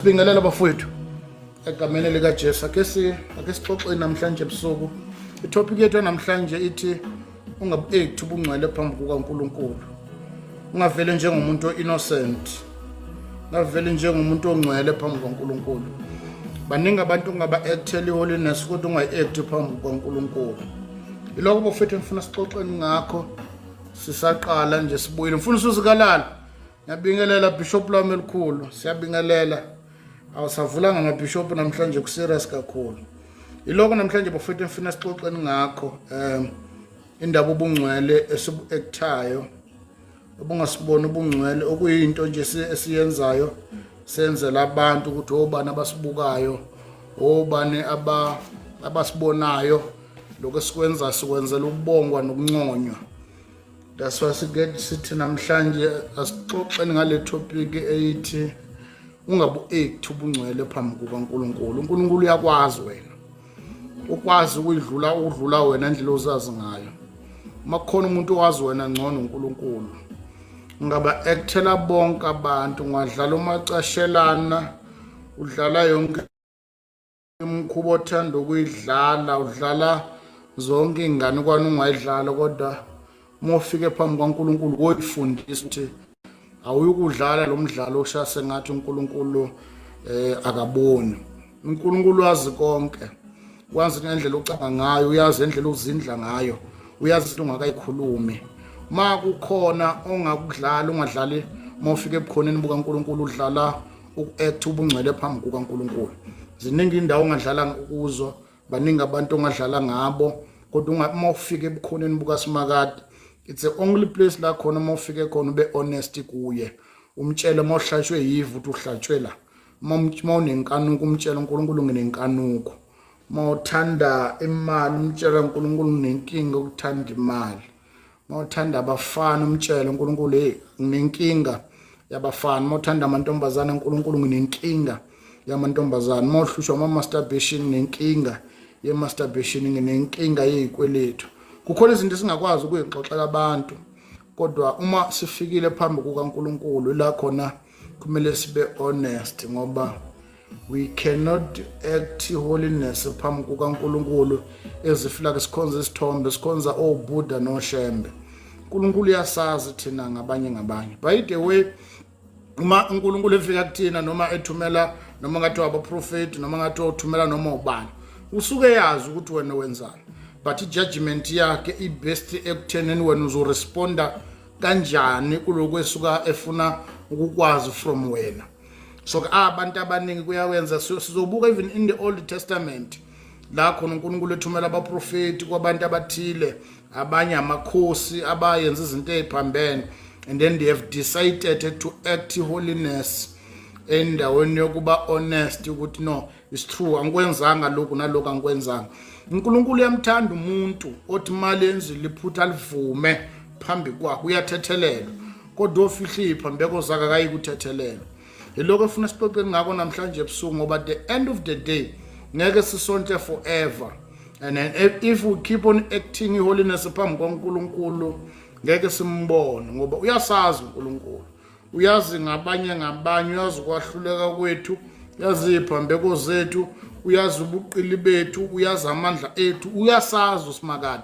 Sibingelela bafowethu egameni likaJesu. Ake sixoxe namhlanje ebusuku. Itopic yethu namhlanje ithi ungabu-act ubungcwele phambi kukaNkulunkulu. Ungavele njengomuntu o-innocent. Ungavele njengomuntu ongcwele phambi kukaNkulunkulu. Baningi abantu ongaba-actela i-holiness kodwa ungayi-act phambi kukaNkulunkulu. Yilokho bafowethu engifuna sixoxeni ngakho sisaqala nje sibuyile. Ngifuna usuzikalala. Ngiyabingelela Bishop lami elikhulu, siyabingelela. Awusavulanga amabishop namhlanje ku serious kakhulu. Iloko namhlanje bafethu ngifuna sixoxeni ngakho indaba ubungcwele esibu-actayo obungasibona ubungcwele okuyinto nje esiyenzayo senzela abantu ukuthi obani abasibukayo obani abasibonayo lokho esikwenza sikwenzela ukubongwa nokunconywa. That's why sike sithi namhlanje asixoxeni ngale topic eyithi ungabu-act ubungcwele phambi kukaNkulunkulu. uNkulunkulu uyakwazi wena, ukwazi ukuyidlula ukudlula wena indlela ozazi ngayo. Uma kukhona umuntu owazi wena ngcono uNkulunkulu. Ungaba actela bonke abantu, ungadlala umacashelana, udlala yonke imikhuba othanda ukuyidlala, udlala zonke iy'nganekwane ungayidlala, kodwa uma ufike phambi kwaNkulunkulu koyifundisa ukuthi awuyukudlala lo mdlalo oshaya sengathi uNkulunkulu akaboni. uNkulunkulu wazi konke, wazi ngendlela ocabanga ngayo, uyazi indlela ozindla ngayo, uyazi into ongakayikhulumi. Uma kukhona ongakudlala, ungadlali uma ufika ebukhoneni bukaNkulunkulu, udlala uku-act ubungcwele phambi kukaNkulunkulu. Ziningi indawo ongadlala kuzo, baningi abantu ongadlala ngabo, kodwa uma ufika ebukhoneni bukaSimakade, it's the only place la khona uma ufike khona ube honest kuye, umtshele uma uhlatshwe yivu ukuthi uhlatshwe la, uma unenkanuko umtshele uNkulunkulu nginenkanuko, uma uthanda imali umtshele uNkulunkulu nginenkinga yokuthanda imali, uma uthanda abafana umtshele uNkulunkulu hey nginenkinga yabafana, uma uthanda amantombazane uNkulunkulu nginenkinga yamantombazane, uma uhlushwa ama-masturbation nginenkinga ye-masturbation, nginenkinga yeyikweletu. Kukhona izinto esingakwazi ukuyixoxela abantu, kodwa uma sifikile phambi kukaNkulunkulu la khona kumele sibe honest, ngoba we cannot act holiness phambi kukaNkulunkulu ezifila sikhonza isithombe, sikhonza oBuddha noShembe. uNkulunkulu uyasazi thina ngabanye ngabanye. By the way, uma uNkulunkulu efika kuthina noma ethumela noma ngathi abaprofeti noma ngathi uthumela noma ubani, usuke yazi ukuthi wena wenzani, but i-judgment yakhe i-best ekuthenini wena uzoresponda kanjani kulokhu esuka efuna ukukwazi from wena. So abantu abaningi kuyawenza, sizobuka even in the Old Testament la khona uNkulunkulu ethumela abaprofeti kwabantu abathile, abanye amakhosi abayenza izinto eziphambene, and then they have decided to act holiness endaweni yokuba honest ukuthi no, it's true, angikwenzanga lokhu nalokhu angikwenzanga. uNkulunkulu uyamthanda umuntu othi mali enzile iphutha alivume phambi kwakhe, uyathethelelwa, kodwa ofihla iphambeko zakhe akayikuthethelelwa. Yilokho efuna sixoxeni ngakho namhlanje ebusuku, ngoba at the end of the day ngeke sisonke forever, and then if we keep on acting holiness phambi kwaNkulunkulu ngeke simbone, ngoba uyasazi uNkulunkulu, uyazi ngabanye ngabanye, uyazi ukwahluleka kwethu, uyazi iziphambeko zethu, uyazi ubuqili bethu, uyazi amandla ethu, uyasazi uSimakade.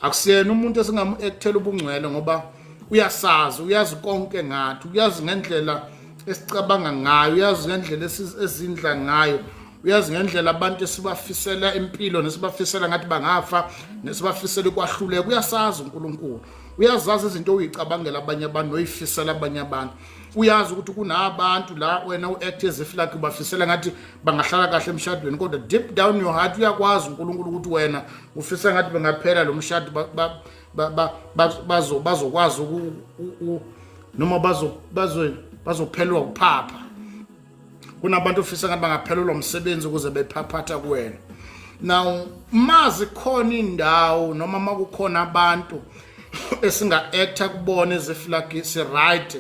Akusiyena umuntu esingamu-actela ubungcwele, ngoba uyasazi, uyazi konke ngathi, uyazi ngendlela esicabanga ngayo, uyazi ngendlela esizindla ngayo, uyazi ngendlela abantu esibafisela impilo nesibafisela ngathi bangafa nesibafisela ukwahluleka. Uyasazi uNkulunkulu, uyazazi izinto oyicabangela abanye abantu noyifisela abanye abantu. Uyazi ukuthi kunabantu la wena u-act as if like ubafisela ngathi bangahlala kahle emshadweni, kodwa deep down your heart uyakwazi uNkulunkulu ukuthi wena ufisa ngathi bengaphela lo mshado, bazokwazi noma bazophelelwa ukuphapha. Kunabantu ofisa ngathi bangaphelelwa umsebenzi ukuze bephaphatha kuwena. Now mazi khona indawo noma makukhona abantu esinga-acta kubona as if like si-right,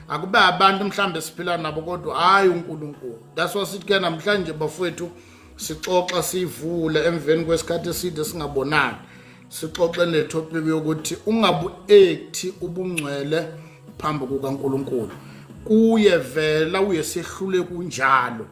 akube abantu mhlambe siphila nabo, kodwa hayi uNkulunkulu. That's why sithi ke namhlanje bafowethu sixoxa sivule emveni kwesikhathi eside singabonani, sixoxe netopic yokuthi ungabu-acti ubungcwele phambi kukaNkulunkulu. Kuye vela uyesehlule kunjalo.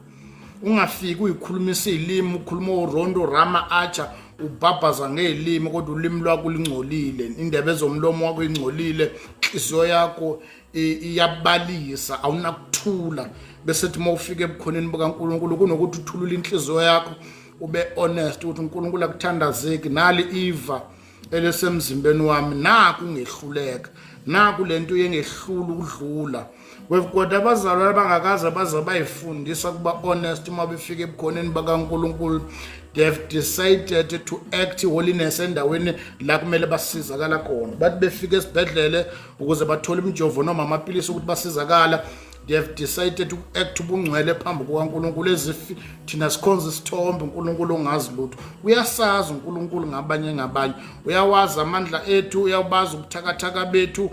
Ungafiki uyikhulumisa izilimi, ukhuluma urondo rama acha, ubhabhaza ngezilimi kodwa ulimi lwakho lingcolile, indebe zomlomo wakho ingcolile, inhliziyo yakho iyabalisa, awunakuthula. Bese thi mawufika ebukhoneni bukaNkuluNkulu kunokuthi uthulule inhliziyo yakho ube honest ukuthi uNkulunkulu akuthandazeki nali iva elisemzimbeni wami, naku ngehluleka, naku lento yengehlula ukudlula. We've got abazalwane abangakaze baze bayifundisa kuba honest uma befika ebukhoneni bakaNkulunkulu. They have decided to act holiness endaweni la kumele basizakala khona. Bathi befika esibhedlele ukuze bathole imijovo noma amapilisi ukuthi basizakala, they have decided to act ubungcwele phambi kukaNkulunkulu ezifi thina sikhonza isithombe uNkulunkulu ongazi lutho. Uyasazi uNkulunkulu ngabanye ngabanye, uyawazi amandla ethu, uyabazi ubuthakathaka bethu,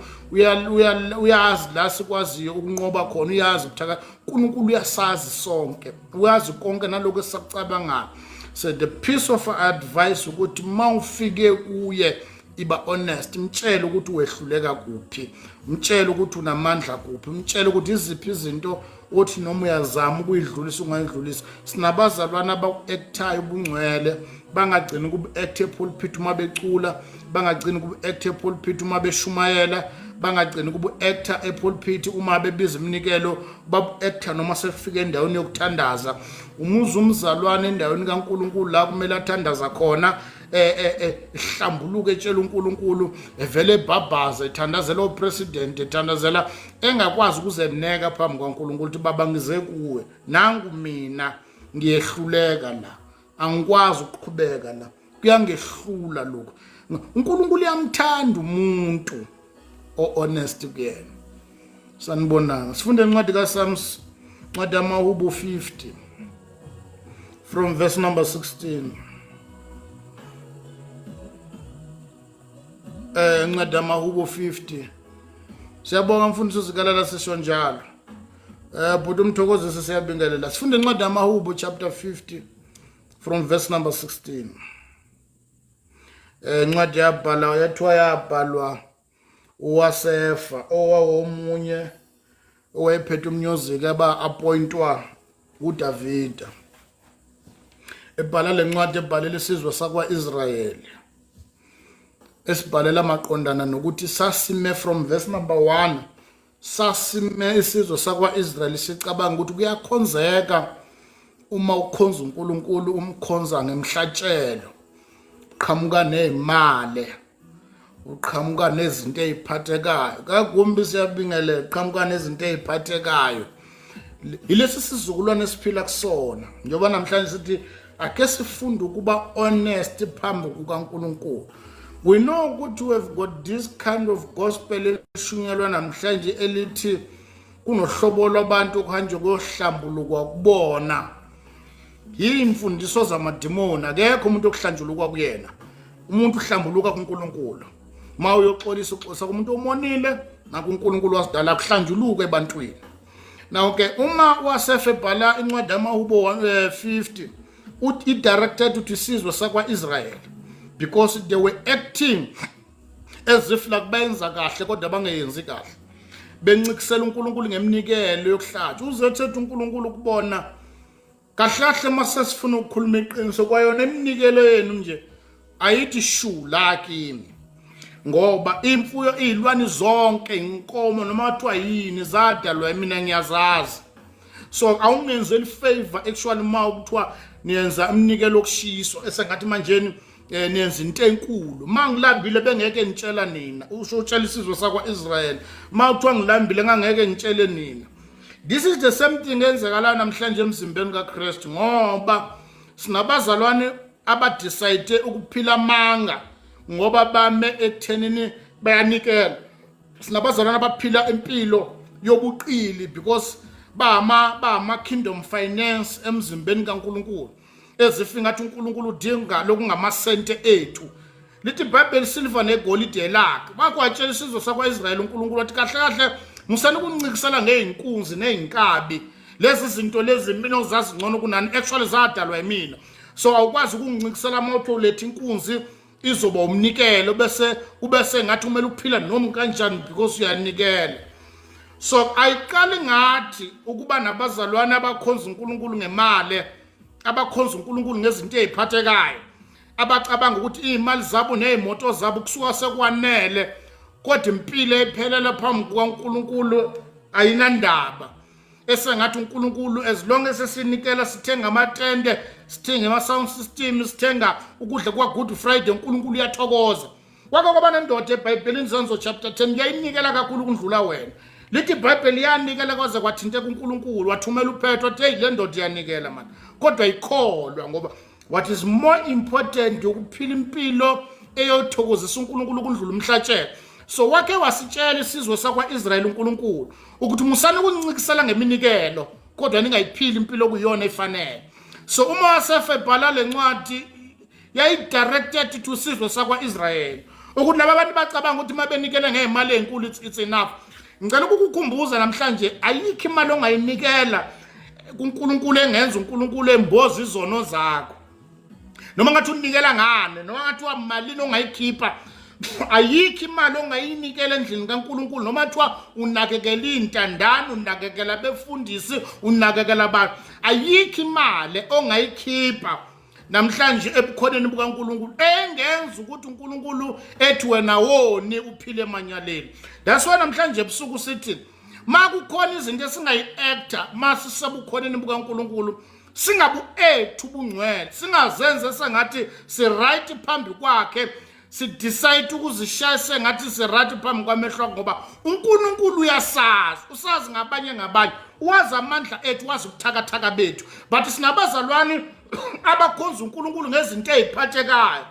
uyazi la sikwaziyo ukunqoba khona, uyazi ubuthakathaka. uNkulunkulu uyasazi sonke, uyazi konke nalokho esisakucabangayo. So the piece of advice ukuthi mawufike kuye iba honest, mtshele ukuthi wehluleka kuphi, mtshele ukuthi unamandla kuphi, mtshele ukuthi iziphi izinto othi noma uyazama ukuyidlulisa ungayidlulisa. Sinabazalwane abaku-actayo ubungcwele, bangagcini ukubu-act epulpit uma becula, bangagcini ukubu-act epulpit uma beshumayela, bangagcini ukubu-acta epulpit uma bebiza iminikelo, babu-acta noma sekufika endaweni yokuthandaza. Umuzi umzalwane endaweni kaNkulunkulu la kumele athandaza khona, ehlambuluke etshela uNkulunkulu, evele ebhabhaza ethandazela opresident, ethandazela engakwazi ukuzeneka phambi kwaNkulunkulu ukuthi baba ngize kuwe, nangu mina ngiyehluleka la, angikwazi ukuqhubeka la, kuyangehlula lokhu. uNkulunkulu uyamthanda umuntu o-honest kuyena. Sanibonanga. Sifunde incwadi kaPsalms, incwadi yamaHubo 50 from verse number 16. Incwadi yamaHubo 50. Siyabonga mfundisi uZikalala, sisho njalo. Bhuti umthokozisi, siyabingelela. Sifunde incwadi yamaHubo chapter 50 from verse number 16. Incwadi yabhalwa, yathiwa yabhalwa uWasefa owawomunye owayephethe umnyuziki aba appointwa uDavida, ebhala lencwadi ebhalela isizwe sakwa-Israyeli, esibhalela maqondana nokuthi sasime from verse number 1, sasime isizwe sakwa-Israyeli sicabanga ukuthi kuyakhonzeka uma ukhonza uNkulunkulu umkhonza ngemhlatshelo, qhamuka nezimali, uqhamuka nezinto eziphathekayo. Kagumbi siyabingelela, qhamuka nezinto eziphathekayo. Yilesi sizukulwane esiphila kusona njengoba namhlanje sithi ake sifunde ukuba honest phambi kukaNkulunkulu. We know ukuthi we have got this kind of gospel eshunyelwa namhlanje elithi kunohlobo lwabantu okuhanjwe kuyohlambulukwa kubona. Yimfundiso zamadimoni, akekho umuntu okuhlanjulukwa kuyena. Umuntu uhlambuluka kuNkulunkulu. Ma uyoxolisa, uxolisa kumuntu omonile nakuNkulunkulu wasidala, kuhlanjuluke ebantwini. Now ke uma wasefe bhala incwadi yamaHubo 50, uthi i-directed ukuthi isizwe sakwa-Israel because they were acting as if like benza kahle kodwa bangeyenzi kahle, bencikisela uNkulunkulu ngeminikelo yokuhlatshwa. Uzethetha uNkulunkulu kubona kahle kahle. Mase sifuna ukukhuluma iqiniso, kwayona iminikelo yenu nje ayithi shu la kimi, ngoba imfuyo, izilwane zonke, inkomo noma kuthiwa yini, zadalwa mina, ngiyazazi. So awungenzeli favor actually uma kuthiwa niyenza iminikelo yokushiswa esengathi manjeni niyenza into enkulu. Mangilambile bengeke ngitshela nina, usho utshela isizwe sakwa-Israel, ma kuthiwa ngilambile ngangeke ngitshele nina. This is the same thing eyenzekalayo namhlanje emzimbeni kaKristu, ngoba sinabazalwane abadecide ukuphila amanga ngoba bame ekuthenini bayanikela. Sinabazalwane abaphila impilo yobuqili because bama kingdom finance emzimbeni kaNkulunkulu, ezifi ngathi uNkulunkulu udinga lokungamasente ethu. Lithi iBhayibheli silver negolide lakhe. Bakwatshela isizwe sakwa-Israyeli uNkulunkulu wathi kahle kahle musani ukuncikisela ngey'nkunzi ney'nkabi, lezi zinto lezi mina ozazi ngcono kunani, actually zadalwa yimina. So awukwazi ukungincikisela uma uthi uletha inkunzi izoba umnikelo, bese kube sengathi kumele uphila noma kanjani because uyanikela. So ayiqali ngathi ukuba nabazalwane abakhonza uNkulunkulu ngemali, abakhonza uNkulunkulu ngezinto eziphathekayo, abacabanga ukuthi iy'mali zabo ney'moto zabo kusuka sekwanele, kodwa impilo ephelele phambi kukaNkulunkulu ayinandaba. Esengathi uNkulunkulu as long as esinikela, sithenga amatende, sithenga ama-sound system, sithenga ukudla kwa-Good Friday, uNkulunkulu uyathokoza. Kwake kwaba nendoda eBhayibhelini, Zenzo chapter 10, yayinikela kakhulu ukundlula wena. Lithi iBhayibheli yanikela kwaze kwathinteka uNkulunkulu, wathumela uPetro, athi, "Hey, le ndoda iyanikela mani," kodwa ikholwa ngoba what is more important ukuphila impilo eyothokozisa uNkulunkulu ukundlula umhlatshelo. So wake wasitshela isizwe sakwa-Israyeli uNkulunkulu ukuthi musani ukuncikisela ngeminikelo, kodwa ningayiphili impilo okuyiyona efanele. So uma wasefa ebhala le ncwadi, yayi-directed to sizwe sakwa-Israyeli, ukuthi laba bantu bacabanga ukuthi uma benikele ngey'mali ey'nkulu, it's enough. Ngicela ukukukhumbuza namhlanje, ayikho imali ongayinikela kuNkulunkulu engenza uNkulunkulu emboza izono zakho. Noma ngathi unikela ngane, noma ngathi wamalini ongayikhipha, ayikho imali ongayinikela endlini kaNkulunkulu. Noma kuthiwa unakekela iy'ntandane, unakekela abefundisi, unakekela abantu, ayikho imali ongayikhipha namhlanje ebukhoneni bukaNkulunkulu engenza ukuthi uNkulunkulu ethi wena woni uphile emanyaleni. That's why namhlanje ebusuku sithi makukhona izinto esingayi-acta masisebukhoneni bukaNkulunkulu, singabu-ethu ubungcwele, singazenze sengathi si-right phambi kwakhe, sidecide ukuzishaya sengathi si-right phambi kwamehlo akhe, ngoba uNkulunkulu uyasazi, usazi ngabanye ngabanye, wazi amandla ethu, wazi ubuthakathaka bethu. But sinabazalwane abakhonza uNkulunkulu ngezinto ey'phathekayo,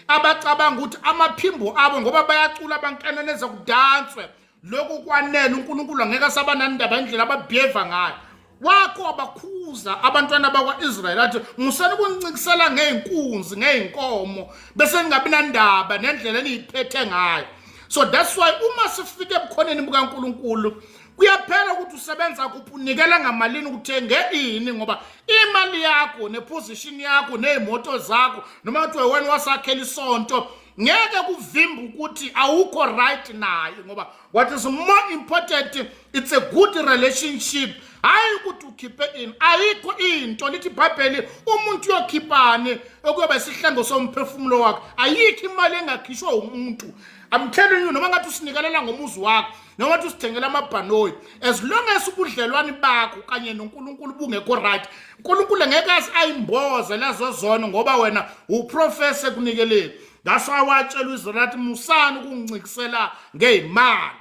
abacabanga ukuthi amaphimbo abo, ngoba bayacula, bankeneneza, kudanswe, lokhu kwanele, uNkulunkulu angeke asaba nandaba indlela ababehave ngayo. Wakho wabakhuza abantwana bakwa-Israyeli, athi, "Musani ukuncikisela ngey'nkunzi, ngey'nkomo, bese ningabi nandaba nendlela eniyiphethe ngayo." So that's why uma sifike ebukhoneni bukaNkulunkulu, kuyaphela ukuthi usebenza kuphi, unikela ngamalini, uthenge ini, ngoba imali yakho neposition yakho ney'moto zakho, noma kuthiwa wena wasakhela isonto, ngeke kuvimbe ukuthi awukho right naye, ngoba what is more important, it's a good relationship, hayi ukuthi ukhiphe ini. Ayikho into, lithi iBhayibheli, umuntu uyokhiphani okuyoba isihlengo somphefumulo wakhe. Ayikho imali engakhishwa umuntu. I'm telling you, noma ngathi usinikelela ngomuzi wakho, noma ngathi usithengela amabhanoyi, as long as ubudlelwane bakho kanye noNkulunkulu bungekho right, uNkulunkulu ngeke aze ayimboze lezo zono, ngoba wena uprofessor ekunikeleni. That's why watshela uIsrael athi, "Musani ukungincikisela ngey'mali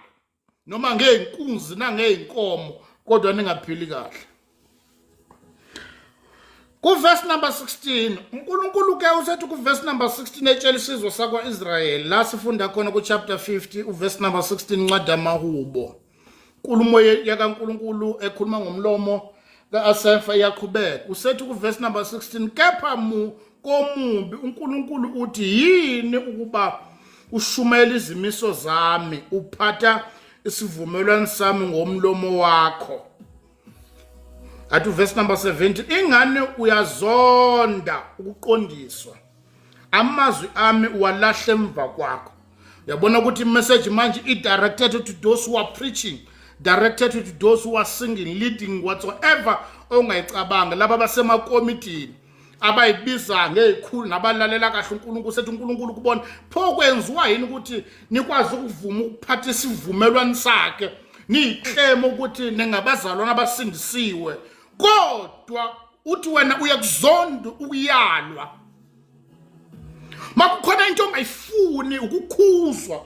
noma ngey'nkunzi nangey'nkomo, kodwa ningaphili kahle." Kuverse number 16, uNkulunkulu ke usethi kuverse number 16, etshela isizwe sakwa-Israyeli, la sifunda khona ku-chapter 50 uverse number 16, incwadi yamaHubo, nkulumo yakaNkulunkulu ekhuluma ngomlomo ka-Asafa iyaqhubeka. Usethi kuverse number 16, kepha mu komubi uNkulunkulu uthi, "Yini ukuba ushumayela izimiso zami, uphatha isivumelwano sami ngomlomo wakho?" Athi verse number 17, "Ingane uyazonda ukuqondiswa, amazwi ami uwalahle emva kwakho." Uyabona ukuthi imessage manje i-directed to those who are preaching, directed to those who are singing, leading, whatsoever ongayicabanga, laba basemakomitini abayibiza ngezikhulu nabalalela kahle uNkulunkulu. Sethi uNkulunkulu kubona, "Pho kwenziwa yini ukuthi nikwazi ukuvuma ukuphatha isivumelwano sakhe, niyiclaim ukuthi ningabazalwana abasindisiwe, kodwa uthi wena uyakuzonda ukuyalwa?" Makukhona into ongayifuni, ukukhuzwa.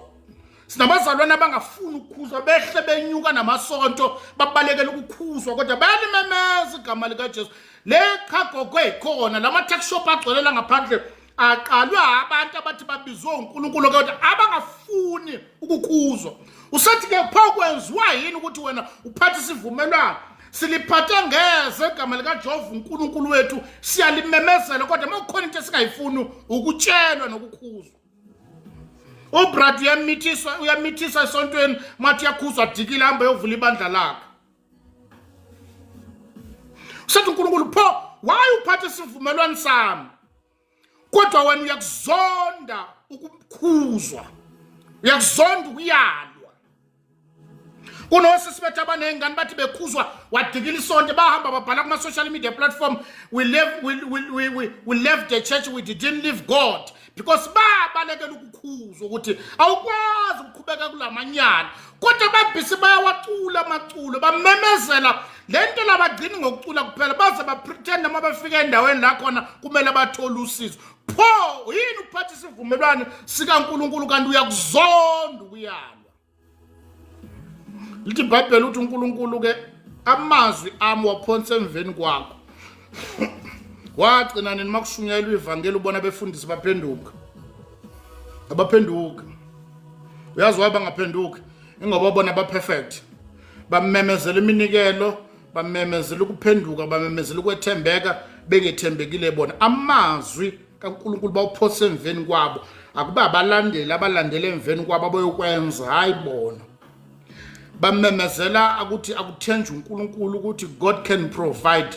Sinabazalwane abangafuni ukukhuzwa, behle benyuka namasonto, babalekela ukukhuzwa, kodwa bayalimemeza igama likaJesu. Le chagogo eyikhona, lama tuck shop agcwelela ngaphandle, aqalwe abantu abathi babizwe uNkulunkulu kodwa abangafuni ukukhuzwa. Usethi ke, "Pho kwenziwa yini ukuthi wena uphathe isivumelwano? Siliphathe ngeze igama likaJehova uNkulunkulu wethu, siyalimemezela, kodwa uma kukhona into esingayifuni, ukutshelwa nokukhuzwa." Ubrad uyamithiswa, uyamithisa esontweni, mathi uyakhuzwa, dikile, hambe yovula ibandla lakhe. Usethi uNkulunkulu, "Pho why uphathe isivumelwano sami, kodwa wena uyakuzonda ukukhuzwa, uyakuzonda ukuyalwa?" Kunosisi bethu abaney'ngane bathi bekhuzwa wadikila isonto, bahamba babhala kuma-social media platform, we left the church, we didn't leave God, because babalekela ukukhuzwa ukuthi awukwazi ukuqhubeka kulamanyala. Kodwa babhisi bayawacula amaculo, bamemezela le nto, labagcini ngokucula kuphela, baze bapretend uma befika endaweni la khona kumele bathole usizo. Pho yini ukuphatha isivumelwano sikaNkulunkulu kanti uyakuzonda ukuyalwa? Lithi iBhayibheli ukuthi uNkulunkulu ke amazwi ami waphonsa emveni kwakho. Wagcina nini makushunyayelwa ivangeli ubona befundisi baphenduka? Abaphenduka. Uyazi why bangaphenduki? Ingoba bona ba perfect. Bamemezela iminikelo, bamemezela ukuphenduka, bamemezela ukwethembeka, bengethembekile bona. Amazwi kaNkulunkulu bawuphose emveni kwabo. Akuba abalandeli abalandela emveni kwabo abayokwenza, hayi bona. Bamemezela ukuthi akuthenjwe uNkulunkulu, ukuthi God can provide,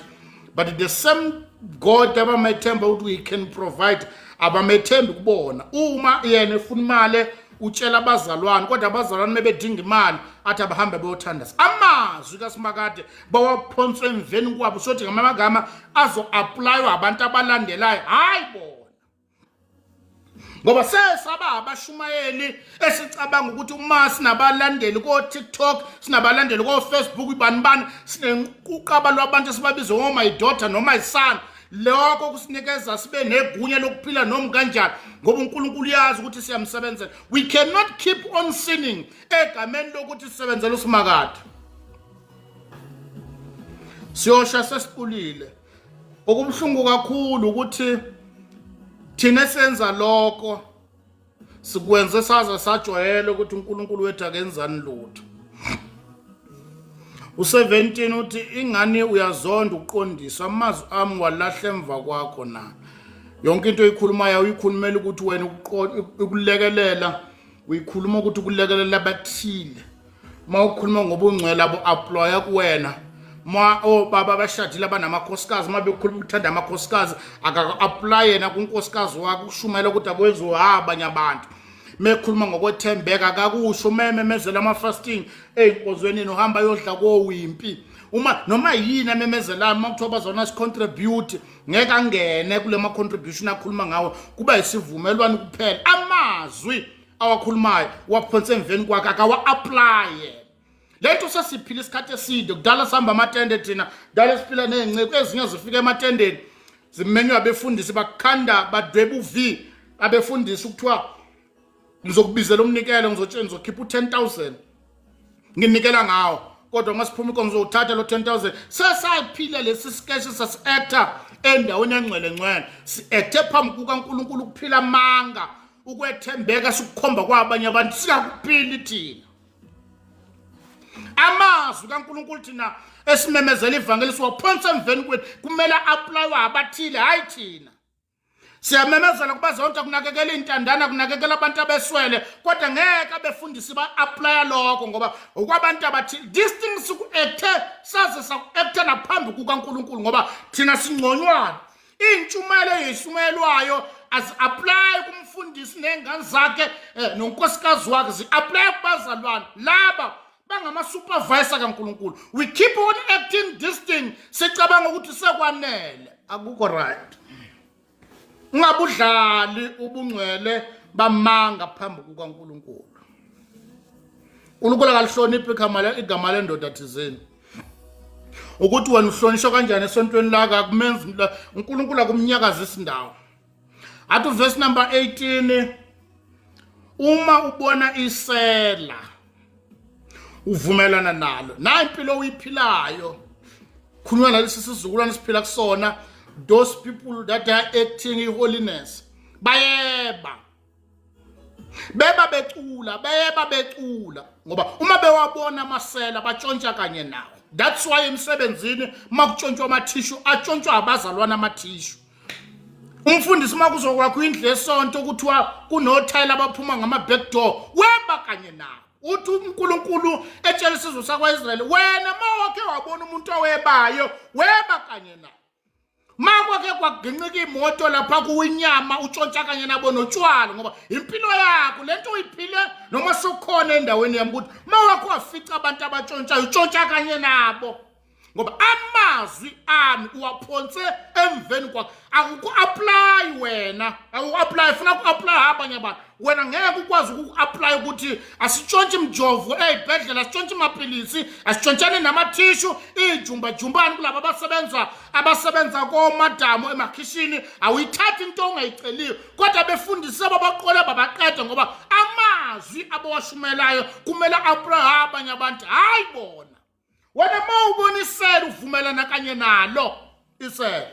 but the same God abamethemba ukuthi he can provide abamethembi kubona. Uma yena efuna imali utshela abazalwane, kodwa abazalwane mebedinga imali athi abahambe beyothandaza. Amazwi kaSimakade bawaphonswe emveni kwabo, sothi ngamagama azo-applywa abantu abalandelayo, hayi bona, ngoba sesaba abashumayeli esicabanga ukuthi uma sinabalandeli ko-TikTok, sinabalandeli ko-Facebook, ibani bani, sinenquqaba lwabantu esibabiza ngo-my daughter noma son, lokho kusinikeza sibe negunya lokuphila noma kanjani, ngoba uNkulunkulu uyazi ukuthi siyamsebenzela. We cannot keep on sinning egameni lokuthi sisebenzela uSimakade. Siyosha sesiqulile. Okubuhlungu kakhulu ukuthi thina senza lokho sikwenze saze sajwayela ukuthi uNkulunkulu wethu akenzani lutho. U17 uthi ingani uyazonda ukuqondiswa, amazwi ami walahla emva kwakho na? Yonke into oyikhulumayo uyikhulumela ukuthi wena ukulekelela, uyikhuluma ukuthi ukulekelela abathile. Uma ukhuluma ngobungcwele abu-apply kuwena. Ma obaba abashadile abanamakhosikazi, uma bekhuluma ukuthanda amakhosikazi, akaka-apply yena kunkosikazi wakhe. Ukushumayela ukuthi akwenziwe abanye abantu, mekhuluma ngokwethembeka akakusho. Mememezela ama-fasting ey'nkonzweni, uhamba yodla kowimpi. Uma noma yini amemezelayo, uma kuthiwa bazona si-contribute, ngeke angene kule ma-contribution akhuluma ngawo, kuba isivumelwano kuphela. Amazwi awakhulumayo waphonsa emveni kwakhe, akawa-applye. Le nto sesiphila isikhathi eside. Kudala sihamba amatende thina, kudala siphila ney'nceku ezinye zifika ematendeni zimenywa abefundisi, bakhanda badweba u-V abefundisi, ukuthiwa ngizokubizela umnikelo, ngizotshela ngizokhipha u-10 000 nginikela ngawo, kodwa uma siphuma inkonzo ngizowuthatha lo 10 000. Sesaphila lesi sikeshi, sasi-acta endaweni engcwele ngcwele, si-acte phambi kukaNkulunkulu ukuphila amanga, ukwethembeka sikukhomba kwabanye abantu, singakuphili thina. Amazwi kaNkulunkulu thina esimemezela ivangeli siwaphonsa emveni kwethu, kumele applywa abathile, hayi thina. Siyamemezela kuba zonke kunakekela iy'ntandane, kunakekela abantu abeswele, kodwa ngeke abefundisi ba-applya lokho ngoba okwabantu abathile. This thing siku-acte saze saku-acta naphambi kukaNkulunkulu, ngoba thina singconywana. Iy'ntshumayelo eyishumayelwayo azi-applyi kumfundisi ney'ngane zakhe nonkosikazi wakhe, zi-applye kubazalwane laba bangama-supervisor kaNkulunkulu. We keep on acting this thing, sicabanga ukuthi sekwanele. Akukho right. Ungabudlali ubungcwele bamanga phambi kukaNkulunkulu. uNkulunkulu akalihloniphi igama lendoda thizeni. Ukuthi wena uhlonishwa kanjani esontweni lakho akumenzi uNkulunkulu, akumnyakazisi indawo. Athi verse number 18, uma ubona isela uvumelana nalo. Nayi impilo oyiphilayo, khulunywa nalesi sizukulwane siphila kusona. Those people that are acting holiness bayeba, beba becula, beba becula, ngoba uma bewabona amasela batshontsha kanye nawo. That's why emsebenzini makutshontshwa amathishu, atshontshwa abazalwana amathishu. Umfundisi uma kuzokwakho indlu esonto, kuthiwa kunothayela abaphuma ngama-back door, weba kanye nawo. Uthi uNkulunkulu etshela isizwe sakwa-Israyeli, wena ma wakhe wabona umuntu owebayo, weba kanye nawo. Makwake kwaginqika imoto lapha kuwinyama utshontsha kanye nabo notshwala ngoba impilo yakho lento uyiphile noma sukhona endaweni yami ukuthi mawakho wafica abantu abatshontshayo utshontsha kanye nabo ngoba amazwi ami uwaphonse emveni kwakho. Akuku-apply wena, akuku-apply, funa ku-apply abanye abantu. Wena ngeke ukwazi uku-apply ukuthi asitshontshi mjovo ey'bhedlela, asitshontshi mapilisi, asitshontshane namathishu, iy'jumbajumbane kulaba abasebenza komadamu emakhishini. Awuyithathi into ongayiceliwe, kodwa befundise babaqole babaqede ngoba amazwi abawashumelayo kumele apply abanye abantu, hhayi bona. Wena uma ubona isela uvumelana kanye nalo isela.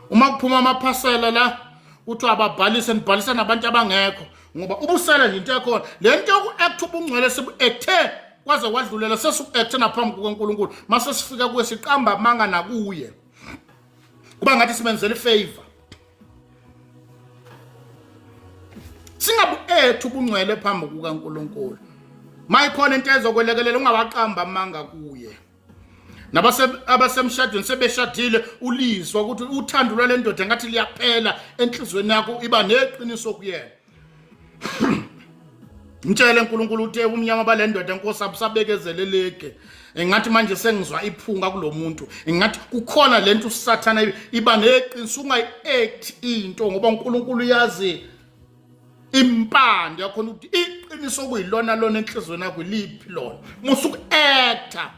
Uma kuphuma amaphasela la kuthiwa ababhalise, nibhalisa nabantu abangekho ngoba ubusela nje into yakhona. Le nto yoku-act ubungcwele sibu-acthe kwaze kwadlulela, sesiku-acthe naphambi kukaNkulunkulu. Mase sifika kuye siqamba amanga nakuye, kuba ngathi simenzela ifavor. Singabu-ethu ubungcwele phambi kukaNkulunkulu. Mayikhona into ezokwelekelela ungawaqamba amanga kuye. Abasemshadweni sebeshadile, ulizwa ukuthi uthando lwale ndoda ngathi liyaphela enhliziyweni yakho, iba neqiniso kuyena. Mtshele uNkulunkulu uthe umnyama bale ndoda Nkosi abusabekezeleleke. Engathi manje sengizwa iphunga kulomuntu, engathi kukhona lento uSathana. Iba neqiniso, ungayi-act into ngoba uNkulunkulu uyazi impande yakhona ukuthi iqiniso kuyilona lona enhliziyweni yakho iliphi lona. Musa uku-acta.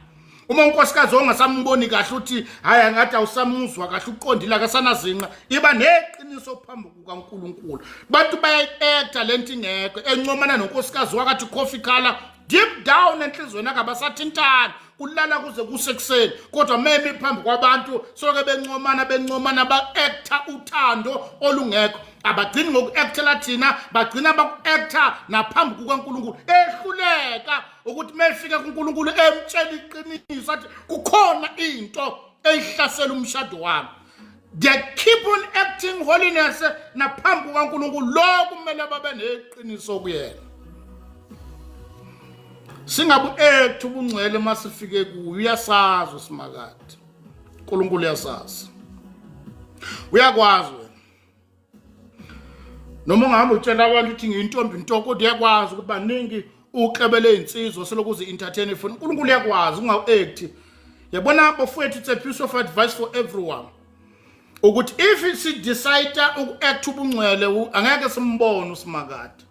Uma unkosikazi ongasamboni kahle uthi hayi angathi awusamuzwa kahle, uqondile akasanazinqa, iba neqiniso phambi kukaNkulunkulu. Bantu bayayi-acta lento ingekho, encomana nonkosikazi wakathi coffee color, deep down enhliziyweni yakhe abasathintani, kulala kuze kusekuseni, kodwa memi phambi kwabantu soke bencomana bencomana, ba-acta uthando olungekho. Abagcini ngoku-actela thina, bagcina baku-acta naphambi kukaNkulunkulu. Ehluleka ukuthi mefika kuNkulunkulu emtshela iqiniso athi kukhona into eyihlasela umshado wami. They keep on acting holiness naphambi kukaNkulunkulu. Lo kumele babe neqiniso kuyena. Singabu-act ubungcwele uma sifike kuyo. Uyasazi uSimakade, uNkulunkulu uyasazi, uyakwazi wena. Noma ungahamba utshela abantu ukuthi ngiyintombi nto, kodwa uyakwazi ukuthi baningi uklebele iy'nsizwa selokhu uzi-entertain ifuna. uNkulunkulu uyakwazi, ungawu-act. Yabona bafowethu, it's a piece of advice for everyone ukuthi if si-decide uku-act ubungcwele angeke simbone uSimakade.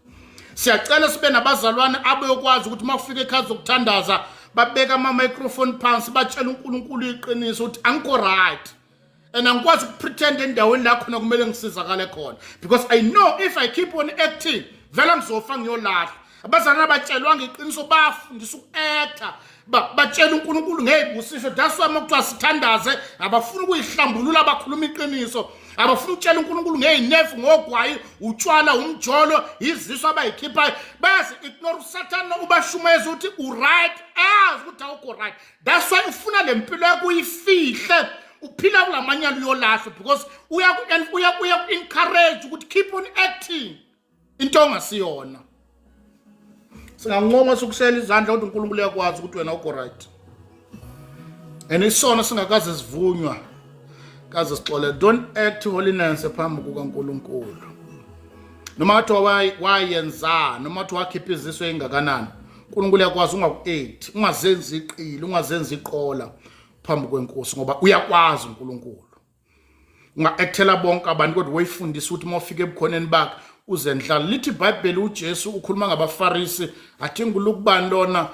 Siyacela sibe nabazalwane abayokwazi ukuthi uma kufika ekhazi zokuthandaza babeka ama-microphone phansi, batshele uNkulunkulu iqiniso ukuthi angikho right and angikwazi ukupretend endaweni la khona kumele ngisizakale khona, because I know if I keep on acting vele ngizofa ngiyolahla. Abazalwane abatshelwanga iqiniso, bafundisa uku-acta, batshela uNkulunkulu ngey'busiso. That's why uma kuthiwa sithandaze abafuna ukuyihlambulula, bakhuluma iqiniso. Abafuna ukutshela uNkulunkulu ngey'nefu, ngogwayi, utshwala, umjolo, izisu abayikhiphayo, bayazi-ignore. USathane ubashumayeza ukuthi u-right, azi ukuthi awukho right. That's why ufuna le mpilo yakho uyifihle, uphila kulamanyala uyolahlwa, because uyaku-encourage ukuthi keep on acting into ongasiyona. Singancoma sokushayela izandla, kodwa uNkulunkulu uyakwazi ukuthi wena ukho right. And isono singakaze sivunywa kaze sixole. Don't act holiness phambi kukaNkulunkulu. Noma kuthiwa wayenza, noma kuthiwa wakhipha izisu engakanani, uNkulunkulu uyakwazi. Ungaku-act, ungazenzi iqili, ungazenzi iqola phambi kwenkosi, ngoba uyakwazi uNkulunkulu. Unga-actela bonke abantu, kodwa woyifundisa ukuthi uma ufika ebukhoneni bakhe uzendlala. Lithi iBhayibheli, uJesu ukhuluma ngabaFarisi, athi nguLuke bani lona,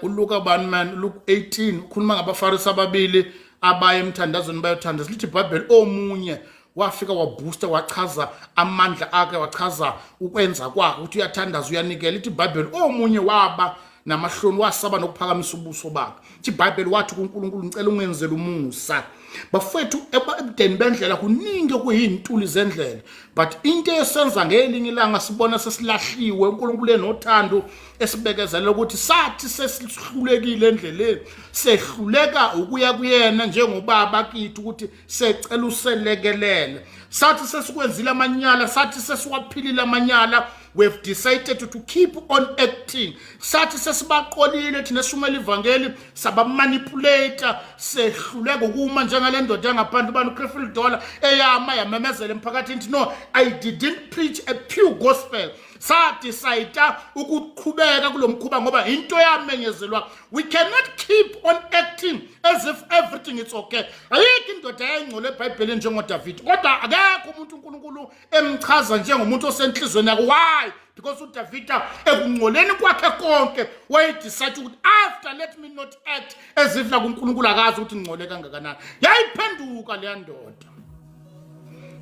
uLuka bani man, Luke 18, ukhuluma ngabaFarisi ababili abaye emthandazweni bayothandaza. Lithi iBhayibheli omunye wafika wabooster, wachaza amandla akhe, wachaza ukwenza kwakhe ukuthi uyathandaza, uyanikela. Lithi iBhayibheli omunye waba namahloni, wasaba nokuphakamisa ubuso bakhe. Ithi iBhayibheli wathi kuNkulunkulu, ngicela ungenzele umusa. Bafethu, ebudeni bendlela kuningi okuyintuli zendlela, but into esenza ngelinye ilanga sibona sesilahliwe, uNkulunkulu enothando esibekezelela ukuthi sathi sesihlulekile endleleni, sehluleka ukuya kuyena njengobaba kithi ukuthi secela uselekelele. Sathi sesikwenzile amanyala, sathi sesiwaphilile amanyala. We have decided to keep on acting. Sathi sesibaqolile thina esishumela ivangeli, sabamanipulate, sehluleka ukuma njengale ndoda yangaphandle ubani uCrefil Dollar eyama yamemezela emphakathini no, I didn't preach a pure gospel. Sadecide ukuqhubeka kulomkhuba ngoba into yamenyezelwa. We cannot keep on acting as if everything is okay. Ayikho indoda eyayingcole eBhayibhelini njengoDavid, kodwa akekho umuntu uNkulunkulu emchaza njengomuntu osenhlizweni yakhe. Why? Because uDavida ekungcoleni kwakhe konke wayedecide ukuthi after, let me not act as if like uNkulunkulu akazi ukuthi ngingcole kangakanani. Yayiphenduka leya ndoda.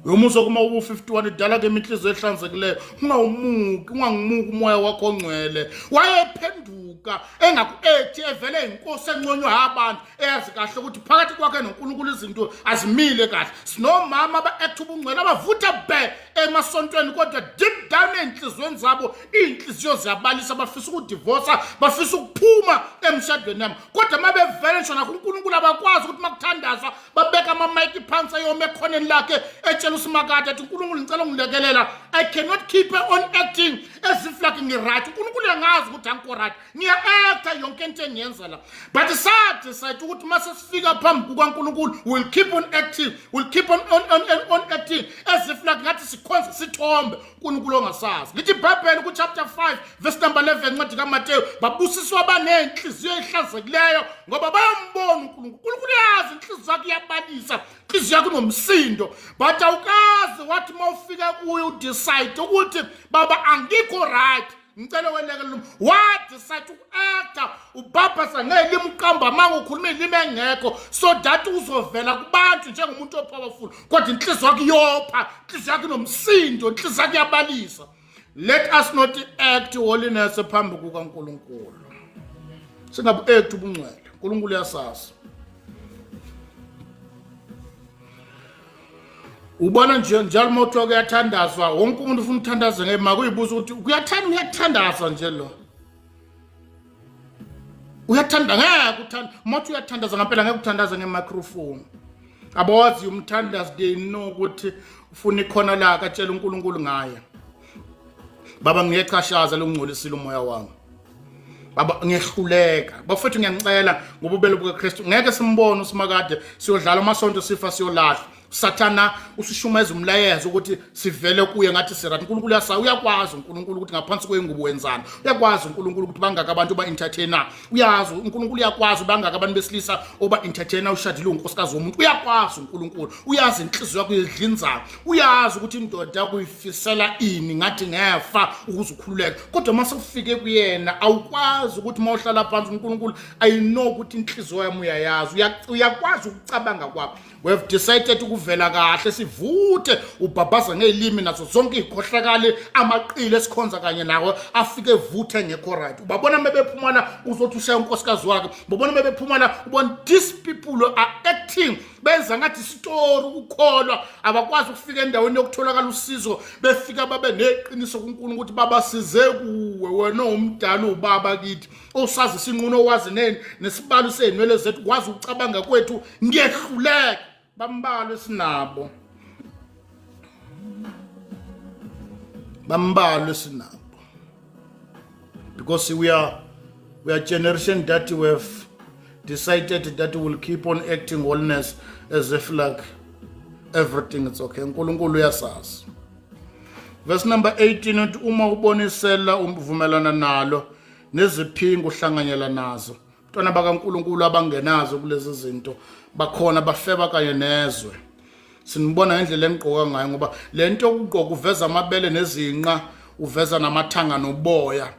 Uyomuzwa kuma ubu-51 idala ke inhliziyo ehlanzekileyo, ungawumuki, ungangimuki umoya wakho ongcwele. Wayephenduka engaku-ethi evele inkosi enconywa abantu, eyazi kahle ukuthi phakathi kwakhe noNkulunkulu izinto azimile kahle. Sinomama aba-act ubungcwele, abavutha bhe emasontweni, kodwa deep down ey'nhliziyweni zabo iy'nhliziyo ziyabalisa, bafisa ukudivosa, bafisa ukuphuma emshadweni yami, kodwa uma bevele ngisho nakho uNkulunkulu abakwazi ukuthi uma kuthandazwa babeka amamayiki phansi, ayome ekhoneni lakhe etshela uSimakade athi, uNkulunkulu, ngicela ungilekelela, I cannot keep on acting as if like ngi-right. UNkulunkulu uyangazi ukuthi angikho right, ngiya-acta yonke into engiyenza la. But sadecide ukuthi uma sesifika phambi kukaNkulunkulu, we'll keep on acting, we'll keep on acting as if like ngathi sikhonza sithombe uNkulunkulu ongasazi. Lithi iBhayibheli ku-chapter 5 verse number 11 incwadi kaMateyu, babusiswa abanenhliziyo ehlanzekileyo ngoba bayambona uNkulunkulu. UNkulunkulu uyazi inhliziyo yakho iyabalisa, inhliziyo yakho inomsindo, but awukazi wathi uma ufika kuyo udecide ukuthi, baba, angikho right, ngicela welekelela. Wadecide uku-acta, ubhabhasa ngelimi, uqamba amanga, ukhuluma ilimi engekho so that uzovela kubantu njengomuntu opowerful, kodwa inhliziyo yakho iyopha, inhliziyo yakho inomsindo, inhliziyo yakho iyabalisa. Let us not act holiness phambi kukaNkulunkulu. Singabu-act ubungcwele, uNkulunkulu uyasazi. Ubona nje njalo uma kuthiwa kuyathandazwa, wonke umuntu ufuna ukuthandaza ngema kuyibuza ukuthi uyathanda, uyathandaza nje lo, uyathanda, ngeke uthanda. Uma uthi uyathandaza ngempela, ngeke uthandaze ngemicrophone. Abawazi umthandazo, they know ukuthi ufuna ikhona lakhe atshela uNkulunkulu ngaye. Baba, ngiyechashaza longcolisile umoya wami, baba, ngiyehluleka, bafethu, ngiyanicela ngobubele bukaKristu. Ngeke simbone uSimakade, siyodlala amasonto, sifa, siyolahla. Sathana usishumayeza umlayezo ukuthi sivele kuye ngathi sirat. uNkulunkulu uyasa, uyakwazi uNkulunkulu ukuthi ngaphansi kwengubo wenzani, uyakwazi uNkulunkulu ukuthi bangaka abantu ba entertainer, uyazi uNkulunkulu, uyakwazi bangaka abantu besilisa oba entertainer ushadile unkosikazi womuntu, uyakwazi uNkulunkulu, uyazi inhliziyo yakho idlinzayo, uyazi ukuthi indoda yakho ifisela ini, ngathi ngefa ukuze ukhululeke. Kodwa uma sekufike kuyena awukwazi ukuthi uma uhlala phansi, uNkulunkulu, I know ukuthi inhliziyo yami uyayazi, uyakwazi ukucabanga kwakho. We have decided ukuvela kahle, sivuthe, ubhabhaza ngey'limi nazo zonke iy'khohlakali, amaqili esikhonza kanye nawo afike evuthe ngekho right. Ubabona uma bephumana, uzothi ushaya unkosikazi wakhe, ubabona uma bephumana, ubona these people are acting, benza ngathi isitori ukukholwa, abakwazi ukufika endaweni yokutholakala usizo, befika babe neqiniso kuNkulunkulu ukuthi babasize kuwe wena owumdala, ubaba kithi, osazi isinquno, owazi nesibalo sey'nwele zethu, wazi ukucabanga kwethu, ngiyehluleka. Bambalwa esinabo, bambalwa esinabo, because we are generation that we have decided that we will keep on acting holiness as if like everything is okay. uNkulunkulu uyasazi. Verse number 18 uthi, uma ubonisela uvumelana nalo, neziphingo uhlanganyela nazo. Mntwana bakaNkulunkulu, abangenazo kulezi zinto bakhona, bafeba kanye nezwe. Sinibona ngendlela enigqoka ngayo, ngoba le nto yokugqoka uveza amabele nezinqa, uveza namathanga noboya,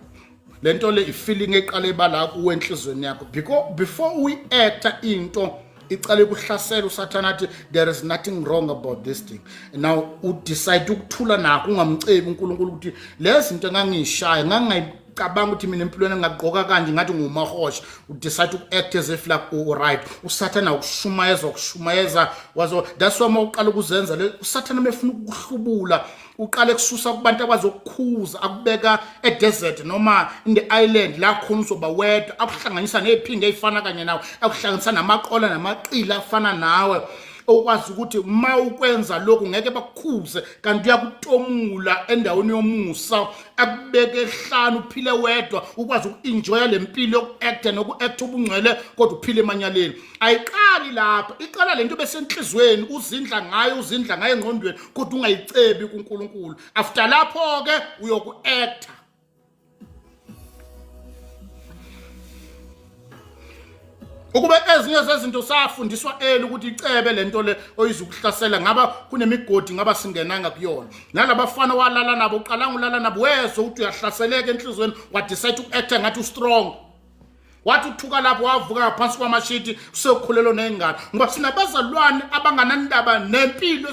le nto le ifeeling eqale ibala kuwe enhlizweni yakho because before uyi-acta into icale kuhlasela uSathana athi there is nothing wrong about this thing. Now udecide ukuthula nakho, ungamcebi uNkulunkulu ukuthi lezi zinto engangiyishaya ngangingayicabanga ukuthi mina empilweni ngingagqoka kanje ngathi ngumahosha. Udecide uku-act as if like u-right, uSathana ukushumayeza, ukushumayeza wazo. That's why uma uqala ukuzenza le, uSathana mefuna ukuhlubula uqale kususa kubantu abazokukhuza, akubeka edesert noma in the island la khona uzoba wedwa, akuhlanganisa neziphingo ezifana kanye nawe, akuhlanganisa namaqola namaqila afana nawe. okwazi ukuthi uma ukwenza lokhu ngeke bakukhuze, kanti uyakutomula endaweni yomusa, akubeke ehlane, uphile wedwa, ukwazi uku-enjoya le mpilo yoku-acta noku-acta ubungcwele, kodwa uphile emanyaleni. Ayiqali lapha, iqala lento besenhlizweni, uzindla ngayo, uzindla ngayo engqondweni, kodwa ungayicebi kuNkulunkulu. After lapho-ke uyoku-acta. Ukube ezinye zezinto safundiswa eli ukuthi icebe lento le oyizukuhlasela, ngaba kunemigodi ngaba singenanga kuyona. Nalabafana walala nabo, uqalanga ulala nabo, wezwa ukuthi uyahlaseleka enhlizweni, wadecide uku-acta ngathi ustrong. Wathi uthuka lapho, wavuka ngaphansi kwamashiti, usekhulelwe nengane. Ngoba sinabazalwane abanganandaba nempilo,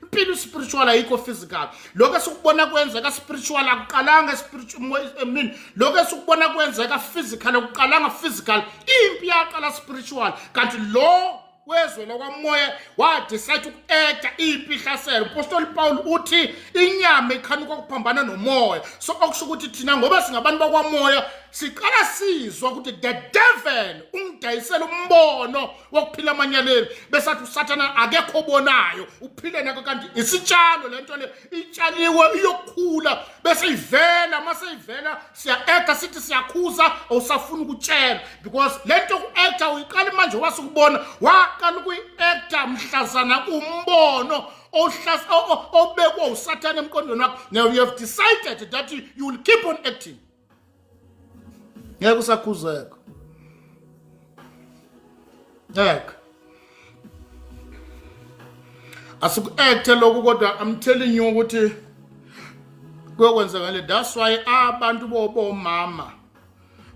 impilo spiritual ayikho physical. Lokho esikubona kwenzeka spiritual akuqalanga spiritual, I mean lokho esikubona kwenzeka physical akuqalanga physical, impi yaqala spiritual. Kanti lo wezwe lakwamoya wadecide uku-acta impi ihlasela. Umpostoli Paul uthi inyama ikhanuka ukuphambana nomoya, so okusho ukuthi thina ngoba singabantu bakwamoya siqala sizwa ukuthi the devil ungidayisela umbono wokuphila amanyaleni, besathi usathana akekho obonayo, uphile nako, kanti isitshalo lento le itshaliwe iyokhula bese ivela. Mase ivela siya-acta sithi siyakhuza, awusafuni ukutshela because le nto ku-acta uyiqala manje, wasukubona waqala ukuyi-acta mhlazana kumbono obekwa usathane emqondweni wakho. Now you have decided that you will keep on acting, ngeke usakhuzeka, ngeke asiku-acte lokhu, kodwa I'm telling you ukuthi kuyokwenzeka le. That's why abantu bobomama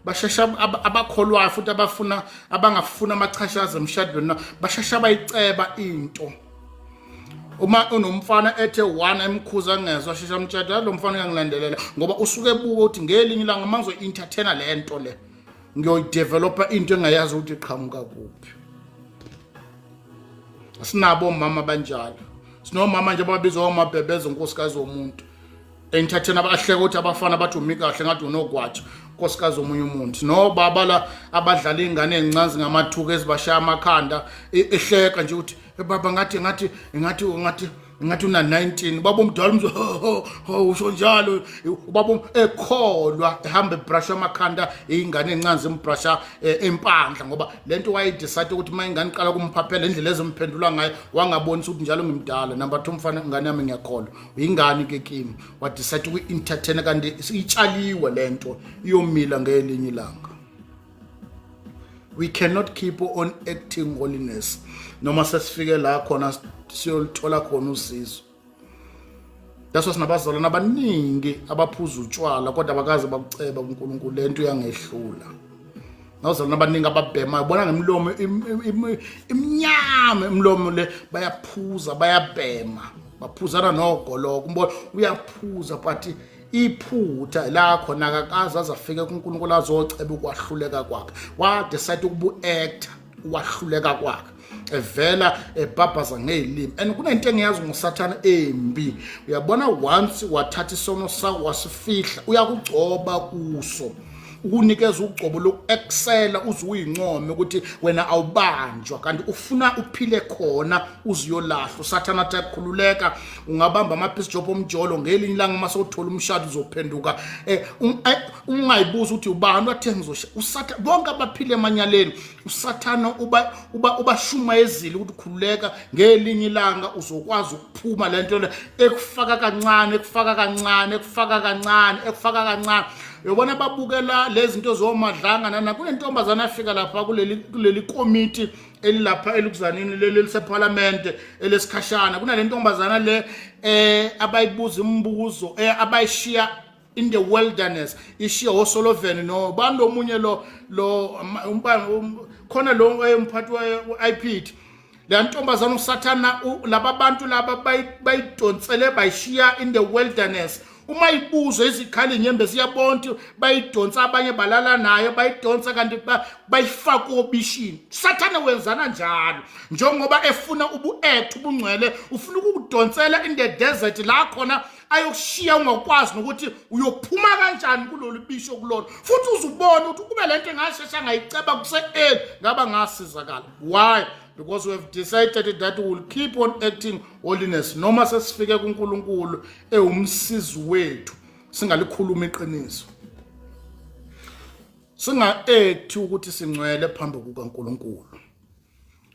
bashesha, abakholwayo futhi abafuna, abangafuna amachashaza emshadweni, bashesha bayiceba into. Uma unomfana ethe one emkhuza ngezwa, shesha amtshela, lo mfana uyangilandelela, ngoba usuke ebuka ukuthi ngelinye ilanga uma ngizo-entertainer le nto le ngiyoyidevelopa into engayazi ukuthi iqhamuka kuphi. Sinabo omama abanjalo, sinomama nje ababizwa omabhebeza unkosikazi womuntu entertainer, abahleka ukuthi abafana bathi umi kahle ngathi unogwaja, unkosikazi womunye umuntu. Nobaba la abadlala iy'ngane ey'ncanzi ngamathuka ezibashaya amakhanda, ehleka nje ukuthi baba ngathi ngathi ngathi ngathi ngathi una 19, baba omdala umzwe ho usho njalo, ubaba ekholwa ehamba ebrusha amakhanda ingane encane, zimbrusha empandla, ngoba lento wayedecide ukuthi uma ingane iqala kumphaphela indlela ezimphendula ngayo, wangabonisa ukuthi njalo ngimdala. Number 2, mfana, ingane yami ngiyakholwa uyingane ke kimi, wadecide ukuyi-entertain, kanti itshaliwe lento iyomila ngelinye ilanga. We cannot keep on acting holiness noma sesifike la khona siyolithola khona usizo. That's why sinabazalwane abaningi abaphuza utshwala kodwa abakaze bakuceba kuNkulunkulu, lento iyangehlula. Nabazalwane abaningi ababhemayo, bona ngemilomo imnyama, imilomo le, bayaphuza, bayabhema, baphuzana nogoloko, umbona uyaphuza, but iphutha lakho nakakaze azafike kuNkulunkulu azoceba ukwahluleka kwakhe. Wadecide ukubu-actor wahluleka kwakhe, evela ebhabhaza ngezilimi. And kunento engiyazi ngosathane embi, uyabona, once wathatha isono sakho wasifihla, uyakugcoba kuso, ukunikeza ugcobo loku-excela uze uyincome ukuthi wena awubanjwa, kanti ufuna uphile khona uzuyolahla. Usathana athi akukhululeka, ungabamba ama-piece job omjolo, ngelinye ilanga uma sewuthola umshado uzophenduka ungayibuza ukuthi ubani wathe ngizosha. Usathana, bonke abaphile emanyaleni, usathana ubashumayezile ukuthi khululeka, ngelinye ilanga uzokwazi ukuphuma. Le nto le ekufaka kancane, ekufaka kancane, ekufaka kancane, ekufaka kancane. Uyobona babukela lezi zinto zomadlanga nana kunentombazana afika lapha kuleli komiti elilapha elukuzanini leli elisephalamende elesikhashana, kunale ntombazana le abayibuza imibuzo, abayishiya in the wilderness, ishiya oSolovan no bani lomunye lo khona lo umphathi we-IPID. Le ntombazana usathana, laba bantu laba bayidonsele bayishiya in the wilderness. Uma ibuzwe izikhali inyembezi, iyabona ukuthi bayidonsa, abanye balala nayo, bayidonsa kanti bayifaka obishini. Sathane wenzana njalo, njengoba efuna ubu-act ubungcwele, ufuna ukukudonsela in the desert la khona. ayokushiya ungakwazi nokuthi uyophuma kanjani kulolu bisho kulona, futhi uzubona ukuthi kube lento engashesha ngayiceba kuse-early ngaba ngasizakala. Why? Because we have decided that we will keep on acting holiness noma sesifike kuNkulunkulu ewumsizi wethu, singalikhuluma iqiniso, singa-ethi ukuthi singcwele phambi kukaNkulunkulu.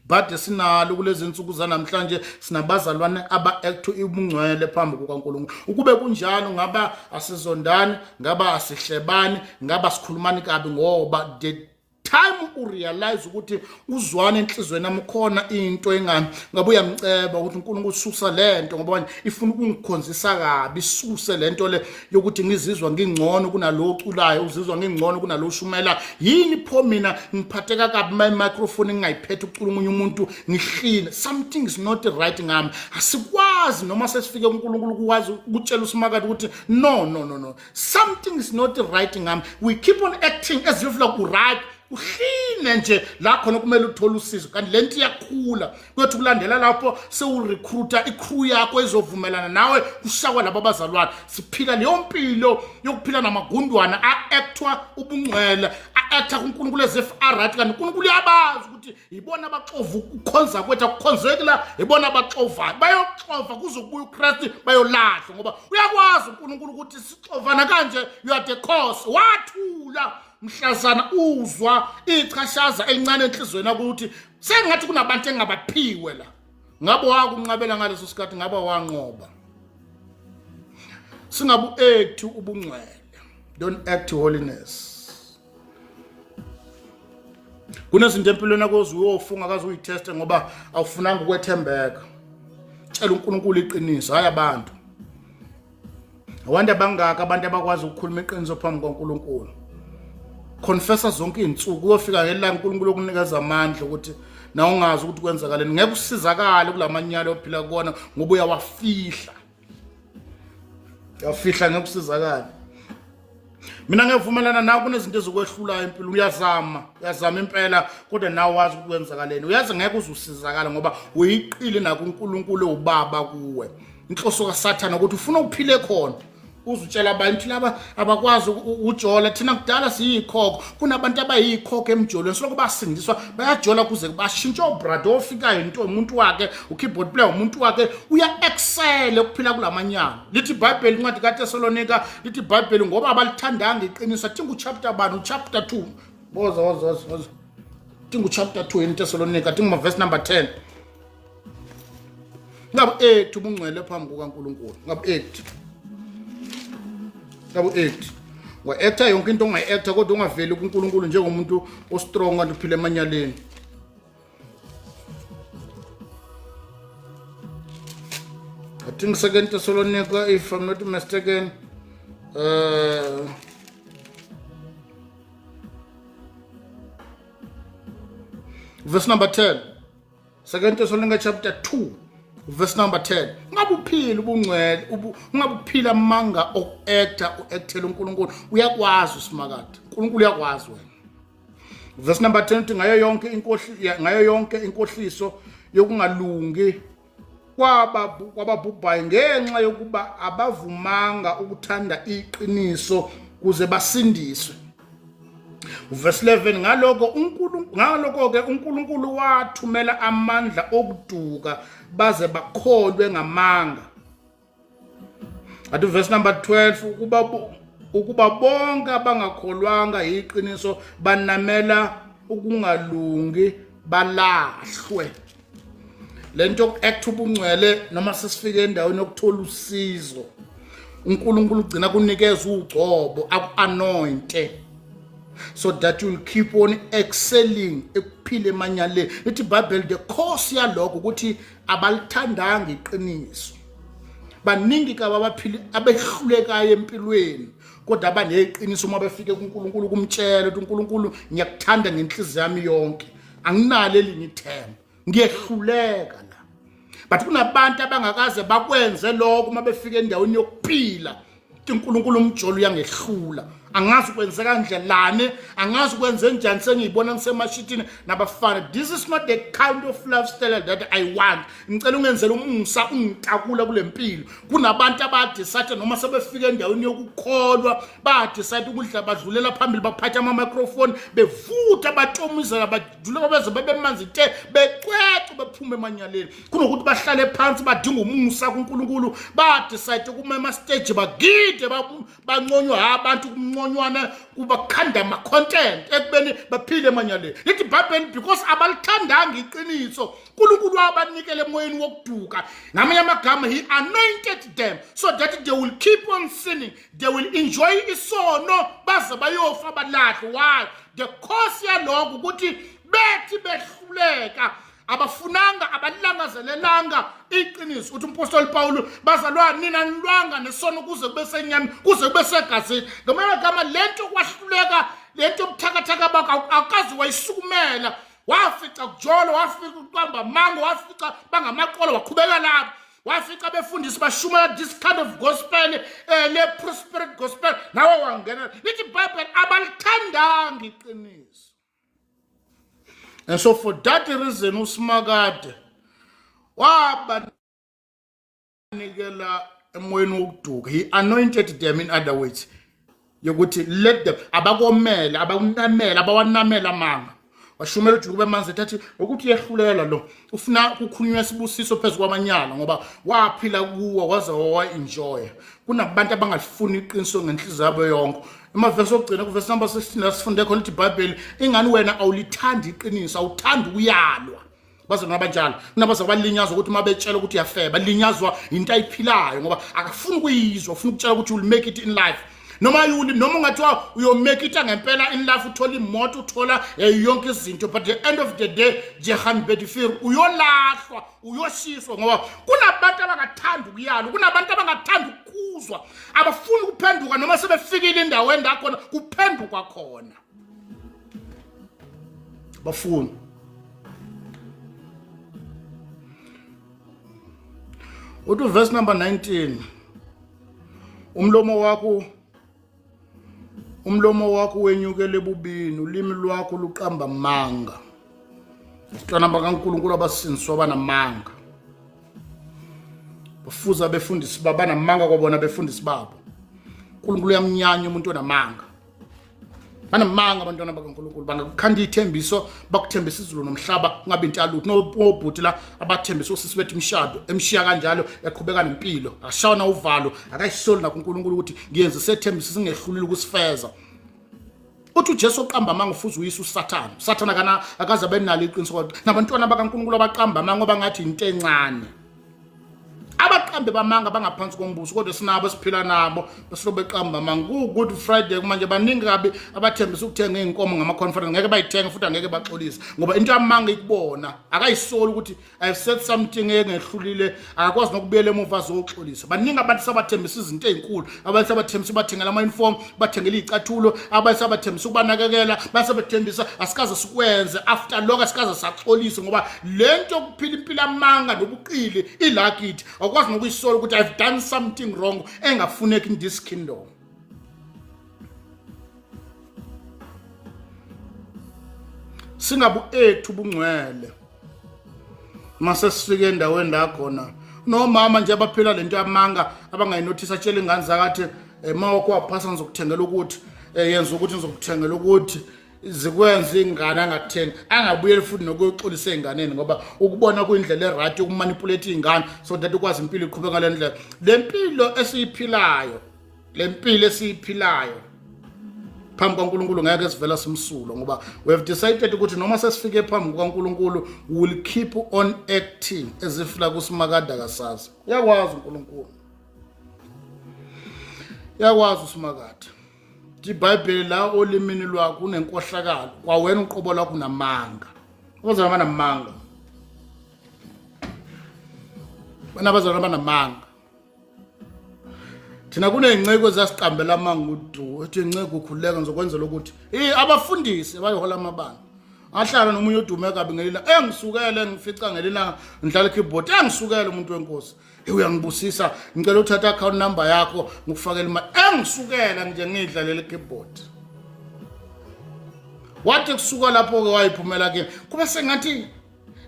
Bade sinalo kulezi nsuku zanamhlanje, sinabazalwane aba-act ubungcwele phambi kukaNkulunkulu. Ukube kunjalo ngaba asizondani, ngaba asihlebani, ngaba sikhulumani kabi, ngoba the time urealize ukuthi uzwana enhlizweni yami khona into engami, ngabe uyamceba ukuthi uNkulunkulu susa lento, ngoba manje ifuna ukungikhonzisa kabi, suse lento le yokuthi ngizizwa ngingcono kunalo oculayo, uzizwa ngingcono kunalo oshumela. Yini pho mina ngiphatheka kabi my microphone ngingayiphethe ukucula omunye umuntu ngihline? Something is not right ngami. Asikwazi noma sesifike kuNkulunkulu ukwazi ukutshela uSimakade ukuthi no, no, no, no, something is not right ngami. We keep on acting as if like right, uhline nje la khona kumele uthole usizo, kanti lento iyakhula. Kuyothi kulandela lapho sewurecruita icrew yakho ezovumelana nawe kushakwa laba bazalwane. Siphila leyo mpilo yokuphila namagundwana a-actwa ubungcwele, a-acta kuNkulunkulu as if a-right, kanti uNkulunkulu uyabazi ukuthi yibona abaxova ukukhonza kwethu, akukhonzeki la, yibona abaxovayo, bayoxova kuzokubuya uKristu, bayolahlwa, ngoba uyakwazi uNkulunkulu ukuthi sixovana kanje, you are the cause. Wathula mhlazana uzwa ichashaza elincane enhlizweni ukuthi sengathi kunabantu engabaphiwe la, ngabe wakunqabela ngaleso sikhathi, ngabe wanqoba. Singabu-act ubungcwele, don't act holiness. Kunezinto empilweni akoze uyofunga kaze uyitheste ngoba awufunanga ukwethembeka. Tshela uNkulunkulu iqiniso, hayi abantu. Awanda bangaka abantu abakwazi ukukhuluma iqiniso phambi kwaNkulunkulu. Confessa zonke izinsuku, uyofika ngelanga uNkulunkulu okunikeza amandla ukuthi na ungazi ukuthi kwenzakaleni, ngeke usizakale kulamanyala ophila kuwona ngoba uyawafihla, uyafihla, ngeke usizakale. Mina ngiyavumelana nawe, kunezinto ezikwehlulayo empilo, uyazama, uyazama impela, kodwa nawe wazi ukuthi kwenzakaleni, uyazi ngeke uze usizakale ngoba uyiqile nakuNkulunkulu ewubaba kuwe. Inhloso kaSathane ukuthi ufuna uphile khona, uzutshela abantu laba abakwazi ukujola. Thina kudala siyikhokho, kunabantu abayikhokho emjolweni, soloko basindiswa bayajola kuze bashintshe obrado ofikayo into umuntu wakhe, ukeyboard player umuntu wakhe, uya-excel ukuphila kulamanyala. Lithi iBhayibheli, incwadi kaTesalonika, lithi iBhayibheli ngoba abalithandanga iqiniso. Athi nguchapter bani? Uchapter 2. Boza, woza, woza, woza. Athi nguchapter 2 yini Tesalonika? Athi ngumavesi number 10. Ngabe 8 ubungcwele phambi kukaNkulunkulu, ngabe 8, ngabe 8 wa-acta yonke into ongayi-acta, kodwa ungaveli kuNkulunkulu njengomuntu ostrong kanti uphila emanyaleni. I think Second Thessalonica, if I'm not mistaken. Verse number 10. Second Thessalonica chapter 2, verse number 10. Ungabe uphila ubungcwele, ungabe uphila amanga okuacta, uactela uNkulunkulu. Uyakwazi uSimakade. uNkulunkulu uyakwazi wena. Verse number 10 uthi ngayo yonke inkohli, ngayo yonke inkohliso yokungalungi kwaba kwababhubhayo ngenxa yokuba abavumanga ukuthanda iqiniso kuze basindiswe. Verse 11, ngaloko uNkulunkulu, ngaloko ke uNkulunkulu wathumela amandla okuduka baze bakholwe ngamanga. Athi verse number 12, ukuba bonke abangakholwanga yiqiniso banamela ukungalungi balahlwe. Lento yoku-act ubungcwele noma sesifike endaweni yokuthola usizo, uNkulunkulu ugcina kunikeza ugcobo, aku-anointe so that you'll keep on excelling ekuphila emanyaleni. Lithi iBhayibheli the cause yalokho ukuthi abalithandanga iqiniso. Baningi kaba abaphili abehlulekayo empilweni, kodwa abaneqiniso uma befike kuNkulunkulu kumtshela ukuthi uNkulunkulu ngiyakuthanda ngenhliziyo yami yonke, anginalo elinye ithemba, ngiyehluleka la. But kunabantu abangakaze bakwenze lokho, uma befika endaweni yokuphila uNkulunkulu umjolo uyangehlula. Angazi kwenzeka ndlelani, angazi kwenze njani, sengiyibona ngisemashitini nabafana. This is not the kind of lifestyle that I want. Ngicela ungenzele umusa, ungitakula kule mpilo. Kunabantu abadecide noma sebefika endaweni yokukholwa, badecide ukudla, badlulela phambili, baphatha ama-microphone, bevutha, batomizela, badlule, babeze babemanzi te, becwece, bephume emanyaleni. Kunokuthi bahlale phansi badinga umusa kuNkulunkulu, badecide ukuma ema-stage bagide, banconywe abantu, kumnconywana kubakhanda ama-content ekubeni baphile emanyaleni. Lithi iBhayibheli, because abalithandanga iqiniso, uNkulunkulu wabanikela emoyeni wokuduka. Ngamanye amagama, he anointed them so that they will keep on sinning, they will enjoy isono baze bayofa balahlwe. Why? The cause yalokho ukuthi bethi behluleka, abafunanga, abalangazelelanga iqiniso. Uthi umpostoli Pawulu, bazalwane, nina nilwanga nesono kuze kube senyameni, kuze kube segazini. Ngamanye amagama, lento kwahluleka, lento obuthakathaka bakho akaze wayisukumela, wafica kujolo, wafica ukuqamba amango, wafica bangamaqolo, waqhubeka lapho, wafica abefundisi bashumela this kind of gospel, le prosperity gospel, nawe wangena. Lithi iBhayibheli, abalithandanga iqiniso. And so for that reason uSimakade wabanikela emoyeni wokuduka. He anointed them, in other words, yokuthi let them, abakomele, abakunamela, abawanamela amanga. Washumela uJuku bemanzi, ethi ukuthi uyehlulela lo, ufuna kukhulunywa isibusiso phezu kwamanyala, ngoba waphila kuwo waze wawa-enjoya. Kunabantu abangalifuni iqiniso ngenhliziyo yabo yonke. Emavesi okugcina, kuvesi number 16 la sifunde khona, ithi iBhayibheli, ingani wena awulithandi iqiniso, awuthandi ukuyalwa. Baze ngabanjalo, kunabaze balinyazwa ukuthi uma betshela ukuthi uyafeba, linyazwa into ayiphilayo, ngoba akafuni ukuyizwa, ufuna ukutshela ukuthi you'll make it in life. Noma yuli, noma ungathiwa uyomake it ngempela in life, uthola imoto, uthola yonke izinto, but the end of the day, Jehan Bedifir, uyolahlwa, uyoshiswa, ngoba kunabantu abangathandi ukuyalwa, kunabantu abangathandi ukukhuzwa, abafuni ukuphenduka noma sebefikile endaweni la khona kuphenduka khona, bafuni. Uthi verse number 19, umlomo wakho wenyukele ebubini, ulimi lwakho luqamba amanga. Abantwana bakaNkulunkulu abasindiswa banamanga, bafuza abefundisi banamanga kwabona abefundisi babo. uNkulunkulu uyamnyanya umuntu onamanga. Banamanga abantwana bakaNkulunkulu, bangakukhanda ithembiso, bakuthembisa izulu nomhlaba, kungabe into yalutho. Nobhuti la abathembisa usisi bethu imishado, emshiya kanjalo, eqhubeka nempilo, akashona uvalo, akayisoli nakuNkulunkulu ukuthi ngiyenze sethembiso singehlulile ukusifeza. Uthi uJesu oqamba amanga ufuze uyise uSathane. uSathane akana akaze abenalo iqiniso, kodwa nabantwana bakaNkulunkulu abaqamba amanga bangathi into encane. Abaqambe bamanga bangaphansi kombuso, kodwa sinabo esiphila nabo bese beqamba amanga. Ku-Good Friday manje, baningi kabi abathembisa ukuthenga iy'nkomo ngama-conference, ngeke bayithenge futhi angeke baxolise, ngoba into yamanga ikubona. Akayisoli ukuthi I have said something engehlulile, akakwazi nokubuyela emuva azoxolisa. Baningi abantu sabathembisa izinto ey'nkulu, abantu sabathembisa ubathengela ama-uniform, bathengela iy'cathulo, abantu sabathembisa ukubanakekela, basabathembisa, asikaze sikwenze. After lokho asikaze saxolise, ngoba le nto yokuphila impilo amanga nobuqili ila kithi. Awukwazi nokuyisola ukuthi I've done something wrong engafuneki in this kingdom. Singabu ethu ubungcwele mase sifike endaweni la khona nomama nje abaphila lento yamanga, abangayinothisa, atshela ingane zakathi, ma wakho waphasa ngizokuthengela ukuthi, yenza ukuthi ngizokuthengela ukuthi, zikwenza ingane angakuthengi, angabuyeli futhi nokuyoxolisa ey'nganeni, ngoba ukubona kuyindlela e-right yokumanipulate iy'ngane so that ukwazi impilo iqhube ngale ndlela. Le mpilo esiyiphilayo, le mpilo esiyiphilayo phambi kwaNkulunkulu ngeke sivela simsulwa, ngoba we have decided ukuthi noma sesifike phambi kukaNkulunkulu, we will keep on acting as if la kusimakade akasazi. Uyakwazi uNkulunkulu, uyakwazi usimakade. IBhayibheli la, olimini lwakho unenkohlakalo, kwawena uqobo lwakho unamanga. Abazalwane banamanga, banabazalwane banamanga. Thina kuney'nceko ezasiqambela amanga, udu ethi, "Inceko, ukhululeka, ngizokwenzela ukuthi." Abafundisi bayihola amabandla. Ahlala nomunye odume kabi ngelila engisukele ngifica ngelilanga ngidlala keyboard engisukele umuntu wenkosi. Hey uyangibusisa ngicela uthatha account number yakho ngikufakele imali engisukela nje ngidlalele keyboard. Wathi kusuka lapho ke wayiphumela kimi. Kube sengathi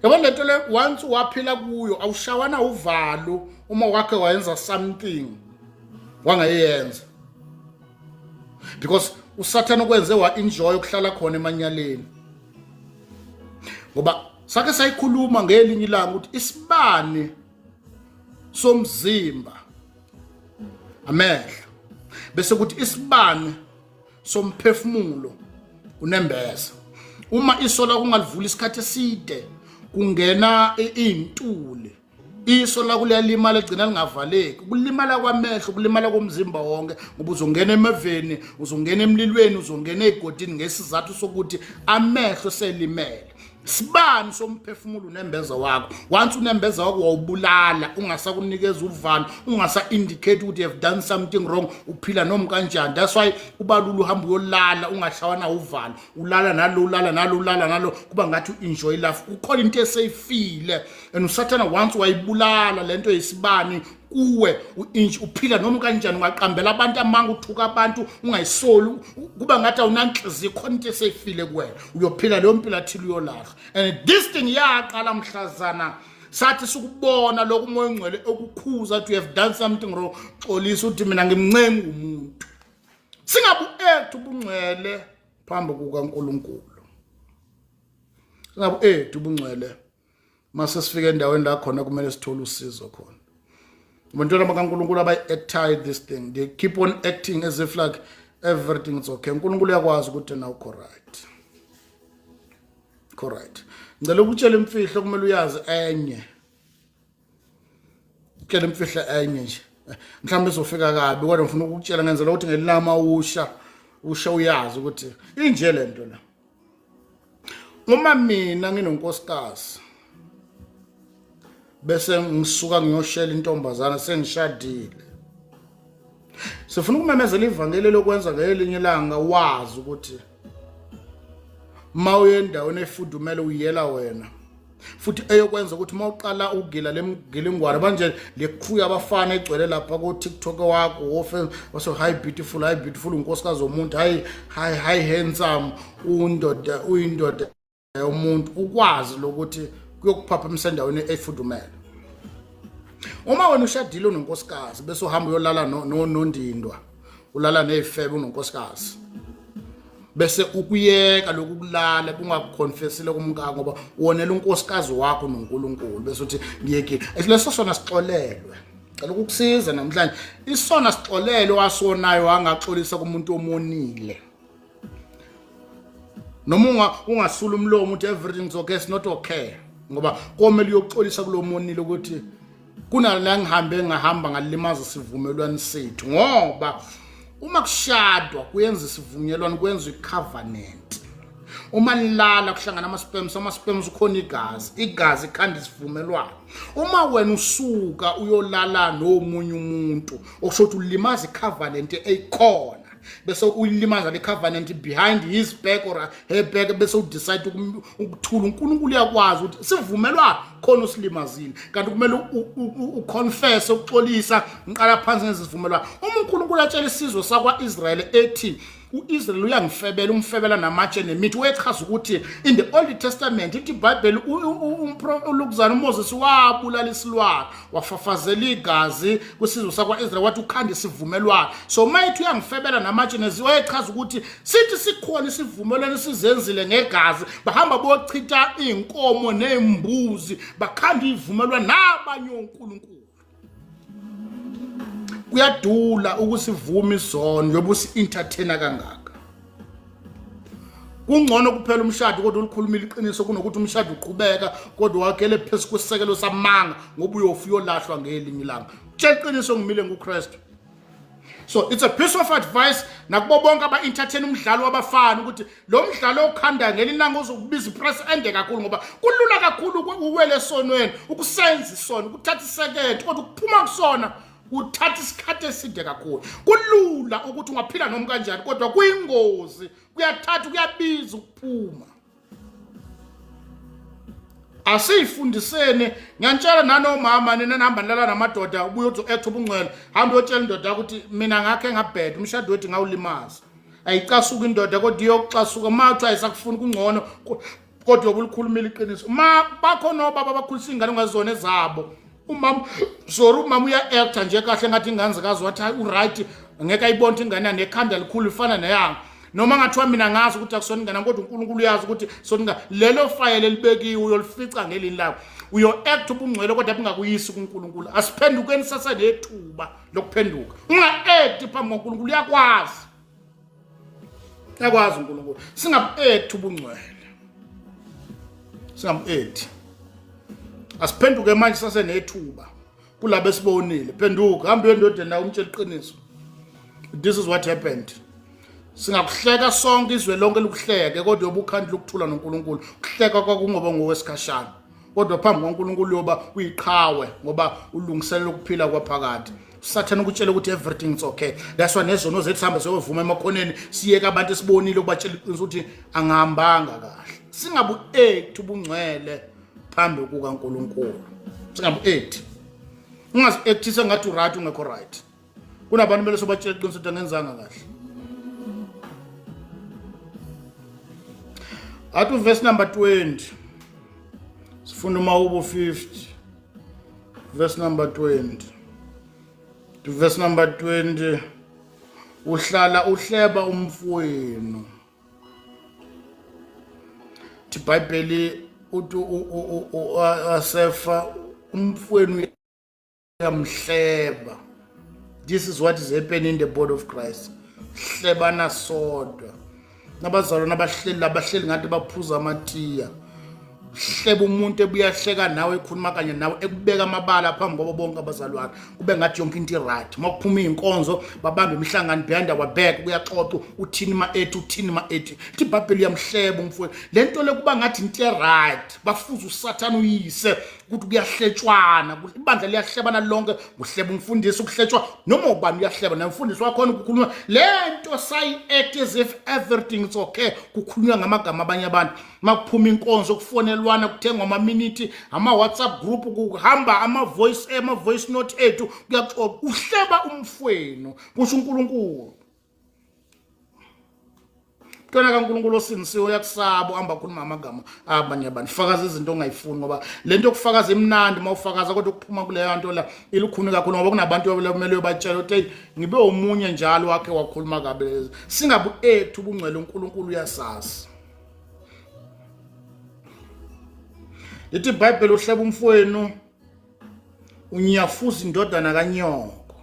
yabona lento le once waphila kuyo awushawana uvalo uma wakhe wayenza something wangayenza. Because uSathane ukwenze wa enjoy ukuhlala khona emanyaleni. Ngoba sake sayikhuluma ngelinye ilanga ukuthi isibani somzimba amehlo bese kuthi isibani somphefumulo unembeza uma iso lakho ungalivula isikhathi eside kungena iy'ntuli iso lakho liyalimala egcina lingavaleki ukulimala kwamehlo ukulimala komzimba wonke ngoba uzongena emeveni uzongena emlilweni uzongena ey'godini ngesizathu sokuthi amehlo selimele sibani somphefumulo unembeza wakho once unembeza wakho wawubulala ungasakunikeza uvalo ungasa indicate ukuthi you have done something wrong uphila noma kanjani. That's why ubalula uhamba uyolala ungashawana uvalo, ulala nalo, ulala nalo, ulala nalo, kuba ngathi u-enjoy life. Kukhona into eseyifile and usathana once wayibulala lento yesibani kuwe, uphila noma kanjani, ungaqambela abantu amanga, uthuka abantu, ungayisoli, kuba ngathi awunanhliziyo, khona into eseyifile kuwena. Uyophila leyo mpilo athile uyolahla. And this thing yaqala mhlazana sathi sikubona lokhu uMoya oNgcwele okukhuza ukuthi you have done something wrong, xolisa, uthi mina ngimncenga umuntu. Singabu-act ubungcwele phambi kukaNkulunkulu, singabu-act ubungcwele mase sifika endaweni la khona kumele sithole usizo khona. Abantwana bakaNkulunkulu abayi-actayo this thing, they keep on acting as if like everything is okay. uNkulunkulu uyakwazi ukuthi na ukho right, correct. Ngicela ukutshela imfihlo kumele uyazi enye, tshela imfihlo enye nje, mhlawumbe izofika kabi, kodwa ngifuna ukukutshela ngenzela ukuthi ngelilama usha usha uyazi ukuthi inje lento la. Uma mina nginonkosikazi bese ngisuka ngiyoshela intombazana sengishadile, sifuna ukumemezela ivangeli lokwenza ngelinye ilanga wazi ukuthi ma uye endaweni efudumele uyela wena, futhi eyokwenza ukuthi uma uqala ukugila le mgilingwane manje le crew yabafana egcwele lapha ku-TikTok wakho wofe waso, "Hi beautiful, hi beautiful," unkosikazi womuntu, "Hi, hi, hi handsome," undoda, uyindoda yomuntu, ukwazi lokuthi kuyokuphaphamisa endaweni efudumele. Uma wena ushadile unonkosikazi bese uhamba uyolala nondindwa, ulala nezifebe unonkosikazi, bese ukuyeka lokhu kulala kungakuconfessile kumkakho ngoba wonela unkosikazi wakho noNkulunkulu, bese uthi ngiyekile, leso sona sixolelwe. Cela ukukusiza namhlanje, isona sixolelwe wasonayo wangaxolisa kumuntu omonile. Noma ungasula umlomo uthi everything's okay, it's not okay, ngoba komele uyoxolisa kulo monile ukuthi kunala ngihambe ngahamba ngalimaza sivumelwano sethu, ngoba uma kushadwa kuyenza isivumelwano, kwenza icovenant. Uma nilala kuhlangana ama-sperms, ama-sperms ukhona igazi, igazi ikhanda isivumelwano. Uma wena usuka uyolala nomunye umuntu, okusho ukuthi ulimaza icovenant eyikhona, bese uyilimaza le covenant behind his back or her back, bese udecide ukuthula. uNkulunkulu uyakwazi ukuthi sivumelwano khona usilimazile, kanti kumele uconfess, ukuxolisa, ngiqala phansi ngezivumelwano. Uma uNkulunkulu atshela isizwe sakwa-Israyeli ethi uIsrael uyangifebela, umfebela namatshe nemithi, uyechaza ukuthi in the Old Testament ithi iBhayibheli ulukuzana uMoses wabulala isilwane, wafafazela igazi kwisizwe sakwa-Israel, wathi ukhanda isivumelwano. So uma ethi uyangifebela namatshe neziwa, wayechaza ukuthi sithi sikhona isivumelwano esizenzile ngegazi. Bahamba bochitha iy'nkomo ney'mbuzi, bakhanda iy'vumelwano nabanye onkulunkulu. Kuyadula ukusivuma izono njengoba usi-entertainer kangaka. Kungcono kuphela umshado kodwa ulikhulumile iqiniso kunokuthi umshado uqhubeka kodwa wakhele phezu kwesisekelo samanga, ngoba uyofa uyolahlwa ngelinye ilanga. Tshela iqiniso, ngimile nguKristu. So it's a piece of advice nakubo bonke aba-entertain umdlalo wabafana ukuthi lo mdlalo okhandayo ngelinye ilanga uzokubiza iprice ende kakhulu, ngoba kulula kakhulu uwele esonweni. Ukusenza isono kuthatha isekende, kodwa ukuphuma kusona kuthatha isikhathi eside kakhulu. Kulula ukuthi ungaphila noma kanjani, kodwa kuyingozi, kuyathatha, kuyabiza ukuphuma. Asiyifundiseni, ngiyantshela nanomama nina nihamba nilala namadoda, ubuye uthi ethu ubungcwele, hamba uyotshela indoda ukuthi mina ngakhe ngabheda umshado wethu ngawulimaza. Ayicasuka indoda kodwa iyokucasuka uma uthi ayisakufuni kungcono, kodwa uyobe ulikhulumile iqiniso. Ma bakhona obaba abakhulisa iy'ngane ungazona ezabo. Umama, sorry, umama uya-acta nje kahle ngathi ingane zikazi wathi hayi uright, ngeke ayibone ukuthi ingane nekhanda likhulu ifana neyami. Noma ngathiwa mina ngazi ukuthi akusona ingane, kodwa uNkulunkulu uyazi ukuthi sona ingane. Lelo fayela elibekiwe uyolifica ngelini lakho. Uyo-act ubungcwele kodwa bungakuyisi kuNkulunkulu. Asiphendukeni sasenethuba lokuphenduka. Unga-act phambi koNkulunkulu, uyakwazi. Uyakwazi uNkulunkulu. Singabu-act ubungcwele. Singabu-act. Asiphenduke manje sasenethuba kulabo esibonile. Phenduka, hamba uyendodeni nawe umtshele iqiniso. This is what happened. Singakuhleka sonke, izwe lonke likuhleke, kodwa uyobe ukhandla ukuthula noNkulunkulu. Ukuhleka kwakungoba ngowesikhashana, kodwa phambi kwaNkulunkulu uyoba uyiqhawe ngoba ulungiselela ukuphila kwaphakade. Sathane ukutshela ukuthi everything is okay. That's why nezono zethu sihambe siyovuma emakhoneni, siyeke abantu esibonile ukubatshela iqiniso ukuthi angihambanga kahle. Singabu-act ubungcwele phambi kukaNkulunkulu. Singabu-act. Ungazi-actise ngathi uright ungekho right. Kunabantu kumele sobatshela iqiniso ukuthi angenzanga kahle. Athi uverse number 20. Sifunda uMahubo 50. Verse number 20. Verse number 20. Uhlala uhleba umfowenu. Thi iBhayibheli uthi asefa umfowenu uyamhleba. This is what is happening in the body of Christ. Hlebana sodwa. Nabazalwane abahleli abahleli ngathi baphuza amatiya. Hleba umuntu ebuya hleka nawe, ekhuluma kanye nawe, ekubeka amabala phambi kwabo bonke abazalwane, kube ngathi yonke into i-right. Uma kuphuma iy'nkonzo babambe imihlangano behind our back, kuyaxoxwa uthini ma ethi, uthini ma ethi. Ithi iBhayibheli uyamhleba umfowenu. Le nto le kuba ngathi into e-right, bafuza uSathane uyise ukuthi kuyahletshwana, ibandla liyahlebana lonke, kuhleba umfundisi, ukuhletshwa noma ubani uyahleba, nomfundisi wakhona ukukhuluma le nto sayi-act as if everything is okay, kukhulunywa ngamagama abanye abantu. Makuphuma inkonzo kufonelwana, kuthengwa amaminithi, ama-WhatsApp group, kuhamba ama-voice, ama-voice note ethu, kuyaxoxa, uhleba umfwenu, kusho uNkulunkulu. Mntwana kaNkulunkulu osindisiwe uyakusaba uhamba akhuluma amagama abanye abantu. Fakaza izinto ongayifuni, ngoba le nto yokufakaza imnandi uma ufakaza, kodwa ukuphuma kuleyo nto la ilukhuni kakhulu, ngoba kunabantu okumele uyobatshela ukuthi hey, ngibe omunye njalo wakhe wakhuluma kabi lezi. Singabu ethu ubungcwele, uNkulunkulu uyasazi. Lithi iBhayibheli uhleba umfowenu unyafuza indodana kanyoko.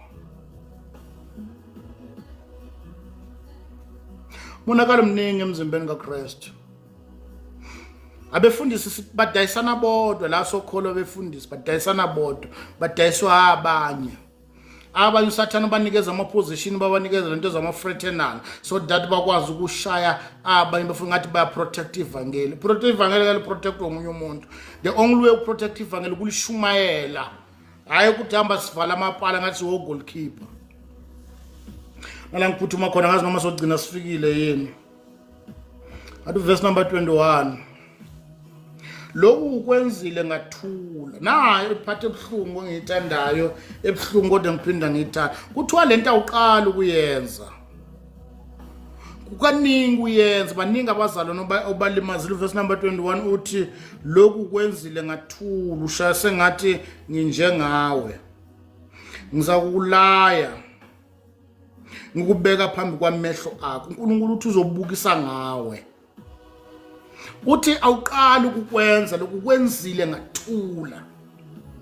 Monakalo mningi emzimbeni kaKristu. Abefundisi badayisana bodwa la, sokholwa abefundisi badayisana bodwa, badayiswa abanye. Abanye uSathane banikeza ama-position, babanikeza lento zama-fraternal so that bakwazi ukushaya abanye, bafuna ngathi baya-protect ivangeli. Protect ivangeli kali-protect omunye umuntu. The only way uprotect ivangeli kulishumayela, hhayi ukuthi hamba sivala amapala ngathi siwo-goalkeeper. Nala ngiphuthuma khona ngazi noma sogcina sifikile yini. Athi verse number 21, lokhu ukwenzile ngathula. Nayo iphathe ebuhlungu engiyithandayo, ebuhlungu kodwa ngiphinda ngiyithanda. Kuthiwa lento awuqala ukuyenza, kukaningi uyenza, baningi abazalwane obalimazile. Verse number 21 uthi lokhu kwenzile ngathula, ushaya sengathi nginjengawe, ngizakukulaya ngikubeka phambi kwamehlo akho. uNkulunkulu uthi uzobukisa ngawe, uthi awuqali ukukwenza lokhu, kwenzile ngathula.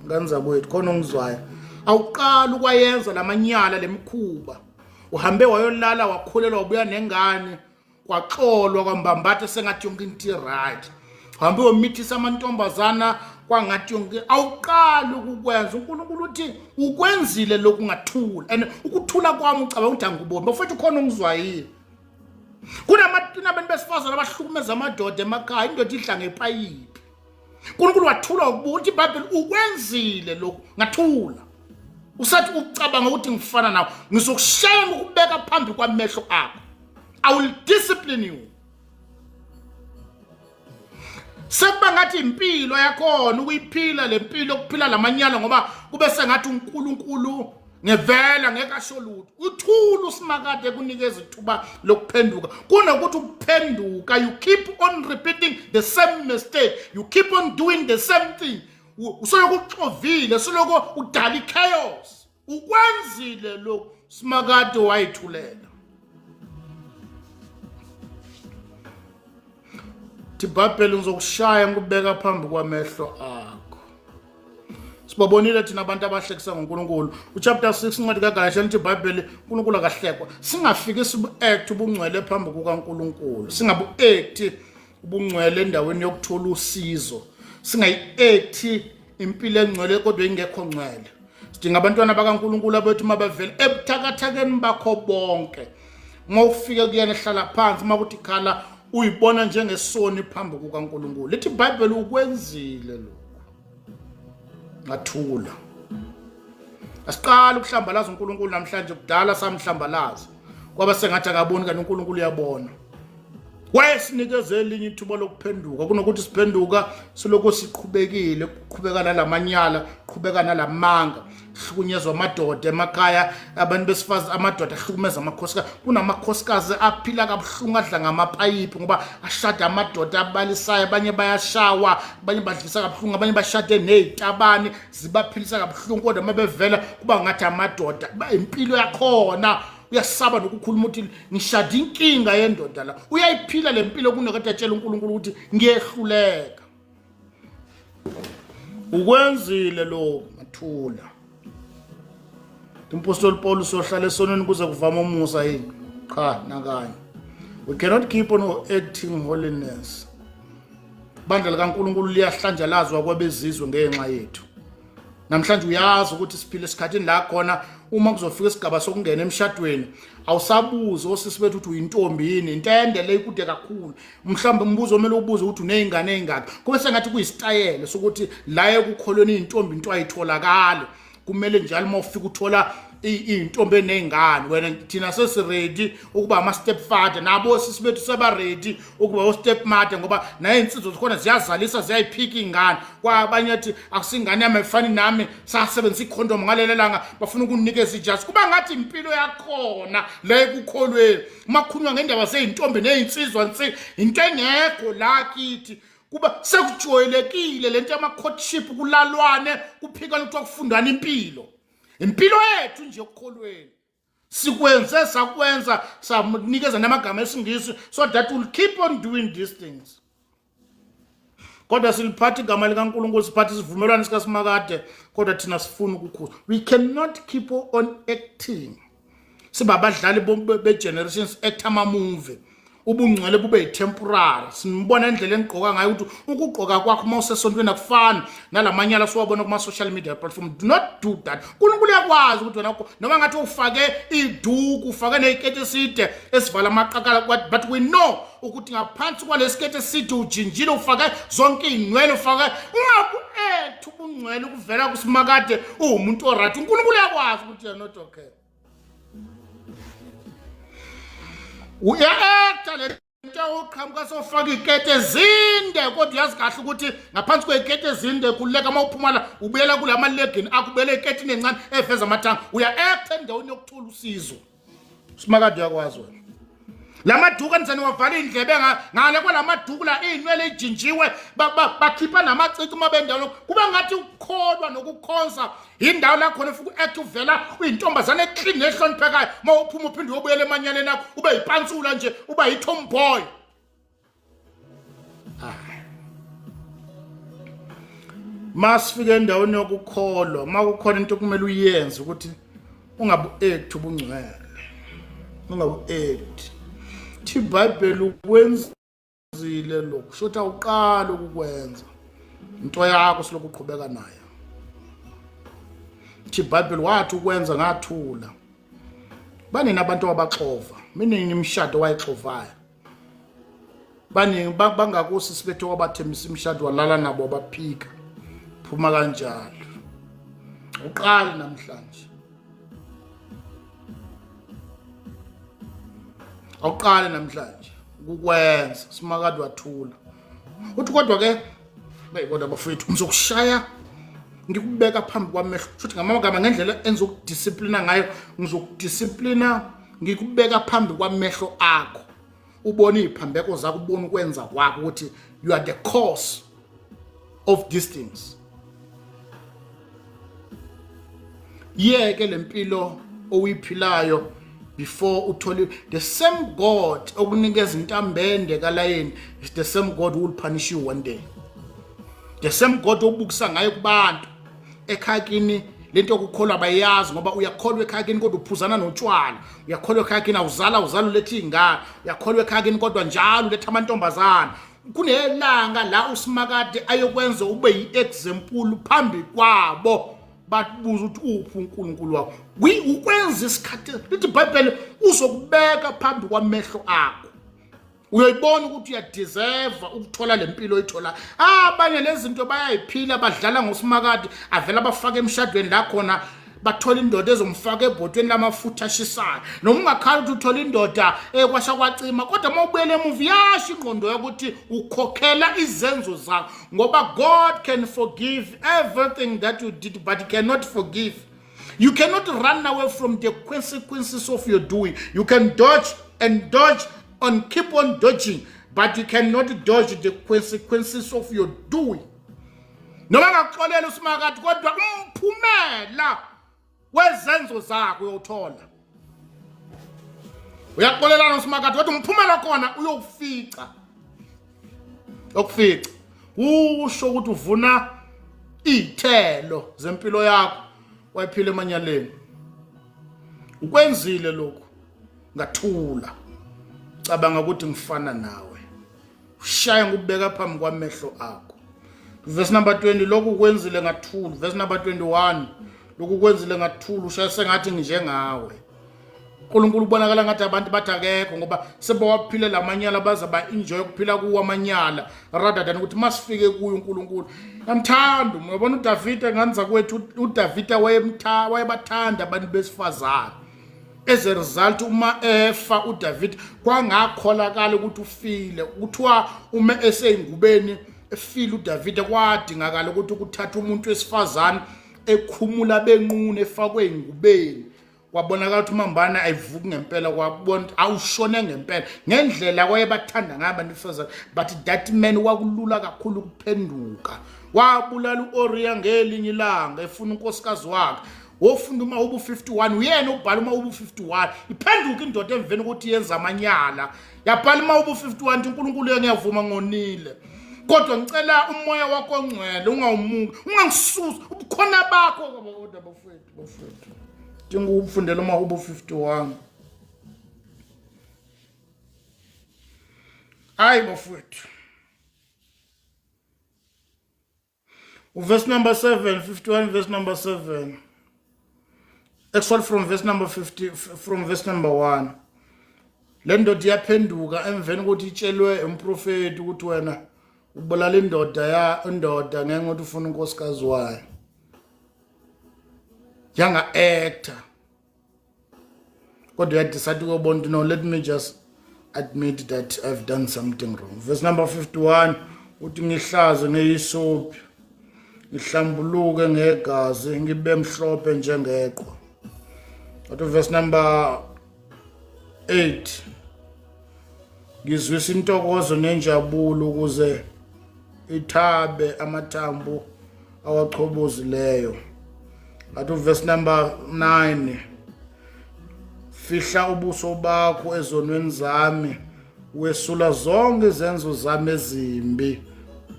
Ngane zakwethu, khona ongizwayo, awuqali ukwayenza lamanyala, lemikhuba. Uhambe wayolala, wakhulelwa, wabuya nengane, kwaxolwa, kwambambatha sengathi yonke into i-right. Uhambe uyomithisa amantombazana kwangathi yonke. Awuqali ukukwenza. uNkulunkulu uthi ukwenzile lokhu ngathula, and ukuthula kwami ucabanga ukuthi angikuboni. Bafethu, khona ongizwayile, kunabantu besifazane abahlukumeza amadoda emakhaya, indoda idla ngepayipi. uNkulunkulu wathula ukubuka, uthi iBhayibheli ukwenzile lokhu ngathula. Usathi ucabanga ukuthi ngifana nawe, ngizokushaya ngokubeka phambi kwamehlo akho. I will discipline you. Sekuba ngathi impilo yakhona ukuyiphila lempilo ukuphila lamanyala ngoba kube sengathi uNkulunkulu ngevela ngeke asho lutho. Uthula usimakade kunikeza ithuba lokuphenduka. Kunokuthi ukuphenduka you keep on repeating the same mistake. You keep on doing the same thing. Usoloko uxovile, soloko udala ichaos. Ukwenzile lokhu simakade wayithulela. IBhayibheli ngizokushaya ngikubeka phambi kwamehlo akho. Sibabonile thina abantu abahlekisa ngoNkulunkulu. Uchapter 6 incwadi kaGalasha lithi iBhayibheli uNkulunkulu akahlekwa. Singafiki sibu-act ubungcwele phambi kukaNkulunkulu. Singabu-act ubungcwele endaweni yokuthola usizo. Singayi-act impilo engcwele kodwa ingekho ngcwele. Sidinga abantwana bakaNkulunkulu abethi uma bevela ebuthakathakeni bakho bonke. Uma ufike kuyena ehlala phansi uma kuthi khala uyibona njengesoni phambi kukaNkulunkulu. Lithi iBhayibheli ukwenzile lokhu. Ngathula. Asiqali ukuhlambalaza uNkulunkulu namhlanje kudala samhlambalaza. Kwaba sengathi akaboni kanti uNkulunkulu uyabona. Wayesinikeze elinye ithuba lokuphenduka kunokuthi siphenduka silokhu siqhubekile kuqhubeka nalamanyala qhubeka nalamanga hlukunyezwa amadoda emakhaya abantu besifazi amadoda ahlukumeza amakhosikazi kunamakhosikazi aphila kabuhlungu adla ngamapayipi ngoba ashada amadoda abalisayo abanye bayashawa abanye badlisa kabuhlungu abanye bashade nezitabani zibaphilisa kabuhlungu kodwa uma bevela kuba ngathi amadoda impilo yakhona uyasaba nokukhuluma ukuthi ngishada inkinga yendoda la uyayiphila le mpilo kunokade atshela uNkulunkulu ukuthi ngiyehluleka ukwenzile lo mathula umpostoli Paul usohlala esonweni kuze kuvama umusa yini cha nakanye we cannot keep on acting holiness bandla likaNkulunkulu liyahlanjalazwa kwabezizwe ngenxa yethu namhlanje uyazi ukuthi siphila esikhathini la khona uma kuzofika isigaba sokungena emshadweni awusabuzi osisi bethu ukuthi uyintombi yini intende le ikude kakhulu mhlawumbe umbuzo omele ubuze ukuthi uney'ngane ey'ngaki kube sengathi kuyisitayela sokuthi la ekukholweni iy'ntombi into ayitholakali kumele njalo uma ufika uthola iy'ntombi eney'ngane wena thina sesiredi ukuba ama-step father nabo osisi bethu sebaredi ukuba o-step mother ngoba naye iy'nsizwa zikhona ziyazalisa ziyayiphika iy'ngane kwabanye athi akusingane yami ayifani nami sasebenzisa ikhondomu ngalelo langa bafuna ukunikeza ijazi kuba ngathi impilo yakhona le ekukholweni uma kukhulunywa ngendaba zey'ntombi ney'nsizwa nsi into engekho la kithi kuba sekujwayelekile lento yama-courtship kulalwane kuphikana kuthiwa kufundwana impilo impilo yethu nje ekukholweni sikwenze sakwenza sanikeza namagama esingisi so that we'll keep on doing these things kodwa siliphatha igama likaNkulunkulu siphatha isivumelwano sikaSimakade kodwa thina sifuna ukukhuza we cannot keep on acting siba abadlali be-generations act ama-movie ubungcwele bube yi-temporary simbona indlela enigqoka ngayo ukuthi ukugqoka kwakho uma usesontweni akufani nalamanyala siwabona kuma-social media platform do not do that unkulunkulu uyakwazi ukuthi wena noma ngathi ufake iduku ufake neyiketi eside esivala amaqakala but we know ukuthi ngaphansi kwalesiketi eside ujinjile ufake zonke iy'nwele ufake ungabu-ethi ubungcwele ukuvela kusimakade uwumuntu oright unkulunkulu uyakwazi ukuthi you're not okay uya-acta le nto uqhamuka sofaka iy'keti ezinde kodwa uyazi kahle ukuthi ngaphansi kwey'keti ezinde khululeka uma uphuma la ubuyela kula malegini akho ubuyela ey'ketini encane eveza amathanga uya-acta endaweni yokuthola usizo simakade uyakwazi wena la maduku anizane wavala iy'ndlebe ngale kwala maduku la iy'nwele ijinjiwe bakhipha namacici uma bendawo kuba ngathi ukukholwa nokukhonza yindawo la khona ufike u-act uvela uyintombazane eclean nehloniphekayo uma uphuma uphinde uyobuyela emanyaleni akho ube yipantsula nje uba yi-tomboy Masifike endaweni yokukholwa makukhona into okumele uyenze ukuthi ungabu-act ubungcwele ungabu-act thi iBhayibheli ukwenzile lokhu shothi awuqali ukukwenza into yakho silokhu uqhubeka nayo thi iBhayibheli wathi ukwenza ngathula banini abantu abaxova miningi imishado wayixovayo baningi bangakusi sibethe wabathembisa imishado walala nabo baphika phuma kanjalo uqali namhlanje awuqali namhlanje ukukwenza simakade wathula Uthi kodwa ke bayibona bafowethu, ngizokushaya ngikubeka phambi kwamehlo. Futhi ngamagama ngendlela engizokudisciplina ngayo, ngizokudisciplina ngikubeka phambi kwamehlo akho. Ubone iziphambeko zakho, ubone ukwenza kwakho ukuthi you are the cause of these things. Yeke lempilo oyiphilayo before uthole the same God okunikeza intambende kalayeni is the same God who will punish you one day. The same God obukisa ngaye kubantu ekhaya kini, lento yokukholwa bayazi ngoba uyakholwa ekhaya kini kodwa uphuzana notshwala, uyakholwa ekhaya kini awuzala awuzala uletha iy'ngane, uyakholwa ekhaya kini kodwa njalo uletha amantombazana. Kunelanga la uSimakade ayokwenza ube yi-example phambi kwabo, bakubuza ukuthi uphi uNkulunkulu wakho. Ukwenza isikhathi lithi iBhayibheli uzokubeka phambi kwamehlo akho, uyoyibona ukuthi uyadeserve ukuthola le mpilo oyithola. Abanye lezi zinto bayayiphila, badlala ngoSimakade, avela bafake emshadweni la khona bathola indoda ezomfaka ebhotweni lamafutha ashisayo. Noma ungakhala ukuthi uthola indoda ekwasha kwacima, kodwa uma ubuyela emuva iyasho ingqondo yokuthi ukhokhela izenzo zakho, ngoba God can forgive everything that you did but he cannot forgive. You cannot run away from the consequences of your doing. You can dodge and dodge and keep on dodging, but you cannot dodge the consequences of your doing. Noma ngakuxolela uSimakade, kodwa umphumela wezenzo zakho uyowuthola. Uyaxolelana uSimakade, kodwa umphumela khona uyowufica. Okufica usho ukuthi uvuna iy'thelo zempilo yakho wayiphila emanyaleni. Ukwenzile lokhu ngathula, cabanga ukuthi ngifana nawe, ushaya ngikubeka phambi kwamehlo akho. Verse number 20, lokhu kwenzile ngathula. Verse number 21, lokhu kwenzile ngathula, ushaya sengathi nginjengawe. uNkulunkulu ubonakala ngathi abantu bathi akekho ngoba sebawaphile lamanyala, baze ba-enjoy ukuphila kuwo amanyala rather than ukuthi masifike kuye uNkulunkulu. Yamthanda, uyabona uDavide nganza kwethu, uDavide wayebathanda abantu besifazane. As a result, uma efa uDavid kwangakholakala ukuthi ufile. Kuthiwa uma eseyingubeni efile uDavid, kwadingakala ukuthi kuthatha umuntu wesifazane ekhumula benqunu efakwe engubeni. Kwabonakala ukuthi umambane ayivuki ngempela, kwabona ukuthi awushone ngempela ngendlela kwayebathanda ngayo abantu besifazane. But that man wakulula kakhulu ukuphenduka, wabulala u-Oriya ngelinye ilanga efuna unkosikazi wakhe. Wofunda uMahubu 51, uyena ubhala uMahubu 51. Iphenduka indoda emveni ukuthi yenza amanyala, yabhala uMahubu 51 ukuthi uNkulunkulu ngiyavuma ngonile, kodwa ngicela umoya wakho ongcwele ungawumuki, ungangisusi ubukhona bakho. Kodwa bafowethu, bafowethu, dinga ukufundela uMahubu 51. Hayi bafowethu, Verse number 7, 51, verse number 7. Actually from verse number 50, from verse number 1. Le ndoda iyaphenduka emveni kokuthi itshelwe umprofeti ukuthi wena ubulala indoda ya indoda ngenxa yokuthi ufuna unkosikazi wayo. Yanga actor. Kodwa uyadecide ukuyobona ukuthi no, let me just admit that I've done something wrong. Verse number 51 uthi ngihlaze ngeyisophi, ngihlambuluke ngegazi, ngibe mhlophe njengeqhwa. Uthi verse number 8, ngizwisa intokozo nenjabulo ukuze ithabe amathambo awachobozileyo. Athi verse number 9, fihla ubuso bakho ezonweni zami, wesula zonke izenzo zami ezimbi.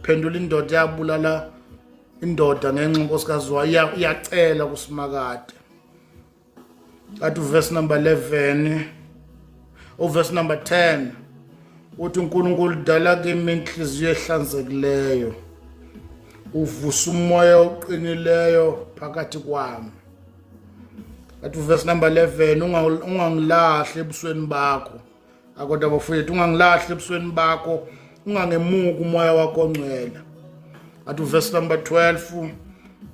Phendula indoda yabulala indoda ngenxa unkosikazi wayo, iyacela kuSimakade. Athi verse number 11, uverse number 10 uthi uNkulunkulu dala kimi inhliziyo ehlanzekileyo, uvusa umoya oqinileyo phakathi kwami. Athi verse number 11, ungangilahli ebusweni bakho. Akodwa bafowethu, ungangilahli ebusweni bakho, ungangemuki umoya wakho ongcwele. Athi verse number 12,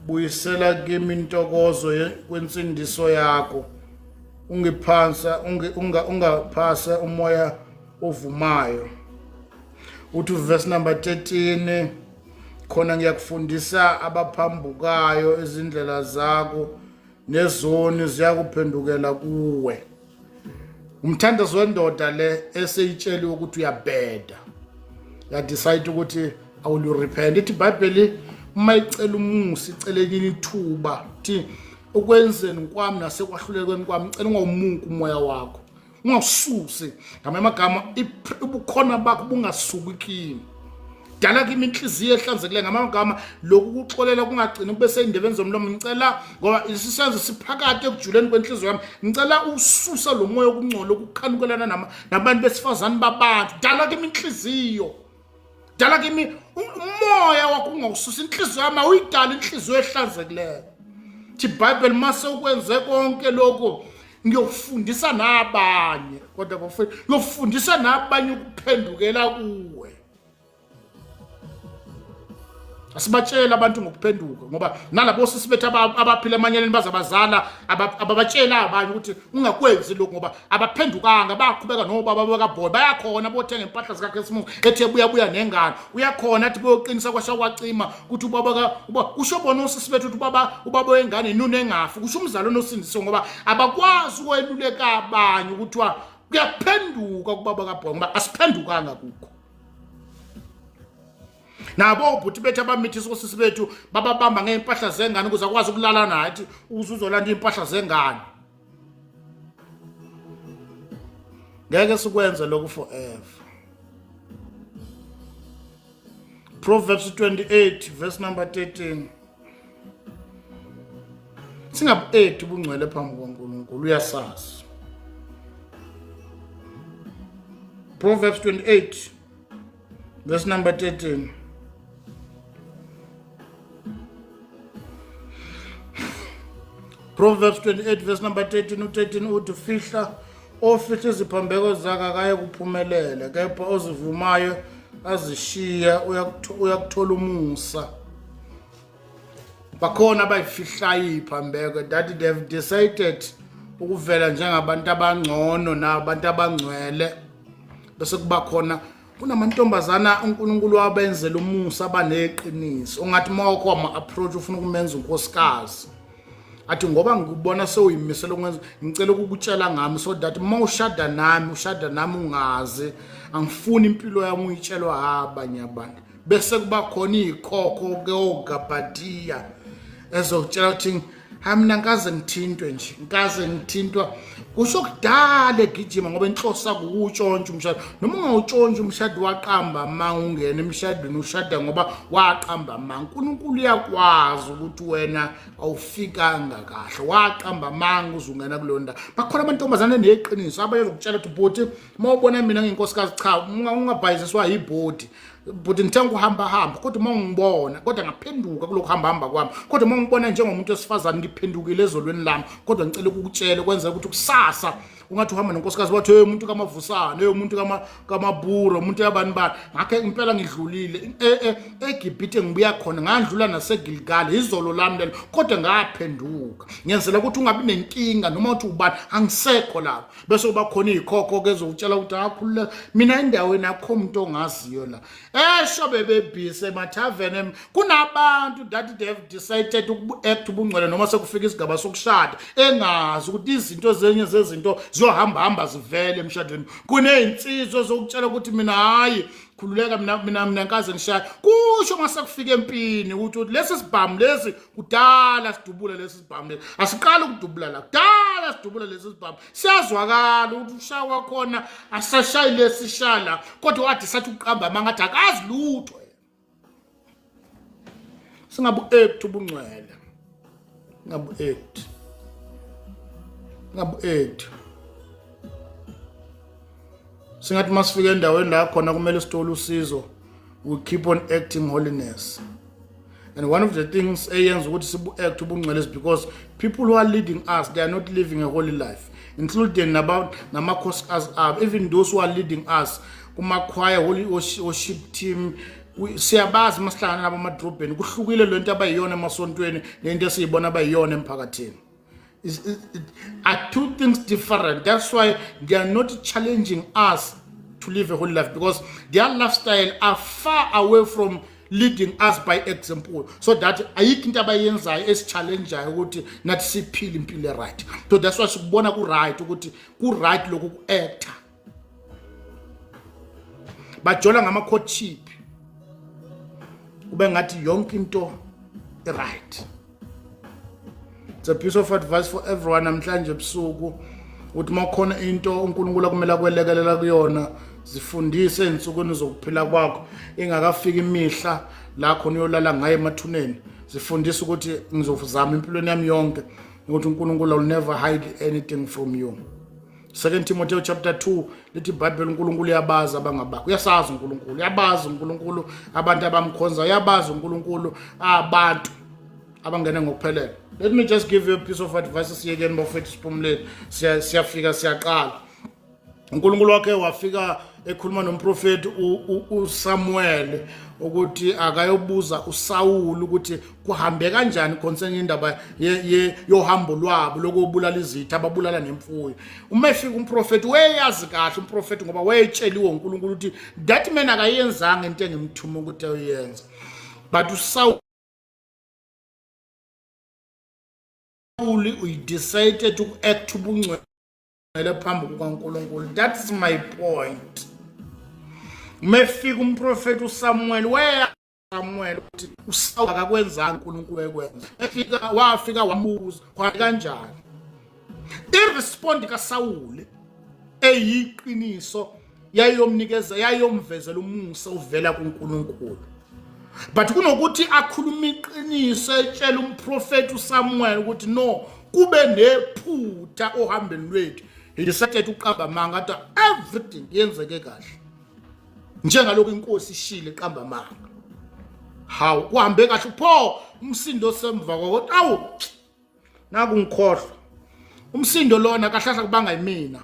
buyisela kimi intokozo kwensindiso yakho, ungiphansa ungaphase umoya ovumayo. Uthi verse number 13, khona ngiyakufundisa abaphambukayo izindlela zakho, nezoni ziyakuphendukela kuwe. Umthandazo wendoda le eseyitsheliwe ukuthi uyabheda, yadecide ukuthi I will repent. Ithi iBhayibheli uma icela umusa, icele elinye ithuba, thi ukwenzeni kwami nasekwahlulekweni kwami, cela ungawumunki umoya wakho, ungawususi. Ngamanye amagama, ubukhona bakho bungasuki kimi, dala kimi inhliziyo ehlanzekileyo. Ngamagama, lokhu kuxolela kungagcini kube seyindebeni zomlomo. Ngicela, ngoba isisenzo siphakathi ekujuleni kwenhliziyo yami, ngicela ususa lo moya okungcola okukhanukelana nabantu besifazane babantu. Dala kimi inhliziyo, dala kimi umoya wakho, ungawususa inhliziyo yami, awuyidala inhliziyo ehlanzekileyo. Thi iBhayibheli, mase ukwenze konke lokho, ngiyokufundisa nabanye, kodwa bafethu, ngiyokufundisa nabanye ukuphendukela kuwe. Asibatshela abantu ngokuphenduka, ngoba nalabo sisi bethu abaphila emanyeleni baze bazala, ababatshela abanye ukuthi ungakwenzi lokhu, ngoba abaphendukanga, bayaqhubeka nobaba bakaboy, bayakhona bothenga impahla zikaKhisimusi, ethi ebuya buya nengane, uyakhona athi boyoqinisa kwasha kwacima ukuthi ubaba ka uba kusho bona osisi bethu ukuthi ubaba wengane inunu engafi, kusho umzali onosindisiwe, ngoba abakwazi ukweluleka abanye ukuthiwa kuyaphenduka kubaba kaboy, ngoba asiphendukanga kukho. Nabo obhuti bethu abamithisa osisi bethu bababamba ngey'mpahla zengane ukuze akwazi ukulala naye, athi uze uzolanda iy'mpahla zengane. Ngeke sikwenze lokhu forever. Proverbs 28 verse number 13. Singabu-8 ubungcwele phambi kwaNkulunkulu, uyasazi. Proverbs 28 verse number 13. Proverbs 28 verse number 13, u-13 uthi, fihla ofihla iziphambeko zakhe akaye kuphumelela, kepha ozivumayo azishiya uyakuthola umusa. Bakhona abayifihlayo iziphambeko that they have decided ukuvela njengabantu abangcono nabantu abangcwele, bese kuba khona kunamantombazana uNkulunkulu wabenzela umusa, abaneqiniso, ongathi uma wakho wama-approach ufuna ukumenza unkosikazi, athi ngoba ngikubona sewuyimisela ukwenza, ngicela ukukutshela ngami so that uma ushada nami, ushada nami ungazi, angifuni impilo yami uyitshelwa abanye abantu. Bese kuba khona iy'khokho ke ogabhadiya ezokutshela ukuthi hayi, mina ngikaze ngithintwe nje, ngikaze ngithintwa, kusho kudala egijima, ngoba inhloso akuwutshontsha umshado. Noma ungawutshontsha umshado, waqamba amanga ungena emshadweni, ushada ngoba waqamba amanga. uNkulunkulu uyakwazi ukuthi wena awufikanga kahle, waqamba amanga uze ungena kuleyo ndawo. Bakhona amantombazane neqiniso abayozokutshela ukuthi bhuti, uma ubona mina ngiyinkosikazi, cha, ungabhayiziswa yibhodi bhuti, ngithenga ukuhamba hamba, kodwa uma ungibona, kodwa ngaphenduka kulokhu hamba hamba kwami, kodwa uma ungibona njengomuntu wesifazane, ngiphendukile ezolweni lami, kodwa ngicela ukukutshela kwenzeka ukuthi kusasa ungathi uhamba nonkosikazi wathi, hey, umuntu kaMavusana, hey, umuntu kaMaburo, umuntu yabani bani. Ngakho impela ngidlulile eGibhithe, ngibuya khona, ngandlula naseGilgal, izolo lami lelo, kodwa ngaphenduka, ngenzela ukuthi ungabi nenkinga noma uthi ubani, angisekho lapho. Bese uba khona iy'khokho ke zokutshela ukuthi akhululeka, mina endaweni akho umuntu ongaziyo la, esho bebebhise emathaveni. Kunabantu that they have decided uku-act ubungcwele noma sekufika isigaba sokushada, engazi ukuthi izinto ezinye zezinto ziyohamba hamba zivele emshadweni. Kuney'nsizwa zokutshela ukuthi mina, hhayi, khululeka, mina nkaze ngishaya, kusho mase kufika empini ukuthi lesi sibhamu lesi kudala sidubula, lesi sibhamu lesi asiqali ukudubula la, kudala sidubula lesi sibhamu, siyazwakala ukuthi ushaya kwakhona asashayi lesi shala, kodwa wathi sathi uqamba amanga, athi akazi lutho. Singabu-act ubungcwele, singabu-act, singabu-act. Singathi masifika endaweni la khona kumele sithole usizo, we keep on acting holiness. And one of the things eyenza ukuthi sibu-act ubungcwele is because people who are leading us, they are not living a holy life, including namakhosikazi abo. Even those who are leading us kumakhwaya, holy worship team, siyabazi uma sihlangana nabo emadrobheni, kuhlukile lento abayiyona emasontweni nento esiyibona abayiyona emphakathini. Are two things different. That's why they are not challenging us. to live a holy life because their lifestyle are far away from leading us by example, so that ayikho into abayenzayo esichallengeayo ukuthi nathi siphile impilo right. So that's why sikubona ku-right ukuthi ku-right lokhu ku-actor. Bajola ngama-courtship, kube ngathi yonke into i-right. It's a piece of advice for everyone namhlanje ebusuku ukuthi uma kukhona into uNkulunkulu akumele akwelekelela kuyona, zifundise ezinsukwini zokuphila kwakho ingakafiki imihla la khona uyolala ngayo emathuneni. Zifundise ukuthi ngizozama empilweni yami yonke ukuthi uNkulunkulu will never hide anything from you. 2 Timothy chapter 2 lithi iBhayibheli, uNkulunkulu uyabazi abangabakho. Uyasazi uNkulunkulu, uyabazi uNkulunkulu abantu abamkhonza, uyabazi uNkulunkulu abantu abangene ngokuphelele. Let me just give you a piece of advice. Siyekeni bafethu, siphumuleni, siyafika, siyaqala. uNkulunkulu wakhe wafika ekhuluma nomprofeti uSamuel ukuthi akayobuza uSawuli ukuthi kuhambe kanjani concerning indaba yohambo lwabo lokubulala izitha, ababulala nemfuyo. Uma efika umprofeti, weyazi kahle umprofeti ngoba wayetsheliwe uNkulunkulu ukuthi that man akayenzanga into engimthuma ukuthi ayoyenza, but uSawuli uyidecided uku-act ubungcwele phambi kukaNkulunkulu. That's my point. Mefika umprofeti uSamuel, weya Samuel ukuthi uSawuli akakwenzanga uNkulunkulu ekwenza. Efika wafika wambuza kwa kanjani. Irespond kaSawuli eyiqiniso yayomnikeza, yayomvezela umusa uvela kuNkulunkulu, but kunokuthi akhulume iqiniso etshela umprofeti uSamuel ukuthi no, kube nephutha ohambeni lwethu, he decided uqamba amanga, athi everything yenzeke kahle njengalokhu inkosi ishile. Qamba amanga. Hawu, kuhambe kahle pho? Umsindo semva kwako, awu, naku ngikhohlwa umsindo lona kahlahla kubanga yimina,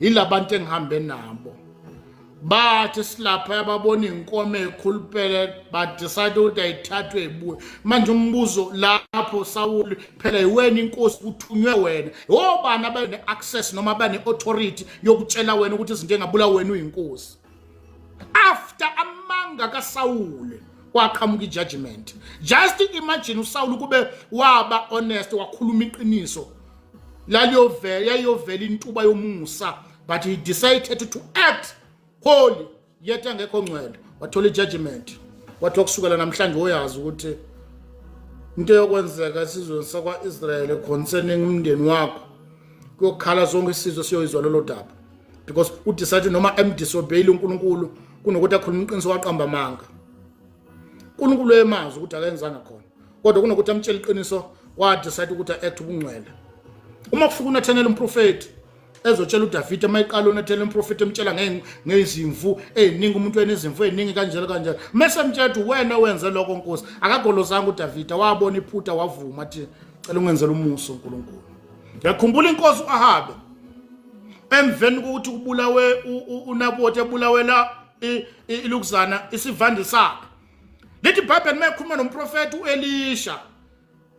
yilabantu engihambe nabo. Bathi silapha ababona inkomo ekhuluphele, badecide ukuthi ayithathwe ibuye. Manje umbuzo lapho, Sawuli, phela yiwena inkosi, uthunywe wena, obani abane-access noma abane-authority yokutshela wena ukuthi izinto engabula wena uyinkosi? After amanga kaSawule kwaqhamuka i-judgment. Just imagine uSawule kube waba honest, wakhuluma iqiniso, laliyovela, yayiyovela intuba yomusa, but he decided to act holy yet engekho ngcwele, wathola i-judgment. Wathi kusukela namhlanje uyazi ukuthi into yokwenzeka esizweni sakwa-Israyeli concerning umndeni wakho, kuyokhala zonke isizwe siyoyizwa lolo daba, because udecide noma emdisobeyile uNkulunkulu, kunokuthi akhulume iqiniso waqamba amanga. uNkulunkulu emazi ukuthi akenzanga khona, kodwa kunokuthi amtshele iqiniso wadecide ukuthi a-act ubungcwele. Uma kufika uNathanel umprofeti ezotshela uDavid, uma eqala uNathanel umprofeti emtshela ngezimvu eziningi, umuntu enezimvu eziningi kanjalo kanjalo, mase emtshela ukuthi wena wenze lokho nkosi, akagolozanga uDavid, wabona iphutha, wavuma, athi cela ungenzele umusa uNkulunkulu. Ngiyakhumbula inkosi uAhabe, emveni kokuthi kubulawe uNaboti, ebulawela ilukuzana isivande sakhe, lithi iBhayibheli mayekhuluma nomprofeti uElisha,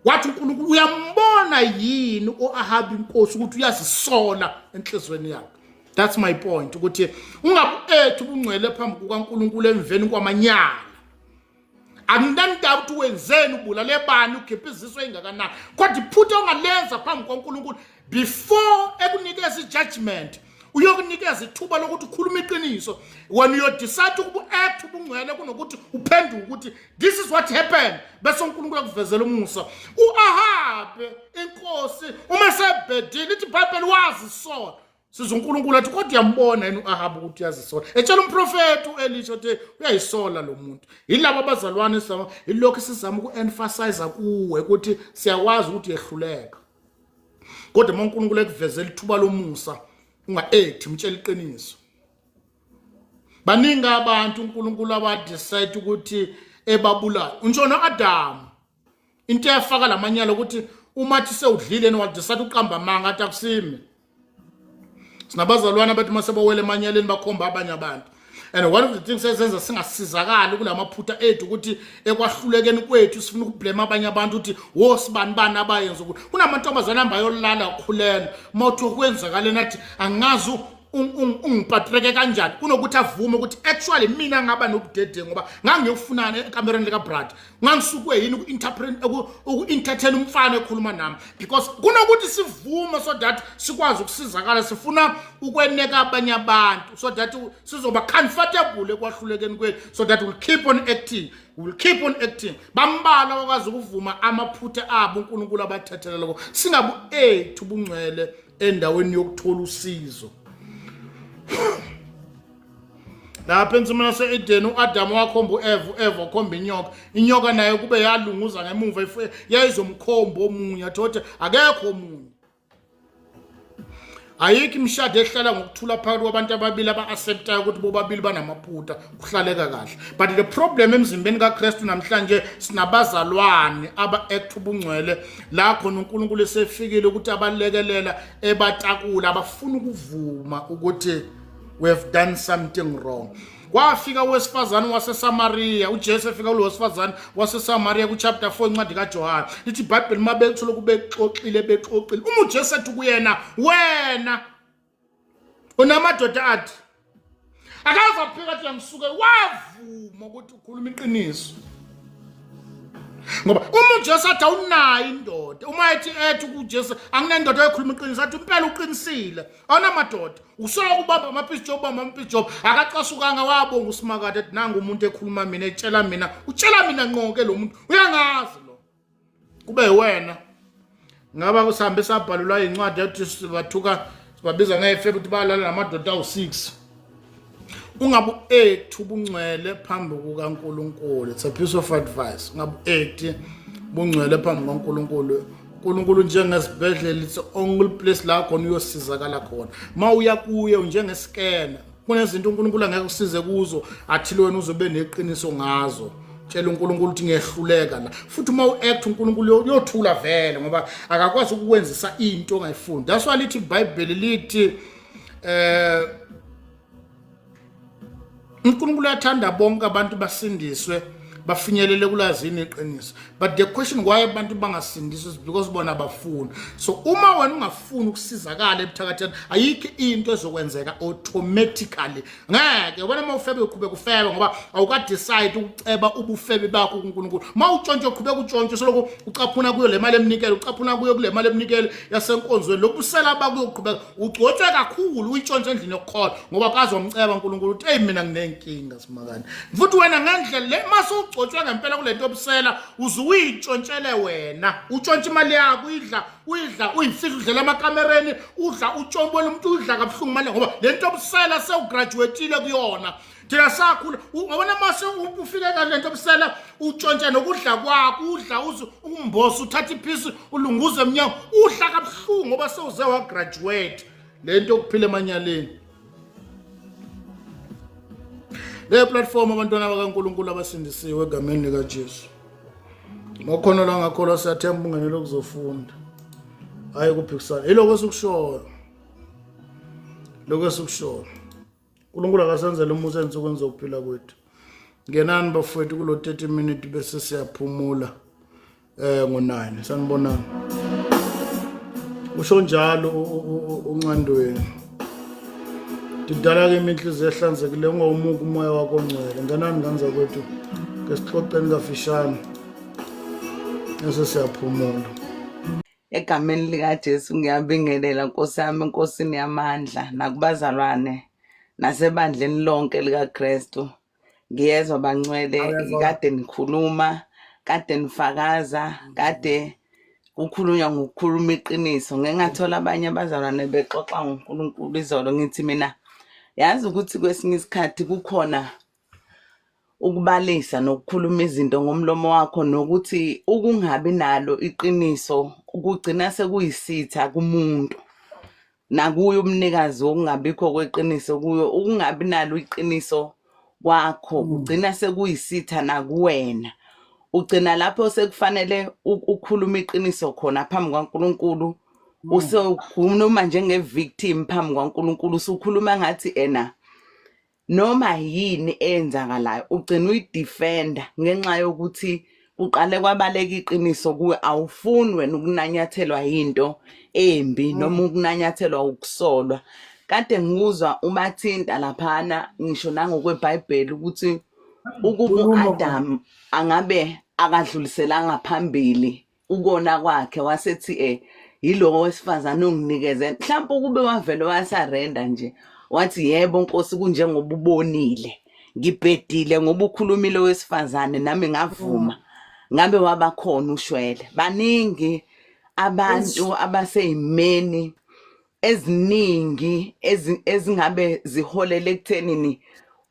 wathi uNkulunkulu uyambona yini uAhabi inkosi ukuthi uyazisola enhlizweni yakhe? That's my point, ukuthi ungabu-ethi ubungcwele phambi kukaNkulunkulu emveni kwamanyala. Akunandaba ukuthi wenzeni, ubulale bani, ukhiphe izisu ey'ngakanani, kodwa iphutha ongalenza phambi kwaNkulunkulu before ekunikeza i-judgment, uyokunikeza ithuba lokuthi ukhulume iqiniso, wena uyodecide ukuba u-act ubungcwele kunokuthi uphenduke ukuthi this is what happened, bese uNkulunkulu akuvezela umusa. U-Ahabe inkosi uma sebhedile, ithi iBhayibheli wazisola. Siza uNkulunkulu athi kodwa uyambona yena u-Ahabu ukuthi uyazisola, etshela umprofeti u-Elisha ukuthi uyayisola lo muntu. Yilabo abazalwane sizama, yilokhu sizama uku-emphasize kuwe ukuthi siyakwazi ukuthi yehluleka, kodwa uma uNkulunkulu ekuvezela ithuba lomusa, unga-ethi, mtshela iqiniso. Baningi abantu uNkulunkulu abadecide ukuthi ebabulala untshona Adamu, into eyafaka lamanyala ukuthi uma athi sewudlile yena wadecide uqamba amanga, athi akusimi. Sinabazalwane abathi uma sebawele emanyaleni bakhomba abanye abantu, and one of the things ezenza singasizakali kulamaphutha ethu ukuthi ekwahlulekeni kwethu sifuna ukublame abanye abantu, ukuthi wo sibani bani abayenza ukuthi. Kunamantombazane ahamba ayolala akhulelwa, uma uthiwa kwenzakaleni athi angazi. Ungipatreke kanjani kunokuthi avume ukuthi actually mina ngaba nobudedengu ngoba ngangiyofunana ekamereni likaBrad, ngangisukwe yini uku-entertain umfana ekhuluma nami, because kunokuthi sivume so that sikwazi ukusizakala, sifuna ukweneka abanye abantu so that sizoba comfortable ekwahlulekeni kwethu, so that we'll keep on acting, we'll keep on acting. Bambalwa bakwazi ukuvuma amaphutha abo, uNkulunkulu abathethelela lokho. Singabu ethu ubungcwele endaweni yokuthola usizo. Lapha ensimini yase-Eden, u-Adamu wakhomba u-Eva, u-Eva wakhomba inyoka. Inyoka nayo kube yalunguza ngemuva, yayizomkhomba omunye, athi othi akekho omunye. Ayikho imishado ehlala ngokuthula phakathi kwabantu ababili aba-acceptayo ukuthi bobabili banamaphutha, kuhlaleka kahle. But the problem emzimbeni kaKristu namhlanje, sinabazalwane aba-act ubungcwele la khona uNkulunkulu esefikile ukuthi abalekelela, ebatakula, abafuna ukuvuma ukuthi we have done something wrong. Kwafika owesifazane waseSamaria, uJesu efika kulo wesifazane waseSamaria kuchapter 4 incwadi kaJohane. Lithi iBhayibheli uma bethola bexoxile bexoxile, uma uJesu ethi kuyena, "Wena unamadoda," athi akaze aphika, athi uyangisuke, wavuma ukuthi ukhuluma iqiniso, ngoba uma uJesu athi awunayo indoda, uma ethi kuJesu, "Anginendoda," oyekhuluma iqiniso, athi impela uqinisile, awunamadoda, usola ukubamba ama-piece job, ubamba ama-piece job. Akacasukanga, wabonga uSimakade, ethi nangu umuntu ekhuluma mina, etshela mina, utshela mina nqonke, lo muntu uyangazi lo. Kube wena ngaba kusihambe sabhalelwa incwadi ethi sibathuka, sibabiza ngefebe, ukuthi balala namadoda awu-6. Ungabu ethu ubungcwele phambi kukaNkulunkulu. It's a piece of advice: ungabu ethi bungcwele phambi kukaNkulunkulu. uNkulunkulu njengesibhedlela, it's the only place la khona uyosizakala khona. Ma uya kuye njengesikena, kunezinto uNkulunkulu angeke usize kuzo athile wena uzobe neqiniso ngazo. Tshela uNkulunkulu ukuthi ngiyehluleka la. Futhi uma u-act, uNkulunkulu uyothula vele, ngoba akakwazi ukukwenzisa into ongayifundi. That's why lithi iBhayibheli, lithi uNkulunkulu uyathanda bonke abantu basindiswe, bafinyelele kulazini iqiniso. But the question why abantu bangasindiswa is because bona abafuni. So uma wena ungafuni ukusizakala ebuthakatheni, ayikho into ezokwenzeka automatically, ngeke. Wena uma ufebe, uqhubeka ufebe ngoba awukadecide ukuceba ubufebe bakho kuNkulunkulu. Uma utshontshe, uqhubeka utshontshe, soloko ucaphuna kuyo le mali emnikelo, ucaphuna kuyo kule mali eminikelo yasenkonzweni. Lokubusela bakuyoqhubeka ugcotshwe kakhulu, uyitshontshe endlini yokukholwa, ngoba kaze wamceba uNkulunkulu uthi, "Eyi, mina nginenkinga, simakane." Futhi wena ngendlela le mase ugcotshwe ngempela kule nto yobusela, uze uyitshontshele wena, utshontshe imali yakho, uyidla, uyidla, uyifihla, udlela emakamereni, udla utshombole umuntu, udla kabuhlungu imali, ngoba le nto yobusela sewugraduatile kuyona. Thina sakhula, ngabona mase ufike kale nto yobusela, utshontsha nokudla kwakho, udla uze umboso, uthatha iphisi ulunguze emnyango, udla kabuhlungu ngoba sewuze wagraduate le nto yokuphila emanyaleni. Le platform, abantwana bakaNkulunkulu abasindisiwe egameni likaJesu, mokhona la ngakholwa, siyathemba ungenele ukuzofunda, hayi ukuphikisana. Yiloko esikushoyo, lokho esikushoyo. uNkulunkulu akasenzele umusa ensukwini zokuphila kwethu. Ngenani bafowethu kulo 30 minute, bese siyaphumula ngo9. Sanibonani. Usho njalo uNcandweni, "Didala ke inhliziyo ehlanzekile, ungawumuki umoya wakho ongcwele." Ngenani ngane zakwethu, ke sixoxeni kafishane bese siyaphumula. Egameni likaJesu ngiyabingelela, Nkosi yami, eNkosini yamandla, nakubazalwane nasebandleni lonke likaKristu. Ngiyezwa bangcwele, kade nikhuluma, kade nifakaza, kade kukhulunywa ngokukhuluma iqiniso. Ngeke ngathola abanye abazalwane bexoxa ngoNkulunkulu izolo, ngithi mina yazi ukuthi kwesinye isikhathi kukhona ukubalisa nokukhuluma izinto ngomlomo wakho, nokuthi ukungabi nalo iqiniso kugcina sekuyisitha kumuntu nakuye umnikazi wokungabikho kweqiniso. Kuyo ukungabi nalo iqiniso kwakho kugcina sekuyisitha nakuwena, ugcina lapho sekufanele ukhulume iqiniso khona phambi kwaNkulunkulu, usewukhuluma njenge-victim phambi kwaNkulunkulu, usukhuluma ngathi ena noma yini eyenzakalayo ugcina uyidefenda ngenxa yokuthi kuqale kwabaleka iqiniso kuwe. Awufuni wena ukunanyathelwa yinto embi noma ukunanyathelwa ukusolwa. Kade ngikuzwa ubathinta laphana ngisho nangokweBhayibheli ukuthi ukuba Khuluma mama. u-Adam angabe akadluliselanga phambili ukona kwakhe wasethi yilo wesifazane onginikeze, mhlawumbe ukube wavele wasarenda nje wathi yebo Nkosi, kunjengoba ubonile, ngibhedile ngoba ukhulumile wesifazane nami ngavuma, ngabe wabakhona ushwele. Baningi abantu abaseyimeni eziningi ezingabe ziholele ekuthenini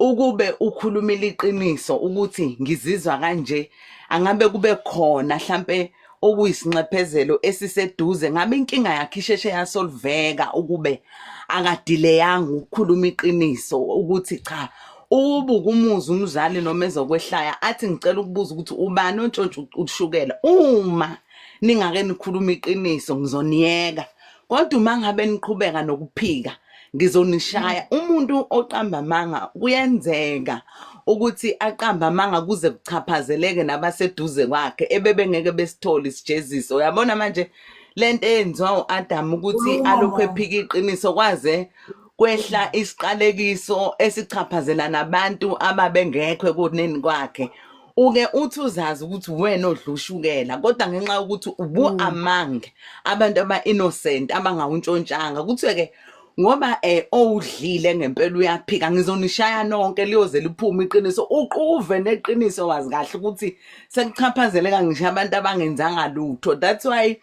ukube ukhulumile iqiniso ukuthi ngizizwa kanje, angabe kube khona hlampe okuyisinxephezelo esiseduze, ngabe inkinga yakhe isheshe yasolveka ukube akadileyanga ukukhuluma iqiniso ukuthi cha. Ubuka umuzi umzali noma ezokwehlaya athi ngicela ukubuza ukuthi ubani ontshontsha ushukela, uma ningake nikhuluma iqiniso ngizoniyeka, kodwa uma ngabe niqhubeka nokuphika ngizonishaya. Umuntu oqamba amanga kuyenzeka ukuthi aqamba amanga kuze kuchaphazeleke nabaseduze kwakhe ebebengeke besithole isijeziso. Uyabona manje lento eyenziwa u-Adam ukuthi Khuluma alokhu mama. ephika iqiniso kwaze kwehla isiqalekiso esichaphazela nabantu ababengekho ekoneni kwakhe. Uke uthi uzazi ukuthi wena odla ushukela, kodwa ngenxa yokuthi ubu among abantu aba-innocent abangawuntshontshanga, kuthiwe-ke ngoba owudlile ngempela uyaphika, ngizonishaya nonke liyoze liphume iqiniso. Uquve neqiniso wazi kahle ukuthi sekuchaphazeleka ngisho abantu abangenzanga lutho. That's why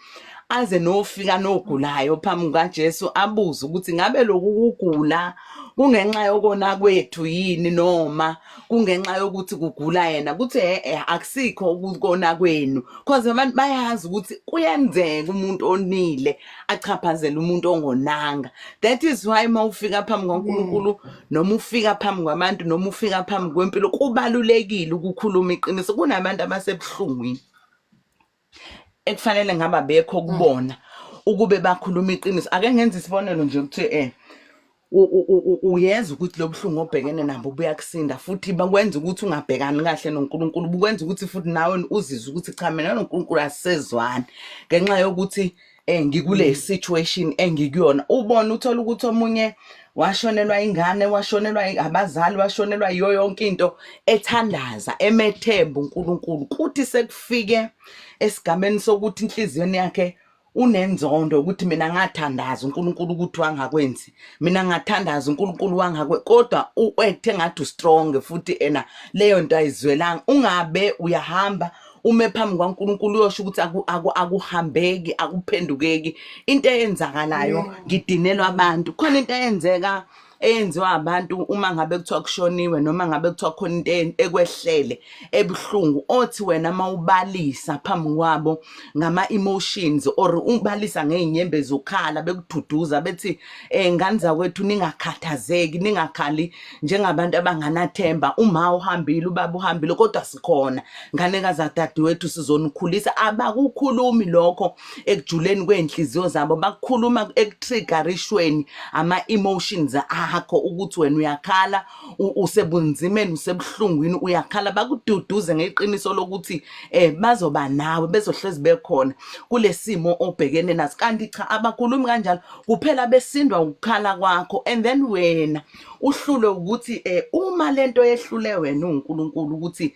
aze nofika nogulayo phambi kukaJesu abuze ukuthi ngabe lokhu kugula kungenxa yokona kwethu yini noma kungenxa yokuthi kugula yena, kuthi akusikho ukukona kwenu, cause abantu bayazi ukuthi kuyenzeka umuntu onile achaphazele umuntu ongonanga. That is why uma ufika phambi kwaNkulunkulu noma ufika phambi kwabantu noma ufika phambi kwempilo, kubalulekile ukukhuluma iqiniso. Kunabantu abasebuhlungwini ekufanele ngaba bekho kubona ukube bakhuluma iqiniso. Ake ngenze isibonelo nje ukuthi uyeza ukuthi lo buhlungu obhekene nabo buyakusinda futhi bakwenza ukuthi ungabhekani kahle noNkulunkulu, bukwenza ukuthi futhi nawe uzizwe ukuthi cha, mina noNkulunkulu asisezwani ngenxa yokuthi ngikule situation engikuyona. Ubona uthola ukuthi omunye washonelwa ingane, washonelwa abazali, washonelwa yiyo yonke into, ethandaza emethemba uNkulunkulu, kuthi sekufike esigameni sokuthi inhliziyweni yakhe unenzondo ukuthi mina ngathandaza uNkulunkulu ukuthi wangakwenzi, mina ngathandaza uNkulunkulu wangakwe, kodwa u-acte ngathi ustrong futhi ena leyo nto ayizwelanga. Ungabe uyahamba ume phambi kwaNkulunkulu uyosho ukuthi akuhambeki, akuphendukeki, into eyenzakalayo ngidinelwa abantu. Khona into eyenzeka eyenziwa abantu uma ngabe kuthiwa kushoniwe noma ngabe kuthiwa khona into ekwehlele ebuhlungu, othi wena mawubalisa phambi kwabo ngama-emotions or ubalisa ngey'nyembezi ukhala, bekududuza bethi ngane zakwethu, ningakhathazeki, ningakhali njengabantu abanganathemba, uma uhambile, ubaba uhambile, kodwa sikhona ngane kazadadewethu, sizonikhulisa. Abakukhulumi lokho ekujuleni kwey'nhliziyo zabo, bakukhuluma ekutriggerishweni ama-emotions akho ukuthi wena uyakhala, usebunzimeni, usebuhlungwini, uyakhala, bakududuze ngeqiniso lokuthi bazoba nawe, bezohlezi bekhona kulesimo obhekene naso. Kanti cha, abakhulumi kanjalo, kuphela besindwa ukukhala kwakho. And then wena uhlulwe ukuthi uma lento yehlule wena uNkulunkulu ukuthi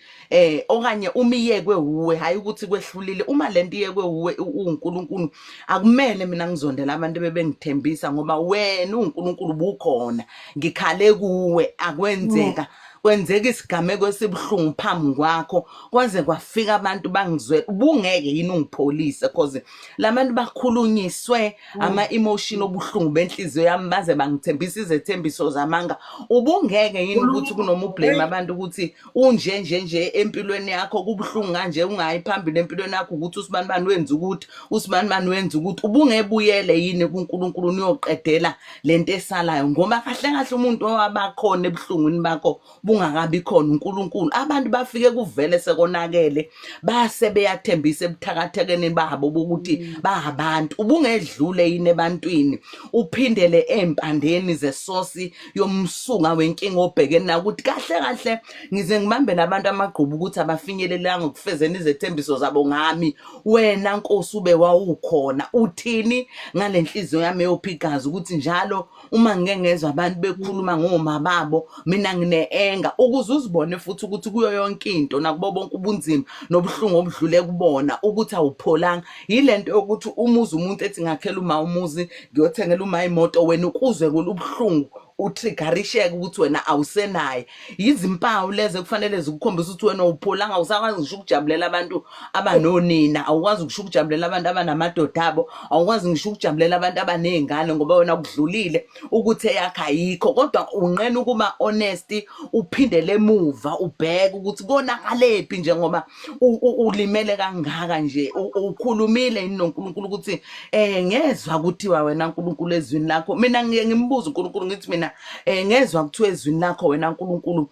okanye uma iyekwe uwe, hayi ukuthi kwehlulile, uma lento iyekwe uwe uNkulunkulu, akumele mina ngizondela abantu bebengithembisa, ngoba wena uNkulunkulu bukhona, ngikhale kuwe, akwenzeka kwenzeka isigameko esibuhlungu phambi kwakho, kwaze kwafika abantu bangizwe, ubungeke yini ungipholise? Cause labantu bakhulunyiswe ama-emotion obuhlungu benhliziyo yami, baze bangithembisa izethembiso zamanga. Ubungeke yini ukuthi kunoma ublame abantu ukuthi unje nje nje empilweni yakho kubuhlungu kanje, ungayi phambili empilweni yakho, ukuthi usibanibani wenza ukuthi, usibanibani wenza ukuthi, ubungebuyele yini kuNkulunkulu niyoqedela lento esalayo? Ngoba kahle kahle umuntu owabakhona ebuhlungwini bakho. bungakabi khona uNkulunkulu. Abantu bafike kuvele sekonakele, base beyathembisa ebuthakathekeni babo bokuthi bahabantu. Ubungedlule yini ebantwini, uphindele empandeni zesosi yomsunga wenkinga obhekene nayo, ukuthi kahle kahle ngize ngibambe nabantu amagqubu ukuthi abafinyelelanga ukufezeni izethembiso zabo ngami. Wena Nkosi ube wawukhona, uthini ngale nhliziyo yami eyopha igazi, ukuthi njalo uma ngike ngezwa abantu bekhuluma ngoma babo mina ngine-enga, ukuze uzibone futhi ukuthi kuyo yonke into nakubo bonke ubunzima nobuhlungu obudlule kubona ukuthi awupholanga. Yile nto yokuthi umuzi umuntu ethi ngakhela uma umuzi, ngiyothengela uma imoto, wena ukuzwe ubuhlungu utriggerisheke ukuthi wena awusenaye. Yizimpawu lezo ekufanele zikukhombisa ukuthi wena awupholanga, awusakwazi ngisho ukujabulela abantu abanonina, awukwazi ngisho ukujabulela abantu abanamadoda abo, awukwazi ngisho ukujabulela abantu abaney'ngane, ngoba wena kudlulile ukuthi eyakho ayikho. Kodwa unqena ukuba honest, uphindele emuva ubheke ukuthi konakalephi, njengoba ulimele kangaka nje. Ukhulumile yini noNkulunkulu ukuthi ngezwa kuthiwa wena Nkulunkulu ezwini lakho? Mina ngiye ngimbuze uNkulunkulu, ngithi mina ngezwa kuthiwa ezwini lakho wena Nkulunkulu,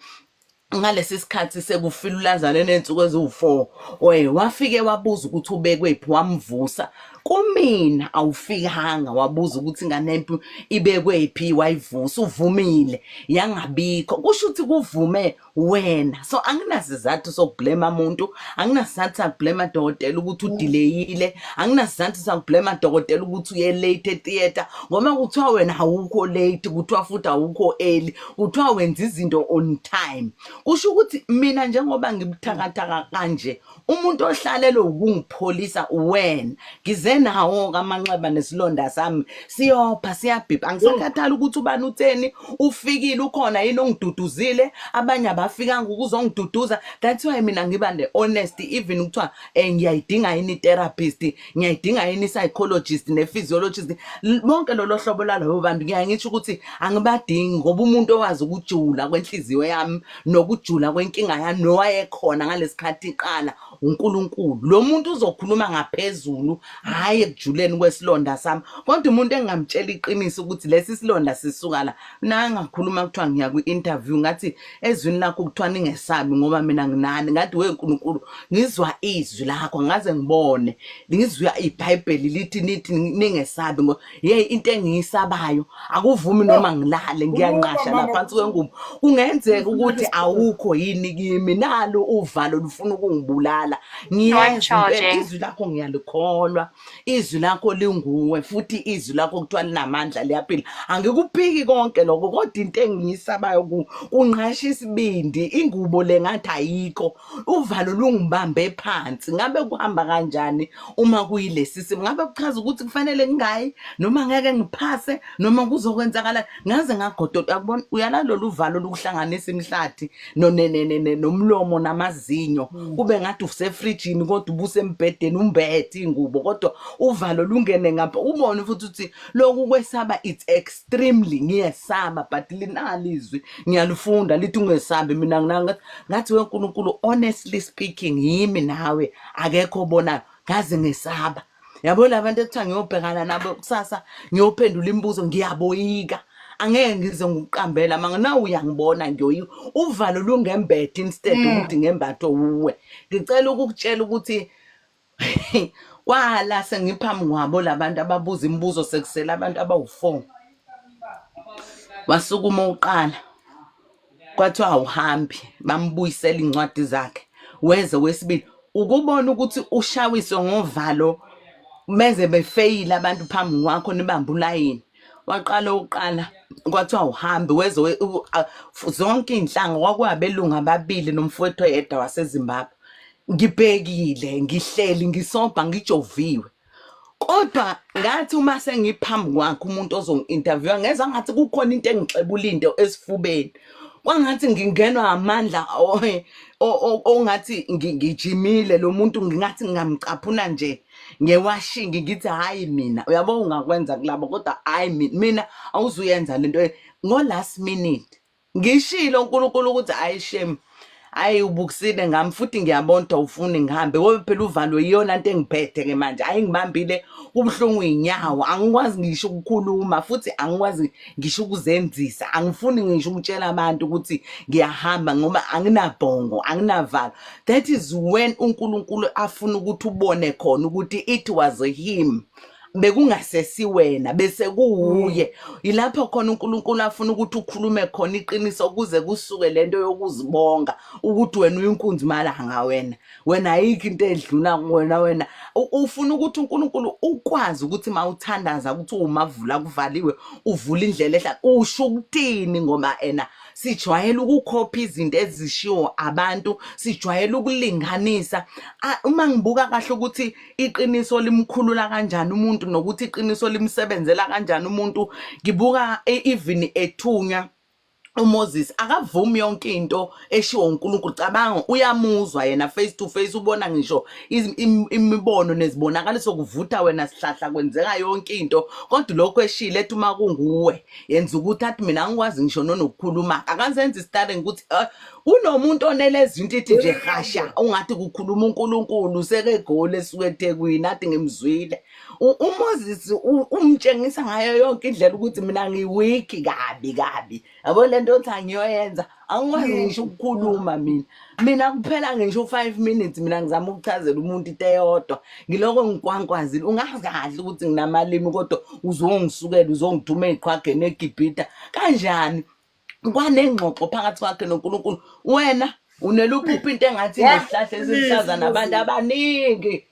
ngalesi sikhathi sekufile uLazaro enensuku eziwu-4, oye wafike wabuza ukuthi ubekwephi, wamvusa. Kumina awufikanga wabuza ukuthi ingane empi ibekwephi, wayivusa, uvumile yangabikho, kusho ukuthi kuvume wena. So anginasizathu sokublema muntu, anginasizathu sakublema dokotela ukuthi udelayile, anginasizathu sakublema dokotela ukuthi uye late etheatre, ngoba kuthiwa wena awukho late, kuthiwa futhi awukho early, kuthiwa wenza izinto on time. Kusho ukuthi mina njengoba ngibuthakathaka kanje, umuntu ohlalelwe ukungipholisa wena. Ngize nawo kamanxeba nesilonda sami siyopha, siyabhibha, angisakhathali ukuthi ubani utheni, ufikile, ukhona yini ongiduduzile, abanye abafikanga ukuzongiduduza. That's why mina ngiba ne-honesty, even kuthiwa ngiyayidinga yini i-therapist, ngiyayidinga yini i-psychologist ne-physiologist, bonke lolo hlobo lwalabo bantu ngiyaye ngisho ukuthi angibadingi, ngoba umuntu owazi ukujula kwenhliziyo yami nokujula kwenkinga yami nowayekhona ngalesikhathi iqala uNkulunkulu. Lo muntu uzokhuluma ngaphezulu, hhayi ekujuleni kwesilonda sami. Kodwa umuntu engingamtshela iqiniso ukuthi lesi silonda sisuka la, nangakhuluma kuthiwa ngiya kwi-interview, ngathi ezwini lakho kuthiwa ningesabi ngoba mina nginani, ngathi we Nkulunkulu ngizwa izwi lakho, ngaze ngibone ngizwa iBhayibheli lithi nithi ningesabi, ngoba hey into engiyisabayo akuvumi noma ngilale, ngiyanqasha la phansi kwengubo. Kungenzeka ukuthi awukho yini kimi, nalo uvalo lufuna ukungibulala. Ngiyezwa impela izwi lakho, ngiyalikholwa izwi lakho, linguwe futhi izwi lakho kuthiwa linamandla, liyaphila. Angikuphiki konke lokho, kodwa into engiyisabayo kunqasha isibindi, ingubo le ngathi ayikho, uvalo lungibambe phansi. Ngabe kuhamba kanjani uma kuyilesi simo? Ngabe kuchaza ukuthi kufanele ngingayi, noma ngeke ngiphase, noma kuzokwenzakala? Ngaze ngagodola. Uyakubona, uyalalola uvalo lukuhlanganisa imihlathi nomlomo namazinyo, kube ngathi usefrijini kodwa ubusembhedeni, umbethe ingubo, kodwa uvalo lungene ngapha, ubone futhi ukuthi lokhu kwesaba it's extremely, ngiyesaba. But linalo izwi, ngiyalifunda, lithi ungesabi, mina nginanga ngathi we Nkulunkulu, honestly speaking, yimi nawe, akekho obonayo, ngaze ngesaba. Yabo labantu ekuthiwa ngiyobhekana nabo kusasa, ngiyophendula imibuzo, ngiyaboyika, angeke ngize ngikuqambela manga. Na uyangibona, ngiyoyika, uvalo lungembethe instead ukuthi ngembatho uwe. Ngicela ukukutshela ukuthi kwala sengiphambi kwabo labantu ababuza imibuzo, sekusele abantu abawu-4, wasukuma uqala, kwathiwa awuhambi, bambuyisela iy'ncwadi zakhe. Weze wesibili, ukubona ukuthi ushawiswe ngovalo, beze befeyile abantu phambi kwakho, nibambe ulayini. Waqala uqala, kwathiwa uhambe, weze zonke iy'nhlanga, kwakuwabelungu ababili nomfowethu oyedwa waseZimbabwe. Ngibhekile, ngihleli, ngisobha, ngijoviwe, kodwa ngathi uma sengiphambi kwakhe umuntu ozongi-interviewa, ngezwa ngathi kukhona into engixebula into esifubeni, kwangathi ngingenwa amandla ongathi ngijimile. Lo muntu ngingathi ngingamcaphuna nje ngewashingi, ngithi hhayi mina, uyabo, ungakwenza kulabo, kodwa hhayi mina, mina awuzuyenza lento. Ngo-last minute ngishilo uNkulunkulu ukuthi hayi shame. Hayi, ubukisile ngami futhi ngiyabona ukuthi awufuni ngihambe, ngoba phela uvalo iyona nto engiphethe ke manje. Hayi, ngibambile kubuhlungu inyawo, angikwazi ngisho ukukhuluma futhi angikwazi ngisho ukuzenzisa, angifuni ngisho ukutshela abantu ukuthi ngiyahamba ngoba anginabhongo, anginavalo. That is when uNkulunkulu afuna ukuthi ubone khona ukuthi it was him, bekungasesi wena, bese kuwuye. Yilapho khona uNkulunkulu afuna ukuthi ukhulume khona iqiniso ukuze kusuke lento yokuzibonga ukuthi wena uyinkunzi malanga, wena ayikho into edlula wena. Wena ufuna ukuthi uNkulunkulu ukwazi ukuthi mawuthandaza ukuthi umavula kuvaliwe, uvula indlela ehla, usho ukuthini? Ngoba ena sijwayele ukukhopha izinto ezishiwo abantu, sijwayele ukulinganisa. Uma ngibuka kahle ukuthi iqiniso limkhulula kanjani umuntu nokuthi iqiniso limsebenzela kanjani umuntu, ngibuka even ethunywa uMoses akavumi yonke into eshiwo uNkulunkulu. Cabanga, uyamuzwa yena face to face, ubona ngisho imibono nezibonakaliso, kuvutha wena sihlahla, kwenzeka yonke into, kodwa lokho eshile ethi uma kunguwe yenza ukuthi athi mina angikwazi ngisho nonokukhuluma, akazenza istarring ukuthi kunomuntu oneleza into ithi nje hasha, ungathi kukhuluma uNkulunkulu sekegoli esuke eThekwini, athi ngimzwile. UMoses umtshengisa ngayo yonke indlela ukuthi mina ngi-weak kabi kabi, yabo lento othi angiyoyenza, angikwazi ngisho ukukhuluma mina kuphela ngisho u-5 minutes. Mina ngizama ukuchazela umuntu into eyodwa, ngiloko ngikwankwazile, ungazi kahle ukuthi nginamalimi, kodwa uzongisukela uzongithuma ey'qhwageni eGibhita kanjani? Kwanengxoxo phakathi kwakhe noNkulunkulu. Wena uneluphupha into engathi inesihlahla esiluhlaza nabantu abaningi,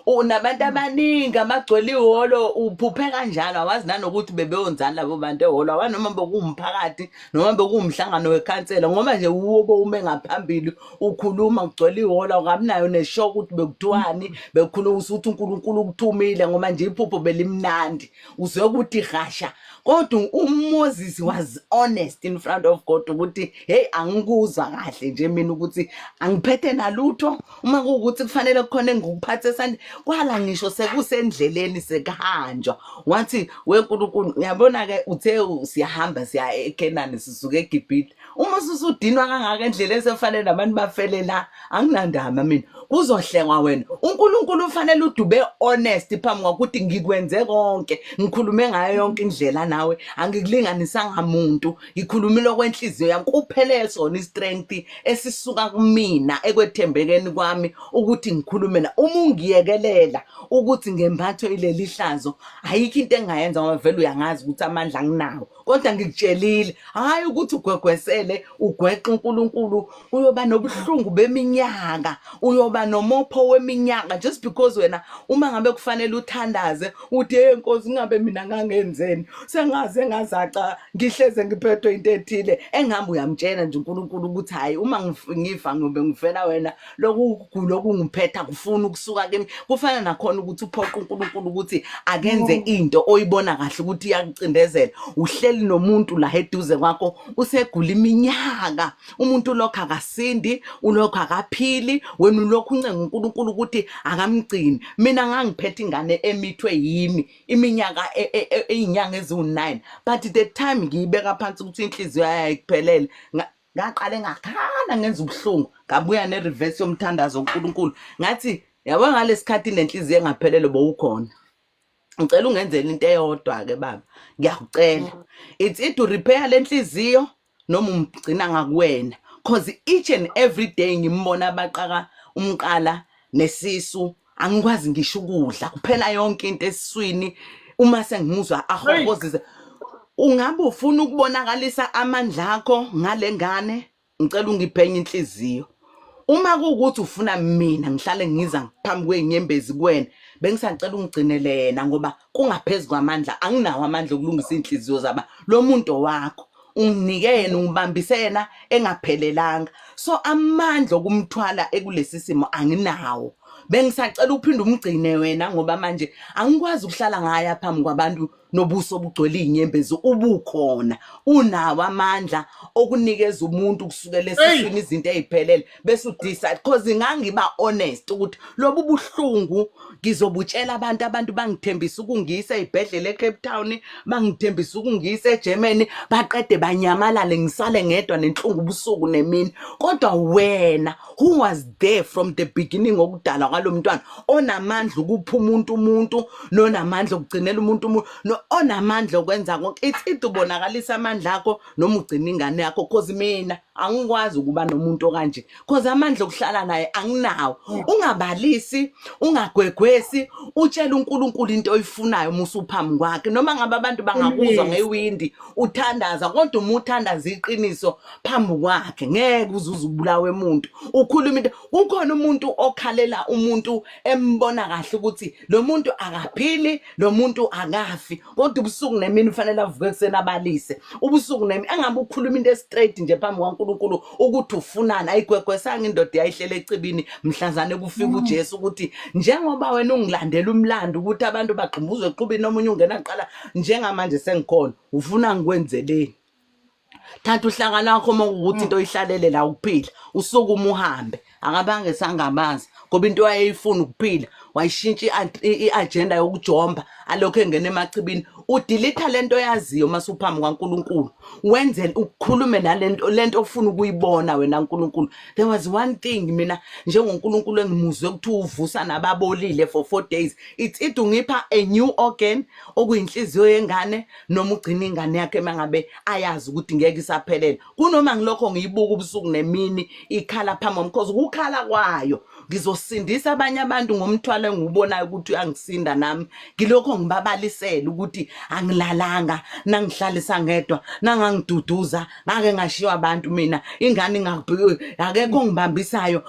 unabantu abaningi abagcwele ihholo, uphuphe kanjalo, awazi nanokuthi bebeyonzani labo bantu ehholo, awazi noma bekuwumphakathi noma bekuwumhlangano wekhansela, ngoba nje uwobe ume ngaphambili ukhuluma kugcwele ihholo, awukabi nayo nesho ukuthi bekuthiwani, bekukhuluma ukuthi uNkulunkulu ukuthumile, ngoba nje iphupho belimnandi, uzwe ukuthi hasha. Kodwa uMoses was honest in front of God ukuthi hey, angikuzwa kahle nje mina ukuthi angiphethe nalutho, uma kuwukuthi kufanele kukhona engikuphathe esandleni kwala ngisho sekusendleleni sekuhanjwa, wathi weNkulunkulu, uyabona ke, uthe siyahamba siya eKenani sisuke eGibhithe, uma ususudinwa kangaka endleleni sefanele nabantu bafele la, anginandaba mina, kuzohlengwa wena. UNkulunkulu ufanele udube honest phambi kwakuthi ngikwenze konke, ngikhulume ngayo yonke indlela nawe, angikulinganisanga muntu, ngikhulumile okwenhliziyo yami kuphele, sona i-strength esisuka kumina ekwethembekeni kwami ukuthi ngikhulume na uma ungiyekelela ukuthi ngembathwe ileli hlazo, ayikho into engayenza ngoba vele uyangazi ukuthi amandla anginawo, kodwa ngikutshelile. Hayi ukuthi ugwegwesele ugweqa uNkulunkulu, uyoba nobuhlungu beminyaka, uyoba nomopho weminyaka, just because wena uma ngabe kufanele uthandaze uthi hey Nkosi, ngabe mina ngangenzeni, sengaze ngazaca, ngihleze ngiphethwe into ethile, engihambe uyamtshela nje uNkulunkulu ukuthi hayi, uma ngifa ngiyobe ngifela wena, lokhu kugula okungiphetha kufuna ukusuka kimi. Kufana nakhona ukuthi uphoqa uNkulunkulu ukuthi akenze into oyibona kahle ukuthi iyakucindezela. Uhleli nomuntu la eduze kwakho usegula iminyaka, umuntu lokho akasindi, ulokho akaphili, wena ulokhu uncenga uNkulunkulu ukuthi akamgcini. Mina ngangiphethe ingane emithwe yimi iminyaka ey'nyanga eziwu-9, but the time ngiyibeka phansi ukuthi inhliziyo yayo ikuphelele, ngaqale ngakhala, ngenza ubuhlungu, ngabuya ne-reverse yomthandazo uNkulunkulu, ngathi yabo ngalesikhathi nenhliziyo engaphelele bowukhona, ngicela ungenzele into eyodwa-ke baba, ngiyakucela, it's either repair le nhliziyo noma umgcina ngakuwena, cause each and every day ngimbona abaqaka umqala nesisu, angikwazi ngisho ukudla, kuphela yonke into esiswini uma sengimuzwa ahohozise. Ungabe ufuna ukubonakalisa amandla akho ngale ngane, ngicela ungiphenye inhliziyo. Uma kuwukuthi ufuna mina ngihlale ngiza phambi kwey'nyembezi kuwena, bengisacela ungigcinele yena ngoba kungaphezu kwamandla, anginawo amandla okulungisa iy'nhliziyo zaba lo muntu wakho unginike yena, ungibambise yena engaphelelanga, so amandla okumthwala ekulesi simo anginawo. Bengisacela uphinde umgcine wena ngoba manje angikwazi ukuhlala ngaya phambi kwabantu. nobuso obugcwele iy'nyembezi ubukhona unawo amandla okunikeza umuntu kusukela esiswini izinto ey'phelele bese udecide, cause ngangiba honest ukuthi lobu buhlungu ngizobutshela abantu, abantu bangithembisa ukungiyisa ey'bhedlela eCape Town, bangithembisa ukungiyisa eGermany, baqede banyamalale ngisale ngedwa nenhlungu ubusuku nemini. Kodwa wena who was there from the beginning okudalwa kwalo mntwana, onamandla ukupha umuntu umuntu, nonamandla okugcinela umuntu umuntu, no onamandla okwenza konke, it's either ubonakalisa amandla akho noma ugcina ingane yakho, cause mina angikwazi ukuba nomuntu okanje, cause amandla okuhlala naye anginawo. Ungabalisi, ungagwegwesi, utshela uNkulunkulu into oyifunayo uma usuphambi kwakhe, noma ngabe abantu bangakuzwa ngewindi uthandaza, kodwa uma uthandaza iqiniso phambi kwakhe ngeke uzuze ubulawe umuntu. Ukhuluma into, kukhona umuntu okhalela umuntu embona kahle ukuthi lo muntu akaphili, lo muntu akafi, kodwa ubusuku nemini ufanele avuke ekuseni abalise ubusuku nemini. Engabe ukhuluma into e-straight nje phambi kwaNkulunkulu ukuthi ufunani. Ayigwegwesanga indoda yayihlele ecibini mhlazane kufika uJesu ukuthi njengoba wena ungilandela umlando ukuthi abantu bagxumbuzwe eqhubini, omunye ungena kuqala, njengamanje sengikhona, ufuna ngikwenzeleni? Thatha uhlaka lakho uma kuwukuthi into oyihlalele la ukuphila, usukume uhambe. Akabange sangabaza ngoba into wayeyifuna ukuphila, wayishintsha i-agenda yokujomba alokhu engena emachibini. Udilitha lento oyaziyo uma usuphambi kwaNkulunkulu, wenze ukhulume nalento lento ofuna ukuyibona wena uNkulunkulu. There was one thing mina njengoNkulunkulu engimuzwe kuthiwa uvusa nababolile for 4 days, it's either ungipha a new organ okuyinhliziyo yengane noma ugcina ingane yakhe mangabe ayazi ukuthi ngeke isaphelela, kunoma ngilokho ngiyibuka ubusuku nemini ikhala phambi kwami, because ukukhala kwayo ngizosindisa abanye abantu ngomthwalo engiwubonayo ukuthi uyangisinda nami. Ngilokho ngibabalisela ukuthi angilalanga, nangihlalisa ngedwa, nangangiduduza, ngake ngashiywa abantu mina, ingane ingakubheki, akekho ongibambisayo.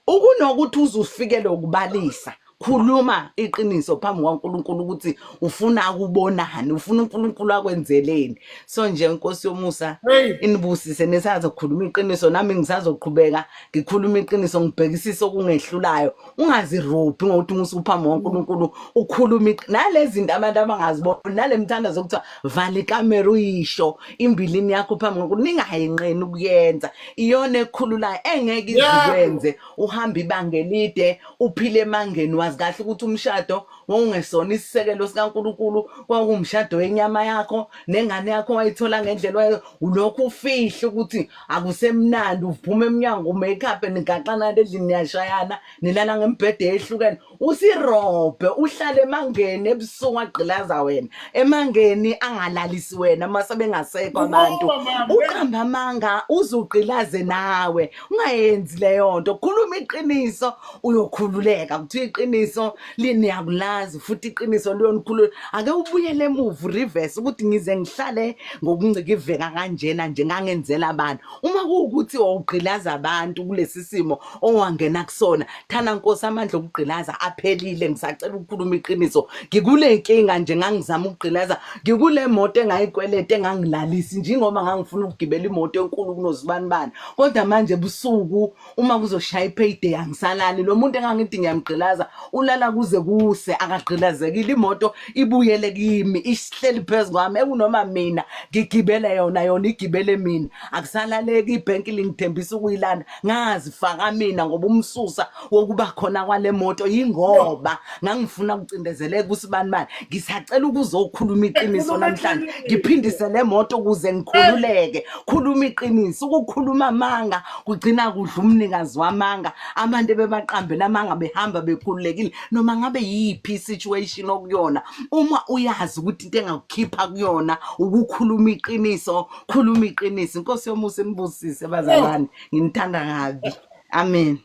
Ukunokuthi uze ufikele ukubalisa, khuluma iqiniso phambi kwaNkulunkulu ukuthi ufuna ukubonani, ufuna uNkulunkulu akwenzeleni. So nje inkosi yomusa inibusise, nisazokhuluma iqiniso, nami ngisazoqhubeka ngikhuluma iqiniso, ngibhekisise okungehlulayo. Ungazirobhi ngokuthi usuphambi kwaNkulunkulu ukhuluma nalezi zinto abantu abangaziboni, nale mthandazo okuthiwa vala ikamera uyisho imbilini yakho phambi kwaNkulunkulu, ningayinqeni ukuyenza, iyona ekhululayo engeke izikwenze uhambe ibanga elide uphile emangeni. Wazi kahle ukuthi umshado wawungesona isisekelo sikaNkulunkulu, kwakuwumshado wenyama yakho nengane yakho wayithola ngendlela, ulokhu ufihle ukuthi akusemnandi, uphuma emnyango umakeup, nigaxana endlini, niyashayana, nilala ngembhede ehlukene, usirobhe uhlale emangeni ebusuku agqilaza wena emangeni angalalisi wena mase bengasekho abantu, uqamba amanga uzugqilaze nawe. Ungayenzi leyo nto, khuluma iqiniso uyokhululeka. Kuthiwa iqiniso liniyakulazi futhi iqiniso liyonikhulula. Ake ubuyele emuva reverse ukuthi ngize ngihlale ngokuncikiveka kanjena nje ngangenzela abantu, uma kuwukuthi wawugqilaza abantu kulesi simo owangena kusona, thana Nkosi amandla okugqilaza aphelile, ngisacela ukukhuluma iqiniso, ngikule nkinga nje, ngangizama ukugqilaza, ngikule moto engayikweleta engangilalisi njengoba ngangifuna ukugibela imoto enkulu kunozibanibani, kodwa manje ebusuku uma kuzoshaya i-payday angisalali, lo muntu engangithi ngiyamgqilaza ulala kuze kuse akagqilazekile, imoto ibuyele kimi isihleli phezu kwami ekunoma mina ngigibele yona, yona igibele mina, akusalaleki. Ibhenki lingithembisa ukuyilanda, ngazifaka mina ngoba umsusa wokuba khona kwale moto yingoba ngangifuna ukucindezeleka usibani bani. Ngisacela ukuzokhuluma iqiniso namhlanje, ngiphindise le moto ukuze ngikhululeke. Khuluma iqiniso. Ukukhuluma amanga kugcina kudla umnikazi wamanga, abantu ebebaqambela amanga behamba bekhululekile. Noma ngabe yiphi i-situation okuyona, uma uyazi ukuthi into engakukhipha kuyona ukukhuluma iqiniso, khuluma iqiniso. Inkosi yomusa inibusise bazalwane, nginithanda kabi, amen.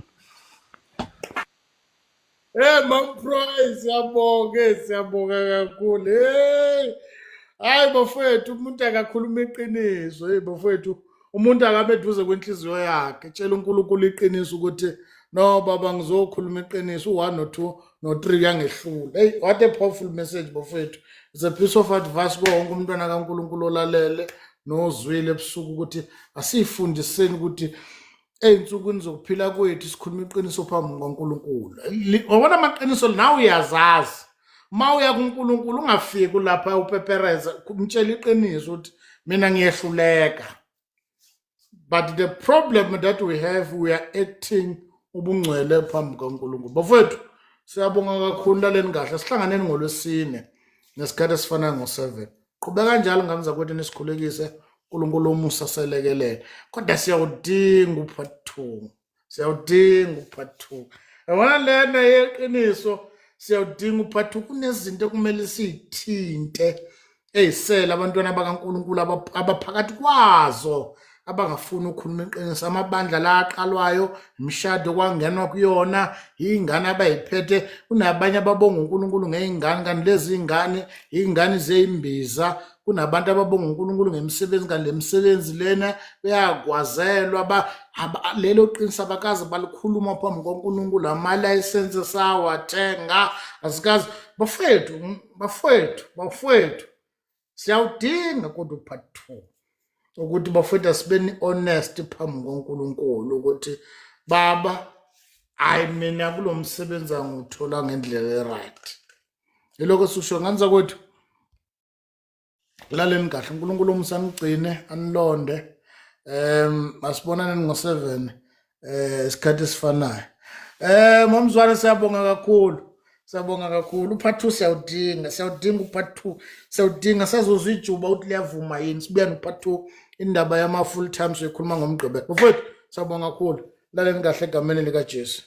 Hey Mam Price, siyabonga, siyabonga kakhulu. Hey. Hayi bafethu, umuntu akakhuluma iqiniso. Hey bafethu, umuntu akabe eduze kwenhliziyo yakhe. Tshela uNkulunkulu iqiniso ukuthi no baba ngizokhuluma iqiniso, u1 no2 no3 kuyangehlula. Hey, what a powerful message bafethu. It's a piece of advice kuwo wonke umntwana kaNkulunkulu olalele nozwile ebusuku ukuthi asifundiseni ukuthi ey'nsukwini zokuphila kwethu sikhuluma iqiniso phambi kukaNkulunkulu. Wabona amaqiniso nawe uyazazi. Ma uya kuNkulunkulu ungafiki lapha upepereza, umtshela iqiniso ukuthi mina ngiyehluleka. But the problem that we have, we are acting ubungcwele phambi kaNkulunkulu. Bafowethu, siyabonga kakhulu, laleni kahle. Sihlanganeni ngolwesine ngesikhathi esifanayo ngo-7. Qhubeka kanjalo ngane zakwethu, nisikhulekise, uNkulunkulu omusa selekelele. Kodwa siyawudinga u-part 2, siyawudinga u-part 2. Yabona lena yeqiniso, siyawudinga u-part 2. Kunezinto ekumele siyithinte eyisele abantwana bakaNkulunkulu abaphakathi kwazo abangafuni ukukhuluma iqiniso. Amabandla la aqalwayo, imishado kwangenwa kuyona, iy'ngane abayiphethe. Kunabanye ababonga uNkulunkulu ngey'ngane, kanti lezi y'ngane iy'ngane zeyimbiza. Kunabantu ababonga uNkulunkulu ngemisebenzi, kanti le misebenzi lena uyagwazelwa. Lelo qiniso abakaze balikhuluma phambi koNkulunkulu. Amalayisense sawathenga, asikaze. Bafethu, bafethu, bafethu, siyawudinga kodwa u-part 2, ukuthi bafethu asibeni honest phambi koNkulunkulu ukuthi baba, hayi, mina kulo msebenzi angiwuthola ngendlela e-right. Yilokho susho, ngane zakwethu. Laleni kahle, uNkulunkulu umusa anigcine, anilonde. Asibonane ngo-7 isikhathi esifanayo. Mamzwane, siyabonga kakhulu, siyabonga kakhulu. U-part 2 siyawudinga, siyawudinga u-part 2, siyawudinga. Sazozwa ijuba ukuthi liyavuma yini. Sibuya no-part 2. Indaba yama full time siyokhuluma ngoMgqibelo. Bafowethu, siyabonga kakhulu, laleni kahle egameni likaJesu.